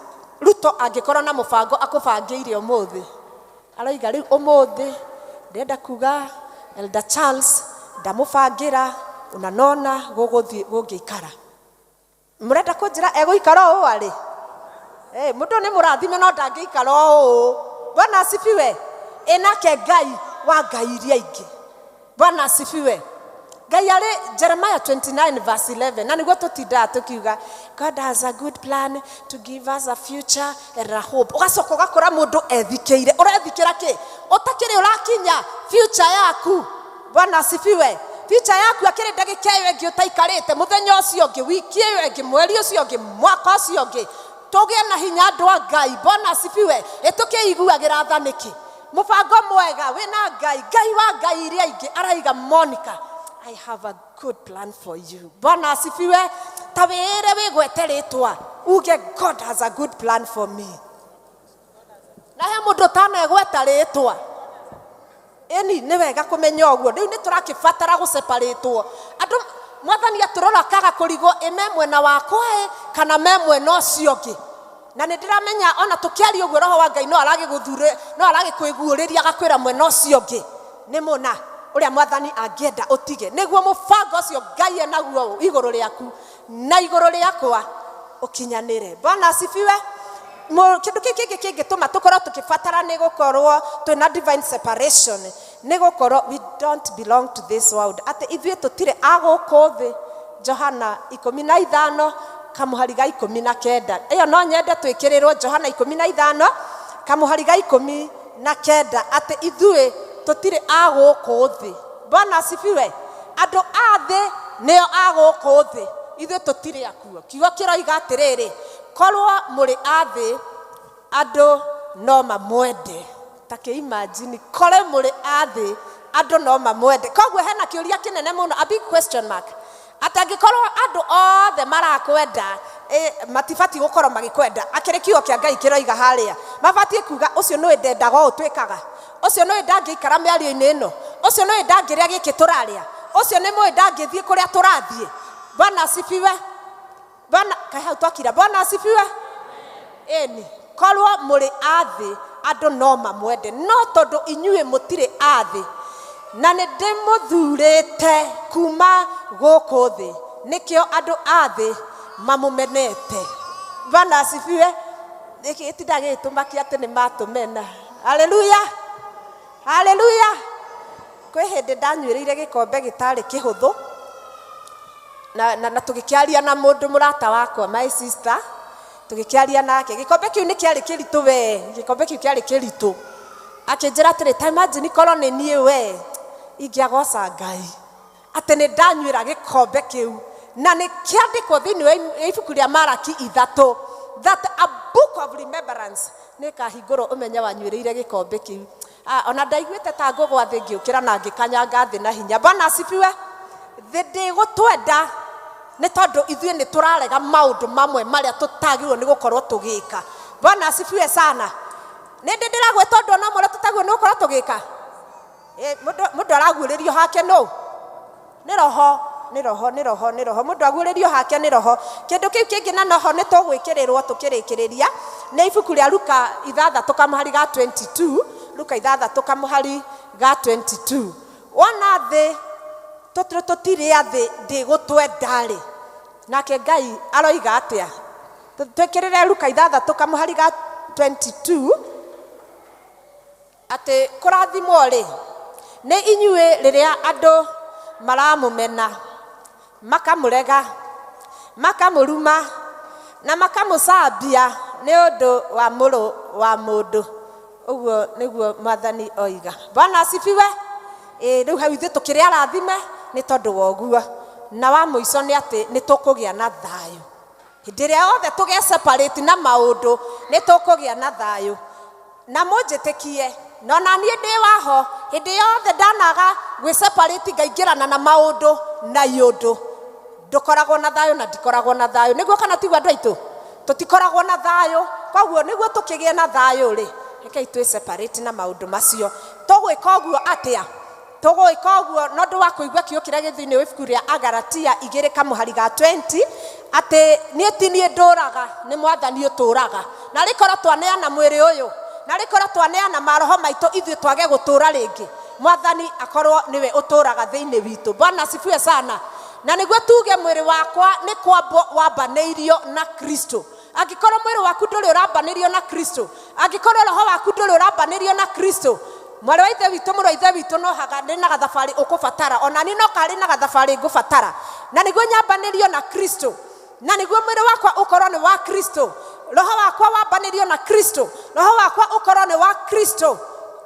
Ruto angĩkorwo na mũbango akũbangĩire ũmũthĩ, aroiga rĩu ũmũthĩ ndĩrenda kuga Elder Charles ndamũbangĩra unanona gũgũthiĩ gũngĩikara. Mũrenda kũnjĩra egũikara ũũ arĩ? Mũndũ nĩ mũrathime no ndangĩikara ũũ. Bwana asifiwe. Ĩnake Ngai wa Ngai iria ingĩ. Bwana asifiwe. Ngai arĩ Jeremiah 29 verse 11 na nĩguo tũtindaga tũkiuga God has a good plan to give us a future and a hope. Ũgacoka ũgakora mũndũ ethikĩire. Ũrethikĩra kĩ? Ũtakĩrĩ ũrakinya future yaku. Bwana asifiwe. Future yaku akĩrĩ ndagĩka ĩyo ĩngĩ ũtaikarĩte, mũthenya ũcio ũngĩ, wiki ĩyo ĩngĩ, mweri ũcio ũngĩ, mwaka ũcio ũngĩ. Tũgĩe na hinya andũ a Ngai. Bwana asifiwe. Ĩtũkĩiguagĩra tha nĩkĩ? Mũbango mwega wĩna Ngai, Ngai wa Ngai iria ingĩ araiga Monica, I have a good plan for you. Bwana asifiwe. Ta wĩĩre wĩgwete rĩtwa uge God has a good plan for me. Na he mũndũ ũtanegweta rĩtwa. Ĩni nĩ wega kũmenya ũguo. Rĩu nĩ tũrakĩbatara gũseparĩtwo. Andũ mwathani atũrora kaga kũrigwo ĩ me mwena wakwa ĩ kana me mwena ũcio ũngĩ. Na nĩ ndĩramenya ona tũkĩaria ũguo roho wa Ngai no aragĩgũthure, no aragĩkwĩguũrĩria agakwĩra mwena ũcio ũngĩ nĩ mũna ũrĩa mwathani angĩenda ũtige, nĩguo mũbango ũcio Ngai enaguo igũrũ rĩaku na igũrũ rĩakwa ũkinyanĩre. Bwana asifiwe. Kĩndũ kĩngĩ kĩngĩ kĩngĩtũma tũkorwo tũkĩbatara nĩ gũkorwo twĩna divine separation nĩ gũkorwo we don't belong to this world, atĩ ithuĩ tũtirĩ a gũkũ thĩ. Johana 15 kamũhari ga 19. Ĩyo no nyende twĩkĩrĩrwo Johana 15 kamũhari ga 19, atĩ ithuĩ tũtirĩ a gũkũ thĩ. Bwana asifiwe. Andũ a thĩ nĩo a gũkũ thĩ, ithuĩ tũtirĩ akuo. Kiugo kĩroiga atĩrĩrĩ, korwo mũrĩ a thĩ andũ no mamwende. Ta kĩ imagine kore mũrĩ a thĩ andũ no mamwende. Koguo hena kĩũria kĩnene mũno, a big question mark, atĩ angĩkorwo andũ othe marakwenda, matibatiĩ gũkorwo magĩkwenda. Akĩrĩ kiugo kĩa Ngai kĩroiga harĩa, mabatiĩ kuga ũcio nĩwe ndendaga ũũ twĩkaga, ũcio nĩwe ndangĩikara mĩario-inĩ ĩno, ũcio nĩwe ndangĩrĩa gĩkĩ tũrarĩa, ũcio nĩ mũĩ ndangĩthiĩ kũrĩa tũrathiĩ. Bwana asifiwe. Bwana kaĩ hau twakira. Bwana asifiwe. Ĩni korwo mũrĩ a thĩ andũ no mamwende, no tondũ inyuĩ mũtirĩ a thĩ na nĩ ndĩmũthurĩte kuma gũkũ thĩ, nĩkĩo andũ a thĩ mamũmenete. Bwana asifiwe. Gĩkĩ gĩtindaga gĩgĩtũmakia atĩ nĩ matũmena. Haleluya, haleluya. Kwĩ hĩndĩ ndanyuĩrĩire gĩkombe gĩtarĩ kĩhũthũ na tũgĩkĩaria na mũndũ mũrata wakwa, my sister, tũgĩkĩaria nake. Gĩkombe kĩu nĩ kĩarĩ kĩritũ we, gĩkombe kĩu kĩarĩ kĩritũ. Akĩnjĩra atĩrĩ, ta imagine korwo nĩ niĩ we, ingĩagoca Ngai atĩ nĩ ndanyuĩra gĩkombe kĩu. Na nĩ kĩandĩkwo thĩinĩ wa ibuku rĩa Maraki 3 that a book of remembrance nĩ ĩkahingũrwo ũmenye wanyuĩrĩire gĩkombe kĩu. Ona ndaiguĩte ta ngũgwa thĩ ngĩũkĩra na ngĩkanyanga thĩ na hinya. Bwana asifiwe. Thĩ ndĩgũtwenda nĩ tondũ ithuĩ nĩ tũrarega maũndũ mamwe marĩa tũtagĩrĩirwo nĩ gũkorwo tũgĩka. Bwana asifiwe sana. Nĩ ndĩ ndĩragwĩta ũndũ ona ũmwe ũrĩa tũtagĩrĩirwo nĩ gũkorwo tũgĩka? Mũndũ araguũrĩrio hake nũ? Nĩ roho, nĩ roho, nĩ roho, nĩ roho. Mũndũ aguũrĩrio hake nĩ roho. Kĩndũ kĩu kĩngĩ na noho nĩ tũgwĩkĩrĩrwo tũkĩrĩkĩrĩria nĩ ibuku rĩa Luka 6 kamũhari ga 22, Luka 6 kamũhari ga 22. Wona thĩ tũtirĩ a thĩ ndĩgũtwenda rĩ, nake Ngai aroiga atĩa? Twĩkĩrĩre Luka 6 kamũhari ga 22 atĩ kũrathimwo rĩ nĩ inyuĩ rĩrĩa andũ maramũmena, makamũrega, makamũruma na makamũcambia nĩ ũndũ wa mũrũ wa mũndũ. Ũguo nĩguo Mwathani oiga. Bwana asifiwe. Rĩu hau ithuĩ tũkĩrĩ arathime nĩ tondũ wa ũguo. Na wa mũico nĩ atĩ nĩ tũkũgĩa na thayũ. Hĩndĩ ĩrĩa yothe tũge separate na maũndũ nĩ tũkũgĩa na thayũ. Na mũnjĩtĩkie, no na niĩ ndĩ waho, hĩndĩ yothe ndanaga gwĩ separate ngaingĩrana na maũndũ na iũndũ, ndũkoragwo na thayũ na ndikoragwo na thayũ. Nĩguo kana tiguo andũ aitũ? Tũtikoragwo na thayũ. Koguo nĩguo tũkĩgĩe na thayũ rĩ, rekei twĩ separate na maũndũ macio. Tũgwĩka ũguo atĩa? Tũgwĩka ũguo na ũndũ wa kũigua kiugo kĩrĩa gĩ thĩinĩ wa ibuku rĩa Agalatia 2 kamũhari ga 20 atĩ niĩ ti niĩ ndũraga, nĩ Mwathani ũtũraga. Na rĩkorwo twaneana mwĩrĩ ũyũ, na rĩkorwo twaneana maroho maitũ ithuĩ twage gũtũra rĩngĩ, Mwathani akorwo nĩwe ũtũraga thĩinĩ witũ. Bwana asifiwe sana. Na nĩguo tuge mwĩrĩ wakwa nĩ kwambwo wambanĩirio na Kristo. Angĩkorwo mwĩrĩ waku ndũrĩ ũrambanĩrio na Kristo, angĩkorwo roho waku ndũrĩ ũrambanĩrio na Kristo, mwarĩ wa ithe witũ, mũrũ wa ithe witũ, no haga nĩ na gathabarĩ ũkũbatara, ona niĩ no karĩ na gathabarĩ ngũbatara. Na nĩguo nyambanĩrio na Kristo, na nĩguo mwĩrĩ wakwa ũkorwo nĩ wa Kristo, roho wakwa wambanĩrio na Kristo, roho wakwa ũkorwo nĩ wa Kristo.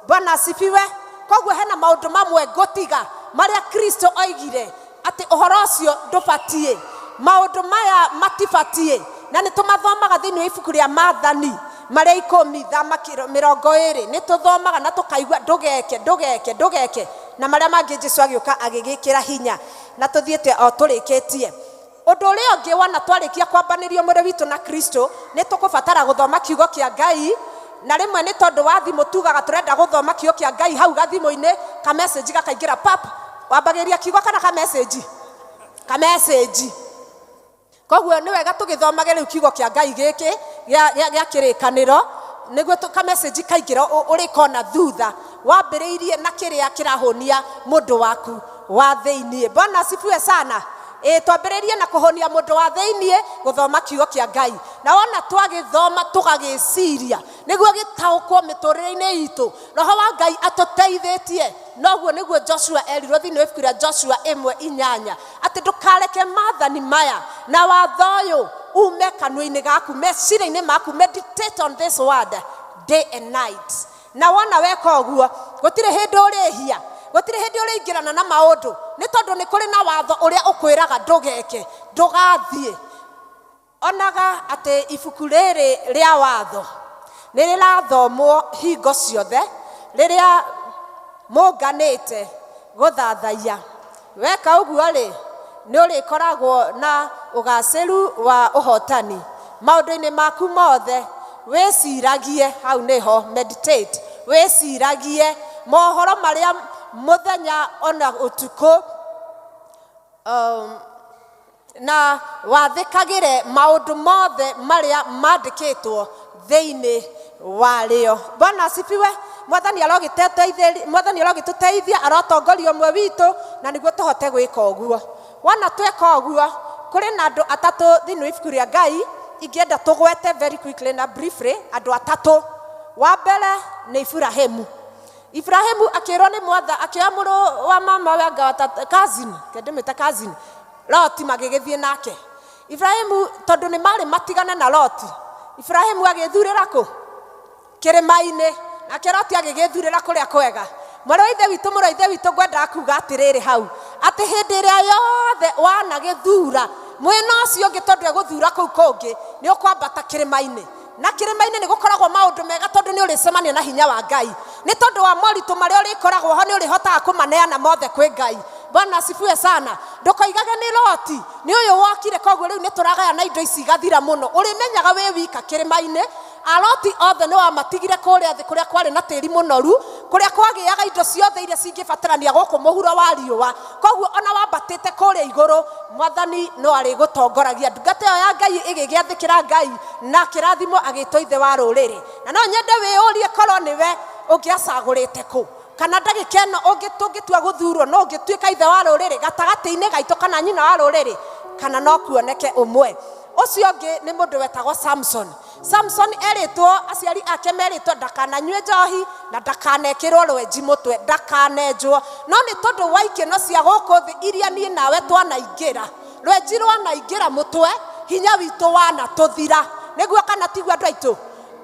Bwana asifiwe. Koguo hena maũndũ mamwe ngũtiga marĩa Kristo oigire atĩ ũhoro ũcio ndũbatiĩ, maũndũ maya matibatiĩ, na nĩ tũmathomaga thĩinĩ wa ibuku rĩa Maathani marĩa 10 thama 20, nĩ tũthomaga na tũkaigua ndũgeke, ndũgeke, ndũgeke, na marĩa mangĩ Jesũ agĩũka agĩgĩkĩra hinya, na tũthiĩte o tũrĩkĩtie. Ũndũ ũrĩa ũngĩ wona twarĩkia kwambanĩrio mwĩrĩ witũ na Kristo, nĩ tũkũbatara gũthoma kiugo kĩa Ngai. Na rĩmwe nĩ tondũ wa thimũ tugaga tũrenda gũthoma kiugo kĩa Ngai hau gathimũ-inĩ, ka message gakaingĩra pap, wambagĩrĩria kiugo kana ka message? Ka message. Koguo nĩ wega tũgĩthomage rĩu kiugo kĩa Ngai gĩkĩ gĩa kĩrĩkanĩro, nĩguo ka message kaingĩra ũrĩkona thutha, wambĩrĩirie na kĩrĩa kĩrahũnia mũndũ waku wa thĩiniĩ. Bwana asifiwe sana. Twambĩrĩrie na kũhũnia mũndũ wa thĩiniĩ gũthoma kiugo kĩa Ngai. Na wona twagĩthoma tũgagĩciria nĩguo gĩtaũkwo mĩtũrĩre-inĩ itũ, roho wa Ngai atũteithĩtie. Noguo nĩguo Joshua erirwo thĩinĩ wa ibuku rĩa Joshua 1:8 atĩ ndũkareke maathani maya na watho ũyũ ume kanua-inĩ gaku, meciria-inĩ maku, meditate on this word day and night. Na wona weka ũguo gũtirĩ hĩndĩ ũrĩhia, gũtirĩ hĩndĩ ũrĩingĩrana na maũndũ, nĩ tondũ nĩ kũrĩ na watho ũrĩa ũkwĩraga ndũgeke, ndũgathiĩ. Onaga atĩ ibuku rĩrĩ rĩa watho nĩ rĩrathomwo hingo ciothe rĩrĩa mũnganĩte gũthathaiya. Weka ũguo rĩ, nĩ ũrĩkoragwo na ũgacĩru wa ũhotani maũndũ-inĩ maku mothe. Wĩciragie, hau nĩho meditate, wĩciragie mohoro marĩa mũthenya ona ũtukũ, na wathĩkagĩre maũndũ mothe marĩa mandĩkĩtwo thĩinĩ warĩo. Bwana asifiwe. Mwathani arogĩteteithĩri, Mwathani arogĩtũteithia, arotongoria ũmwe witũ, na nĩguo tũhote gwĩka ũguo. Wona tweka ũguo, kũrĩ na andũ atatũ thĩinĩ wa ibuku rĩa Ngai ingĩenda tũgwete very quickly na briefly. Andũ atatũ. Wa mbere nĩ Iburahĩmu. Ibrahimu akĩrwo nĩ mwatha akĩoya mũrũ wa mama we anga cousin kendĩmĩte cousin Loti magĩgĩthiĩ nake. Ibrahimu tondũ nĩ marĩ matigane na Loti, Ibrahimu agĩthurĩra kũ? Kĩrĩma-inĩ. Nake Loti agĩgĩthurĩra kũrĩa kwega. Mwarĩ wa ithe witũ, mũrũ wa ithe witũ, ngwendaga kuga atĩrĩrĩ hau atĩ hĩndĩ ĩrĩa yothe wanagĩthura mwena ũcio ũngĩ tondũ egũthura kũu kũngĩ, nĩ ũkwambata kĩrĩma-inĩ. Na kĩrĩma-inĩ nĩ gũkoragwo maũndũ mega tondũ nĩ ũrĩcemania na hinya wa Ngai. Nĩ tondũ wa moritũ marĩa ũrĩkoragwo ho, nĩ ũrĩhotaga kũmaneana mothe kwĩ Ngai. Bwana asifiwe sana. Ndũkoigage nĩ Loti, nĩ ũyũ wokire, koguo rĩu nĩ tũragayana indo ici igathira mũno. Ũrĩmenyaga wĩ wika kĩrĩma-inĩ. Aloti othe nĩ wamatigire kũrĩa thĩ kũrĩa kwarĩ na tĩri mũnoru, kũrĩa kwagĩaga indo ciothe iria cingĩbatarania gũkũ mũhuro wa riũa. Koguo ona wambatĩte kũrĩa igũrũ, Mwathani no arĩgũtongoragia. Ndungata ĩyo ya Ngai ĩgĩgĩathĩkĩra Ngai na akĩrathimwo agĩtwo ithe wa rũrĩrĩ. Na no nyende wĩyũrie korwo nĩwe ũngĩacagũrĩte kũ, kana ndagĩka ĩno tũngĩtua gũthurwo no ũngĩtuĩka ithe wa rũrĩrĩ gatagatĩ-inĩ gaitũ kana nyina wa rũrĩrĩ, kana no kuoneke ũmwe. Ũcio ũngĩ nĩ mũndũ wetagwo Samson. Samson erĩtwo, aciari ake merĩtwo ndakananyue njohi na ndakanekĩrwo rwenji mũtwe, ndakanenjwo. No nĩ tondũ wa ikeno cia gũkũ thĩ iria niĩ nawe twanaingĩra, rwenji rwanaingĩra mũtwe, hinya witũ wanatũthira. Nĩguo kana tiguo andũ aitũ?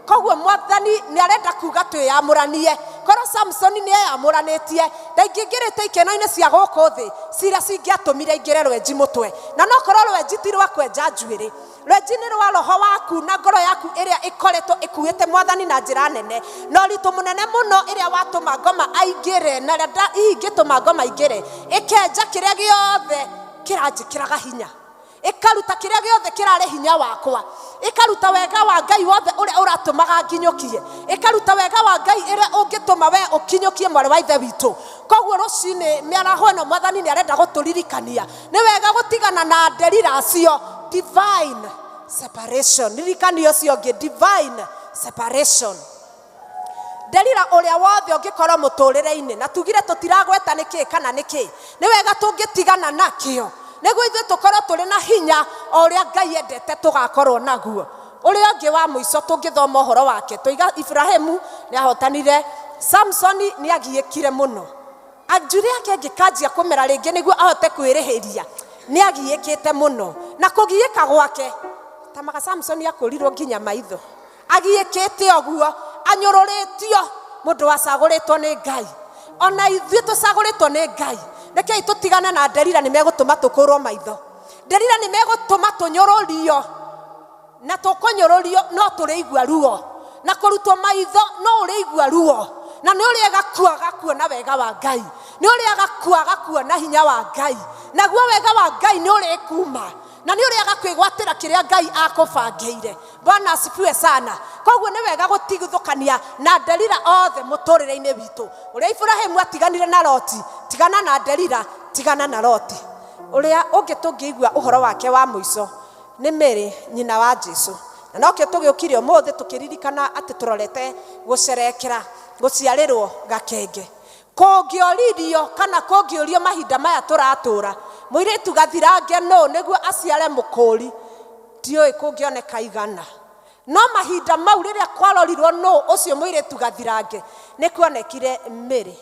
Koguo Mwathani nĩ arenda kuga twĩyamũranie. Korwo Samson nĩ eyamũranĩtie, ndaingĩingĩrĩte ikeno-inĩ cia gũkũ thĩ ciria cingĩatũmire aingĩre rwenji mũtwe. Na no korwo rwenji ti rwa kwenja njuĩrĩ, rwenji nĩ rwa roho waku na ngoro yaku ĩrĩa ĩkoretwo ĩkuĩte Mwathani na njĩra nene, na ũritũ mũnene mũno ĩrĩa watũma ngoma aingĩre, na ĩrĩa ingĩtũma ngoma aingĩre, ĩkenja kĩrĩa gĩothe kĩranjĩkĩraga hinya, ĩkaruta kĩrĩa gĩothe kĩrarĩ hinya wakwa, ĩkaruta wega wa Ngai wothe ũrĩa ũratũmaga nginyũkie, ĩkaruta wega wa Ngai ĩrĩa ũngĩtũma we ũkinyũkie mwarĩ wa ithe witũ. Koguo rũcinĩ mĩaraho ĩno Mwathani nĩ arenda gũtũririkania nĩ wega gũtigana na nderira acio. Divine separation, ririkania ũcio ũngĩ, divine separation. Nderira ũrĩa wothe ũngĩkorwo mũtũrĩre-inĩ, na tugire tũtiragweta nĩ kĩ kana nĩ kĩ, nĩ wega tũngĩtigana nakĩo nĩguo ithuĩ tũkorwo tũrĩ na hinya o ũrĩa Ngai endete tũgakorwo naguo. Ũrĩa ũngĩ wa mũico tũngĩthoma ũhoro wake, tũiga Ibrahimu nĩ ahotanire, Samsoni nĩ agiĩkire mũno, njuĩrĩ yake ĩngĩkanjia kũmera rĩngĩ nĩguo ahote kwĩrĩhĩria, nĩ agiĩkĩte mũno. Na kũgiĩka gwake, tamaga Samsoni akũrirwo nginya maitho, agiĩkĩte ũguo, anyũrũrĩtio, mũndũ wacagũrĩtwo nĩ Ngai. Ona ithuĩ tũcagũrĩtwo nĩ Ngai, rekei tũtigane na nderira, nĩ megũtũma tũkũrwo maitho. Nderira nĩ megũtũma tũnyũrũrio, na tũkũnyũrũrio no tũrĩigua ruo, na kũrutwo maitho no ũrĩigua ruo, na nĩ ũrĩaga kwaga kuona wega wa Ngai, nĩ ũrĩaga kwaga kuona hinya wa Ngai, naguo wega wa Ngai nĩ ũrĩkuma, na nĩ ũrĩaga kwĩgwatĩra kĩrĩa Ngai akũbangĩire. Bwana asifiwe sana. Koguo nĩ wega gũtigithũkania na nderira othe mũtũrĩre-inĩ witũ. Ũrĩa Ibrahimu atiganire na Loti, tigana na nderira, tigana na Loti. Ũrĩa ũngĩ tũngĩigua ũhoro wake wa mũico nĩ Mary, nyina wa Jesu. Na nokĩo tũgĩũkire ũmũthĩ tũkĩririkana atĩ tũrorete gũcerekera gũciarĩrwo gakenge. Kũngĩoririo kana kũngĩũrio mahinda maya tũratũra, mũirĩtu gathirange nũ nĩguo aciare mũkũri, ndiũĩ kũngĩoneka igana. No mahinda mau rĩrĩa kwarorirwo nũ ũcio mũirĩtu gathirange, nĩ kuonekire Mary,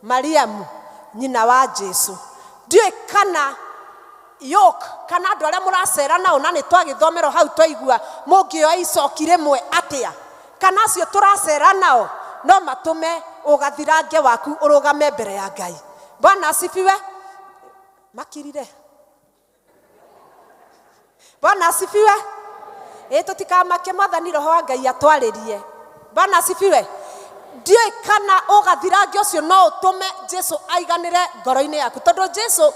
Mariamu, nyina wa Jesu. Ndiũĩ kana yoke kana andũ arĩa mũracera nao, na nĩ twagĩthomerwo hau twaigua mũngĩoya icoki rĩmwe atĩa, kana acio tũracera nao no matũme ũgathirange waku ũrũgame mbere ya Ngai. Bwana asifiwe. Makirire. Bwana asifiwe. Ĩ tũtikamake, Mwathani roho wa Ngai atwarĩrie. Bwana asifiwe. Ndiũĩ kana ũgathirange ũcio no ũtũme Jesu aiganĩre ngoro-inĩ yaku, tondũ Jesu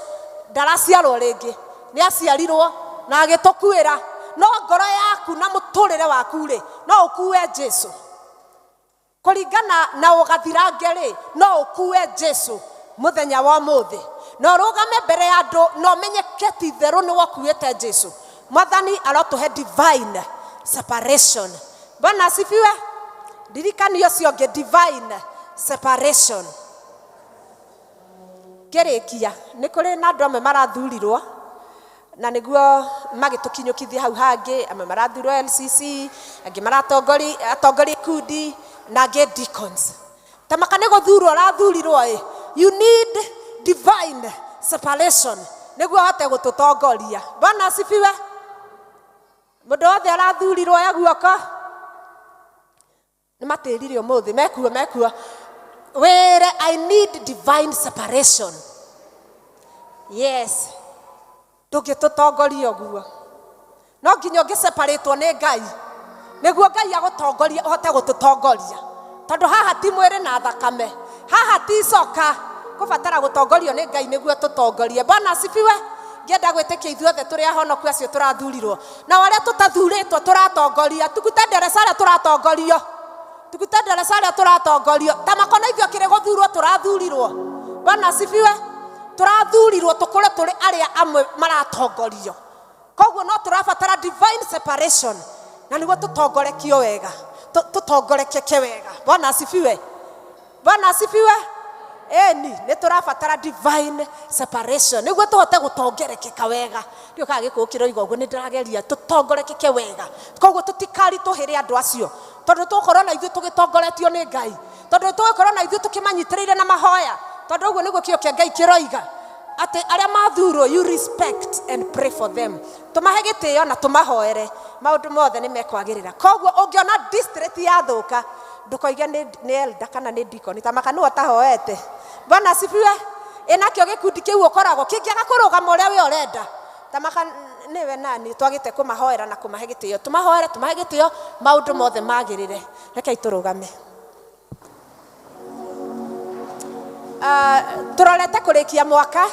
ndaraciarwo rĩngĩ, nĩ aciarirwo na agĩtũkuĩra, no ngoro yaku na mũtũrĩre waku rĩ, no ũkue Jesu kũringana na ũgathirange rĩ, no ũkue Jesu mũthenya wa ũmũthĩ, na ũrũgame mbere ya andũ na ũmenyeke ti itherũ nĩ wokuĩte Jesu. Mwathani arotũhe divine separation. Bwana asifiwe. Ndirikani ũcio ũngĩ, divine separation. Ngĩrĩkia, nĩ kũrĩ na andũ amwe marathurirwo na nĩguo magĩtũkinyũkithia hau hangĩ, amwe marathurwo LCC, angĩ maratongoria atongoria ikundi, na angĩ deacons. Tamaka nĩ gũthurwo ũrathurirwo ĩ, you need divine separation nĩguo ũhote gũtũtongoria. Bwana asifiwe. Mũndũ wothe arathurirwo ya guoko nĩ matĩrire ũmũthĩ, mekuo mekuo. Wĩre I need divine separation. Yes, ndũngĩtũtongoria ũguo, no nginya ũngĩseparatwo nĩ Ngai nĩguo Ngai agũtongorie ũhote gũtũtongoria, tondũ haha ti mwĩrĩ na thakame, haha ti icoka, kũbatara gũtongorio nĩ Ngai nĩguo tũtongorie. Bwana asifiwe. Ngĩenda gwĩtĩkia ithuothe tũrĩ ahonoku acio tũrathurirwo, na arĩa tũtathurĩtwo tũratongoria, tukute ndereca arĩa tũratongorio, tukute ndereca arĩa tũratongorio, ta makona ithuĩ akĩrĩ gũthurwo tũrathurirwo. Bwana asifiwe. Tũrathurirwo tũkũre tũrĩ arĩa amwe maratongorio, koguo no tũrabatara divine separation na nĩguo tũtongorekio wega, tũtongorekeke wega. Bwana asifiwe. Bwana asifiwe. Eni nĩ tũrabatara divine separation nĩguo tũhote gũtongerekeka wega. Ndiũ kana gĩkũyũ kĩroiga ũguo, nĩ ndĩrageria tũtongorekeke wega, koguo tũtikaritũhĩre andũ acio, tondũ tũgũkorwo na ithuĩ tũgĩtongoretio nĩ Ngai, tondũ tũgũkorwo na ithuĩ tũkĩmanyitĩrĩire na mahoya, tondũ ũguo nĩguo kĩo kĩa Ngai kĩroiga atĩ arĩa mathurwo, you respect and pray for them, tũmahe gĩtĩo na tũmahoere, maũndũ mothe nĩ mekwagĩrĩra. Koguo ũngĩona district yathũka, ndũkoige nĩ elder kana nĩ deacon, ta maka nĩwe ũtahoete. Bwana asifiwe. Ĩnakĩo gĩkundi kĩu ũkoragwo kĩngĩaga kũrũgama ũrĩa we ũrenda, ta maka nĩwe nani twagĩte kũmahoera na kũmahe gĩtĩo, tũmahoere tũmahe gĩtĩo, maũndũ mothe magĩrĩre. Rekei tũrũgame. Tũrorete kũrĩkia mwaka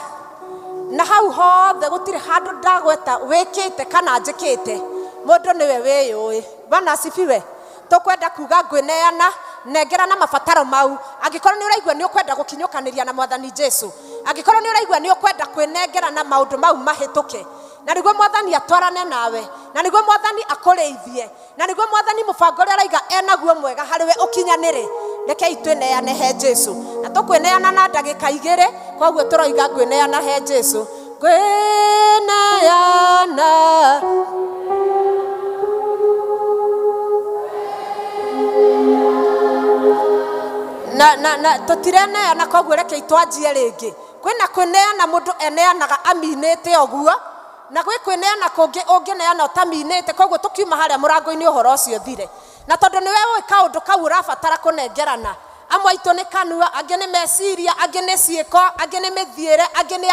na hau hothe gũtirĩ handũ ndagweta wĩkĩte kana njĩkĩte, mũndũ nĩwe wĩyũĩ. Bwana asifiwe. Tũkwenda kuga ngwĩneana, nengera na mabataro mau. Angĩkorwo nĩ ũraigua nĩ ũkwenda gũkinyũkanĩria na Mwathani Jesu, angĩkorwo nĩ ũraigua nĩ ũkwenda kwĩnengera na maũndũ mau mahĩtũke, na nĩguo Mwathani atwarane nawe, na nĩguo Mwathani akũrĩithie, na nĩguo Mwathani mũbango ũrĩa araiga enaguo mwega harĩ we ũkinyanĩre, rekei twĩneane he Jesu. Na tũkwĩneana na ndagĩka igĩrĩ, koguo tũroiga ngwĩneana he Jesu. Ngwĩneana na na na tũtireneana, koguo rekei twanjie rĩngĩ. Kwĩna kwĩneana mũndũ eneanaga aminĩte ũguo, na gwĩ kwĩneana kũngĩ ũngĩneana ũtaminĩte, koguo tũkiuma harĩa mũrango-inĩ ũhoro ũcio ũthire. Na tondũ nĩwe ũĩ kaũndũ kau ũrabatara kũnengerana, amwe aitũ nĩ kanua, angĩ nĩ meciria, angĩ nĩ ciĩko, angĩ nĩ mĩthiĩre, angĩ nĩ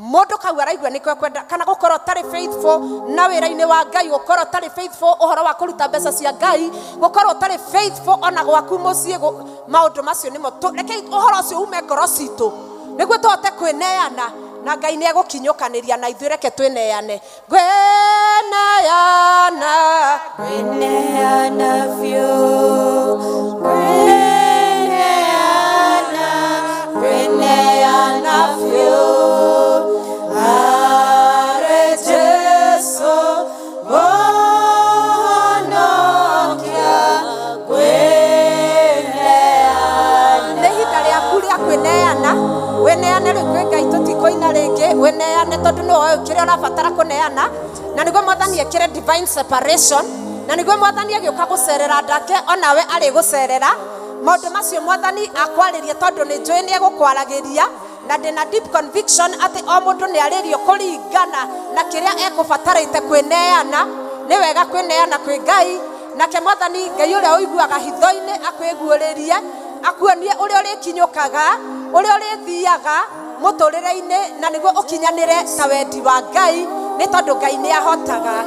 mũndũ kau araigua nĩkĩo ekwenda, kana gũkorwo ũtarĩ faithful na wĩra-inĩ wa Ngai, gũkorwo ũtarĩ faithful ũhoro wa kũruta mbeca cia Ngai, gũkorwo ũtarĩ faithful ona gwaku mũciĩ, maũndũ macio nĩmo rekei ũhoro ũcio ume ngoro citũ nĩguo tũhote kwĩneana, na Ngai nĩ egũkinyũkanĩria na ithuĩ. Reke twĩneane. Ngwĩneana, ngwĩneana biũ, ngwĩneana, ngwĩneana biũ, harĩ Jesu Mũhonokia, ngwĩneana. Nĩ ihinda rĩaku rĩa kwĩneana. Wĩneane rĩu kwĩ Ngai, tũtikũina rĩngĩ. Wĩneane tondũ nĩwe ũĩ kĩrĩa ũrabatara kũneana, na nĩguo Mwathani ekĩre divine separation, na nĩguo Mwathani agĩũka gũcerera ndake onawe arĩgũcerera. Maũndũ macio Mwathani akwarĩrie, tondũ nĩ njũĩ nĩ egũkwaragĩria, na ndĩna deep conviction atĩ o mũndũ nĩ arĩrio kũringana na kĩrĩa ekũbatarĩte kwĩneana. Nĩ wega kwĩneana kwĩ Ngai, nake Mwathani Ngai ũrĩa ũiguaga hitho-inĩ akwĩguũrĩrie, akuonie ũrĩa ũrĩkinyũkaga, ũrĩa ũrĩthiaga mũtũrĩre-inĩ, na nĩguo ũkinyanĩre ta wendi wa Ngai, nĩ tondũ Ngai nĩ ahotaga.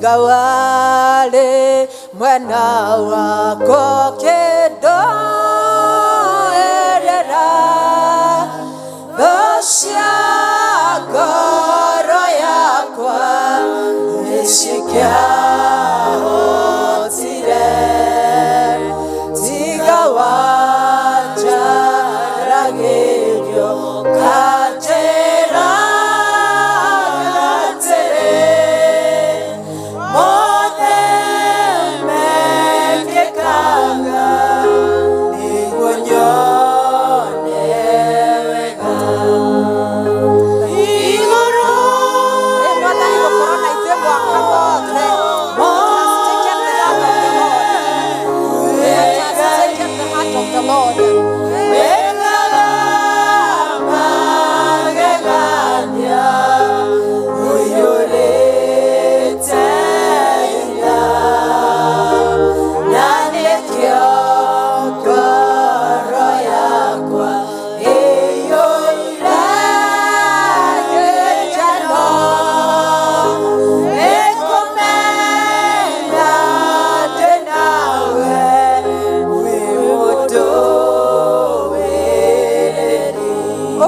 Gawale mwena wako kendo erera thosha ngoro yakwa nĩcikia.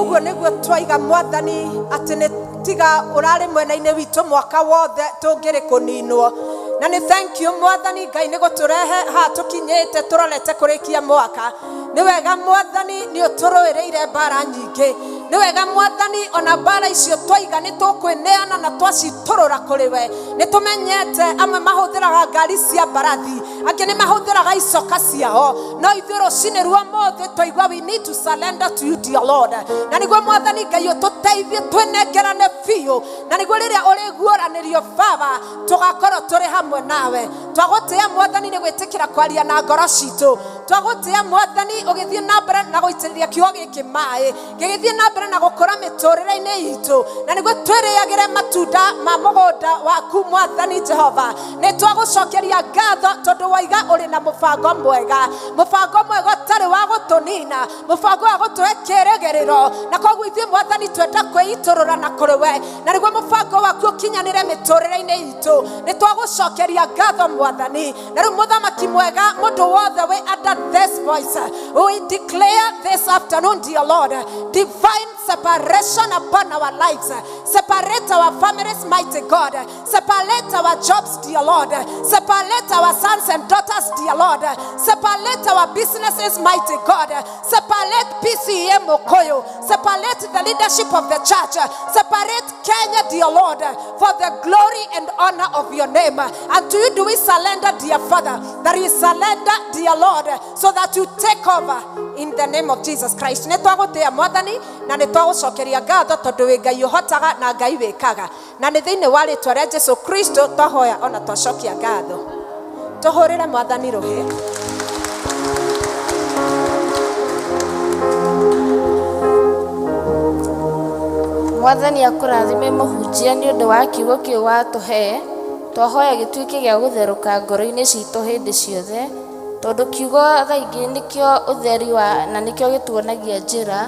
Ũguo nĩguo twaiga mwathani atĩ nĩ tiga ũrarĩ mwena-inĩ witũ mwaka wothe tũngĩrĩ kũninwo. Na nĩ thank you mwathani Ngai nĩ gũtũrehe haha tũkinyĩte tũrorete kũrĩkia mwaka. Nĩ wega mwathani nĩ ũtũrũĩrĩire mbara nyingĩ. Nĩ wega mwathani ona mbara icio twaiga nĩ tũkwĩneana na twacitũrũra kũrĩ we. Nĩ tũmenyete amwe mahũthĩraga ngari cia mbarathi, angĩ nĩ mahũthĩraga icoka ciao, no ithuĩ rũcinĩ rwa ũmũthĩ twaigua we need to surrender to you dear Lord. Na nĩguo mwathani Ngai ũtũteithie twĩnengerane biũ, na nĩguo rĩrĩa ũrĩguũranĩrio Baba tũgakorwo tũrĩ hamwe nawe. Twagũtĩĩa mwathani nĩ gwĩtĩkĩra kwaria na ngoro citũ. Twagũtĩĩa mwathani ũgĩthiĩ na mbere na gũitĩrĩria kiugo gĩkĩ maĩ, gĩgĩthiĩ na mbere na gũkũra mĩtũrĩre-inĩ itũ, na nĩguo twĩrĩagĩre matunda ma mũgũnda waku mwathani Jehova. Nĩ twagũcokeria ngatho tondũ waiga ũrĩ na mũbango mwega, mũbango mwega ũtarĩ wa gũtũnina, mũbango wa gũtũhe kĩĩrĩgĩrĩro, na koguo ithuĩ mwathani twenda kwĩitũrũra na kũrĩ we, na nĩguo mũbango waku ũkinyanĩre mĩtũrĩre-inĩ itũ. Nĩ twagũcokeria ngatho mwathani. Na rĩu mũthamaki mwega, mũndũ wothe wĩ under this voice, we declare this afternoon, dear Lord, divine separation upon our lives. Separate our families, mighty God. Separate our jobs, dear Lord. Separate our sons and daughters, dear Lord. Separate our businesses, mighty God. Separate PCEA Mukuyu. Separate the leadership of the church. Separate Kenya, dear Lord, for the glory and honor of your name. And to you do we surrender, dear Father, that we surrender, dear Lord, so that you take over in the name of Jesus Christ. Nĩ twagũtĩĩa mwathani na nĩ twagũcokeria ngatho tondũ wĩ Ngai ũhotaga na Ngai wĩkaga, na nĩ thĩinĩ wa rĩtwa rĩa Jesu Kristo twahoya ona twacokia ngatho. Tũhũrĩre mwathani rũhĩ. Mwathani akũrathime mũhunjia nĩ ũndũ wa kiugo kĩu watũhe. Twahoya gĩtuĩke gĩa gũtherũka ngoro-inĩ citũ hĩndĩ ciothe, tondũ kiugo thaa ingĩ nĩkĩo ũtheri wa na nĩkĩo gĩtuonagia njĩra,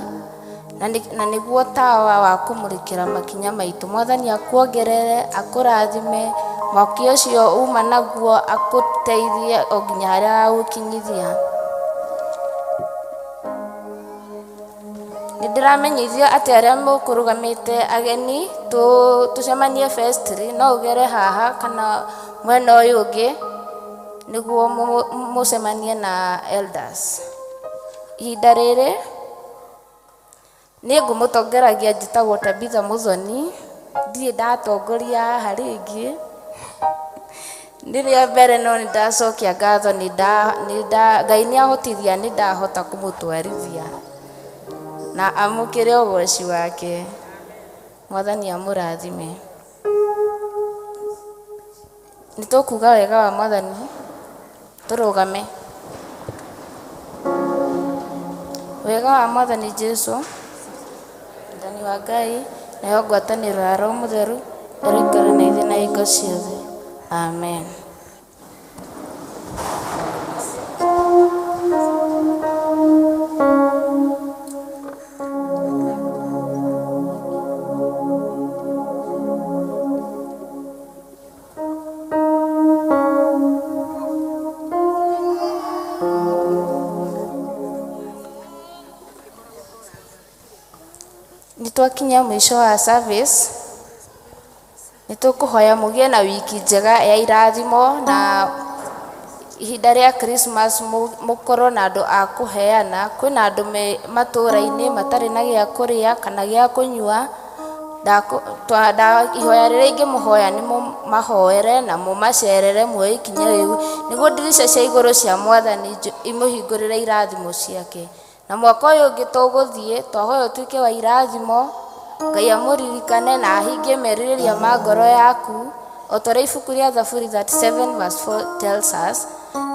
na nĩguo tawa wa kũmũrĩkĩra makinya maitũ. Mwathani akuongerere, akũrathime, mwaki ũcio uma naguo akũteithie o nginya harĩa agagũkinyithia. Nĩ ndĩramenyithio atĩ arĩa mũkũrũgamĩte ageni tũcemanie vestry, no ũgere haha kana mwena ũyũ ũngĩ nĩguo mũcemanie na elders. Ihinda rĩrĩ nĩ ngũmũtongeragia, njĩtagwo Tabitha Muthoni, ndirĩ ndatongoria haha rĩngĩ, nĩ rĩa mbere, no nĩ ndacokia ngatho, Ngai nĩ ahotithia, nĩ ndahota kũmũtwarithia na amũkĩre ũgoci wake. Mwathani amũrathime. Nĩ tũkuga wega wa mwathani, tũrũgame. Wega wa mwathani Jesu, wendani wa Ngai, nayo ngwatanĩro ya Roho Mũtheru ĩroikara na ithuĩ na hingo ciothe. Amen. Nĩ twakinya mũico wa service, nĩ tũkũhoya mũgĩe na wiki njega ya irathimo, na ihinda rĩa Christmas mũkorwo na andũ a kũheana. Kwĩna andũ me matũũra-inĩ matarĩ na gĩa kũrĩa kana gĩa kũnyua. Ihoya rĩrĩa ingĩmũhoya nĩ mũmahoere na mũmacerere muoye ikinya rĩu, nĩguo ndirica cia igũrũ cia mwathani imũhingũrĩre irathimo ciake. Na mwaka ũyũ ũngĩ tũgũthiĩ, twahoya ũtuĩke wa irathimo, Ngai amũririkane na ahingie merirĩria ma ngoro yaku, o ta ũrĩa ibuku rĩa Thaburi 37 verse 4 tells us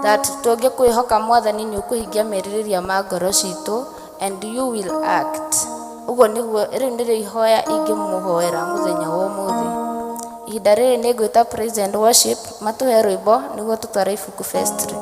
that tũngĩkwĩhoka mwathani nĩ ũkũhingia merirĩria ma ngoro citũ and you will act. Ũguo nĩguo rĩu nĩrĩo ihoya ingĩmũhoera mũthenya wa ũmũthĩ. Ihinda rĩrĩ nĩ ngwĩta praise and worship matũhe rwĩmbo nĩguo tũtware ibuku vestry.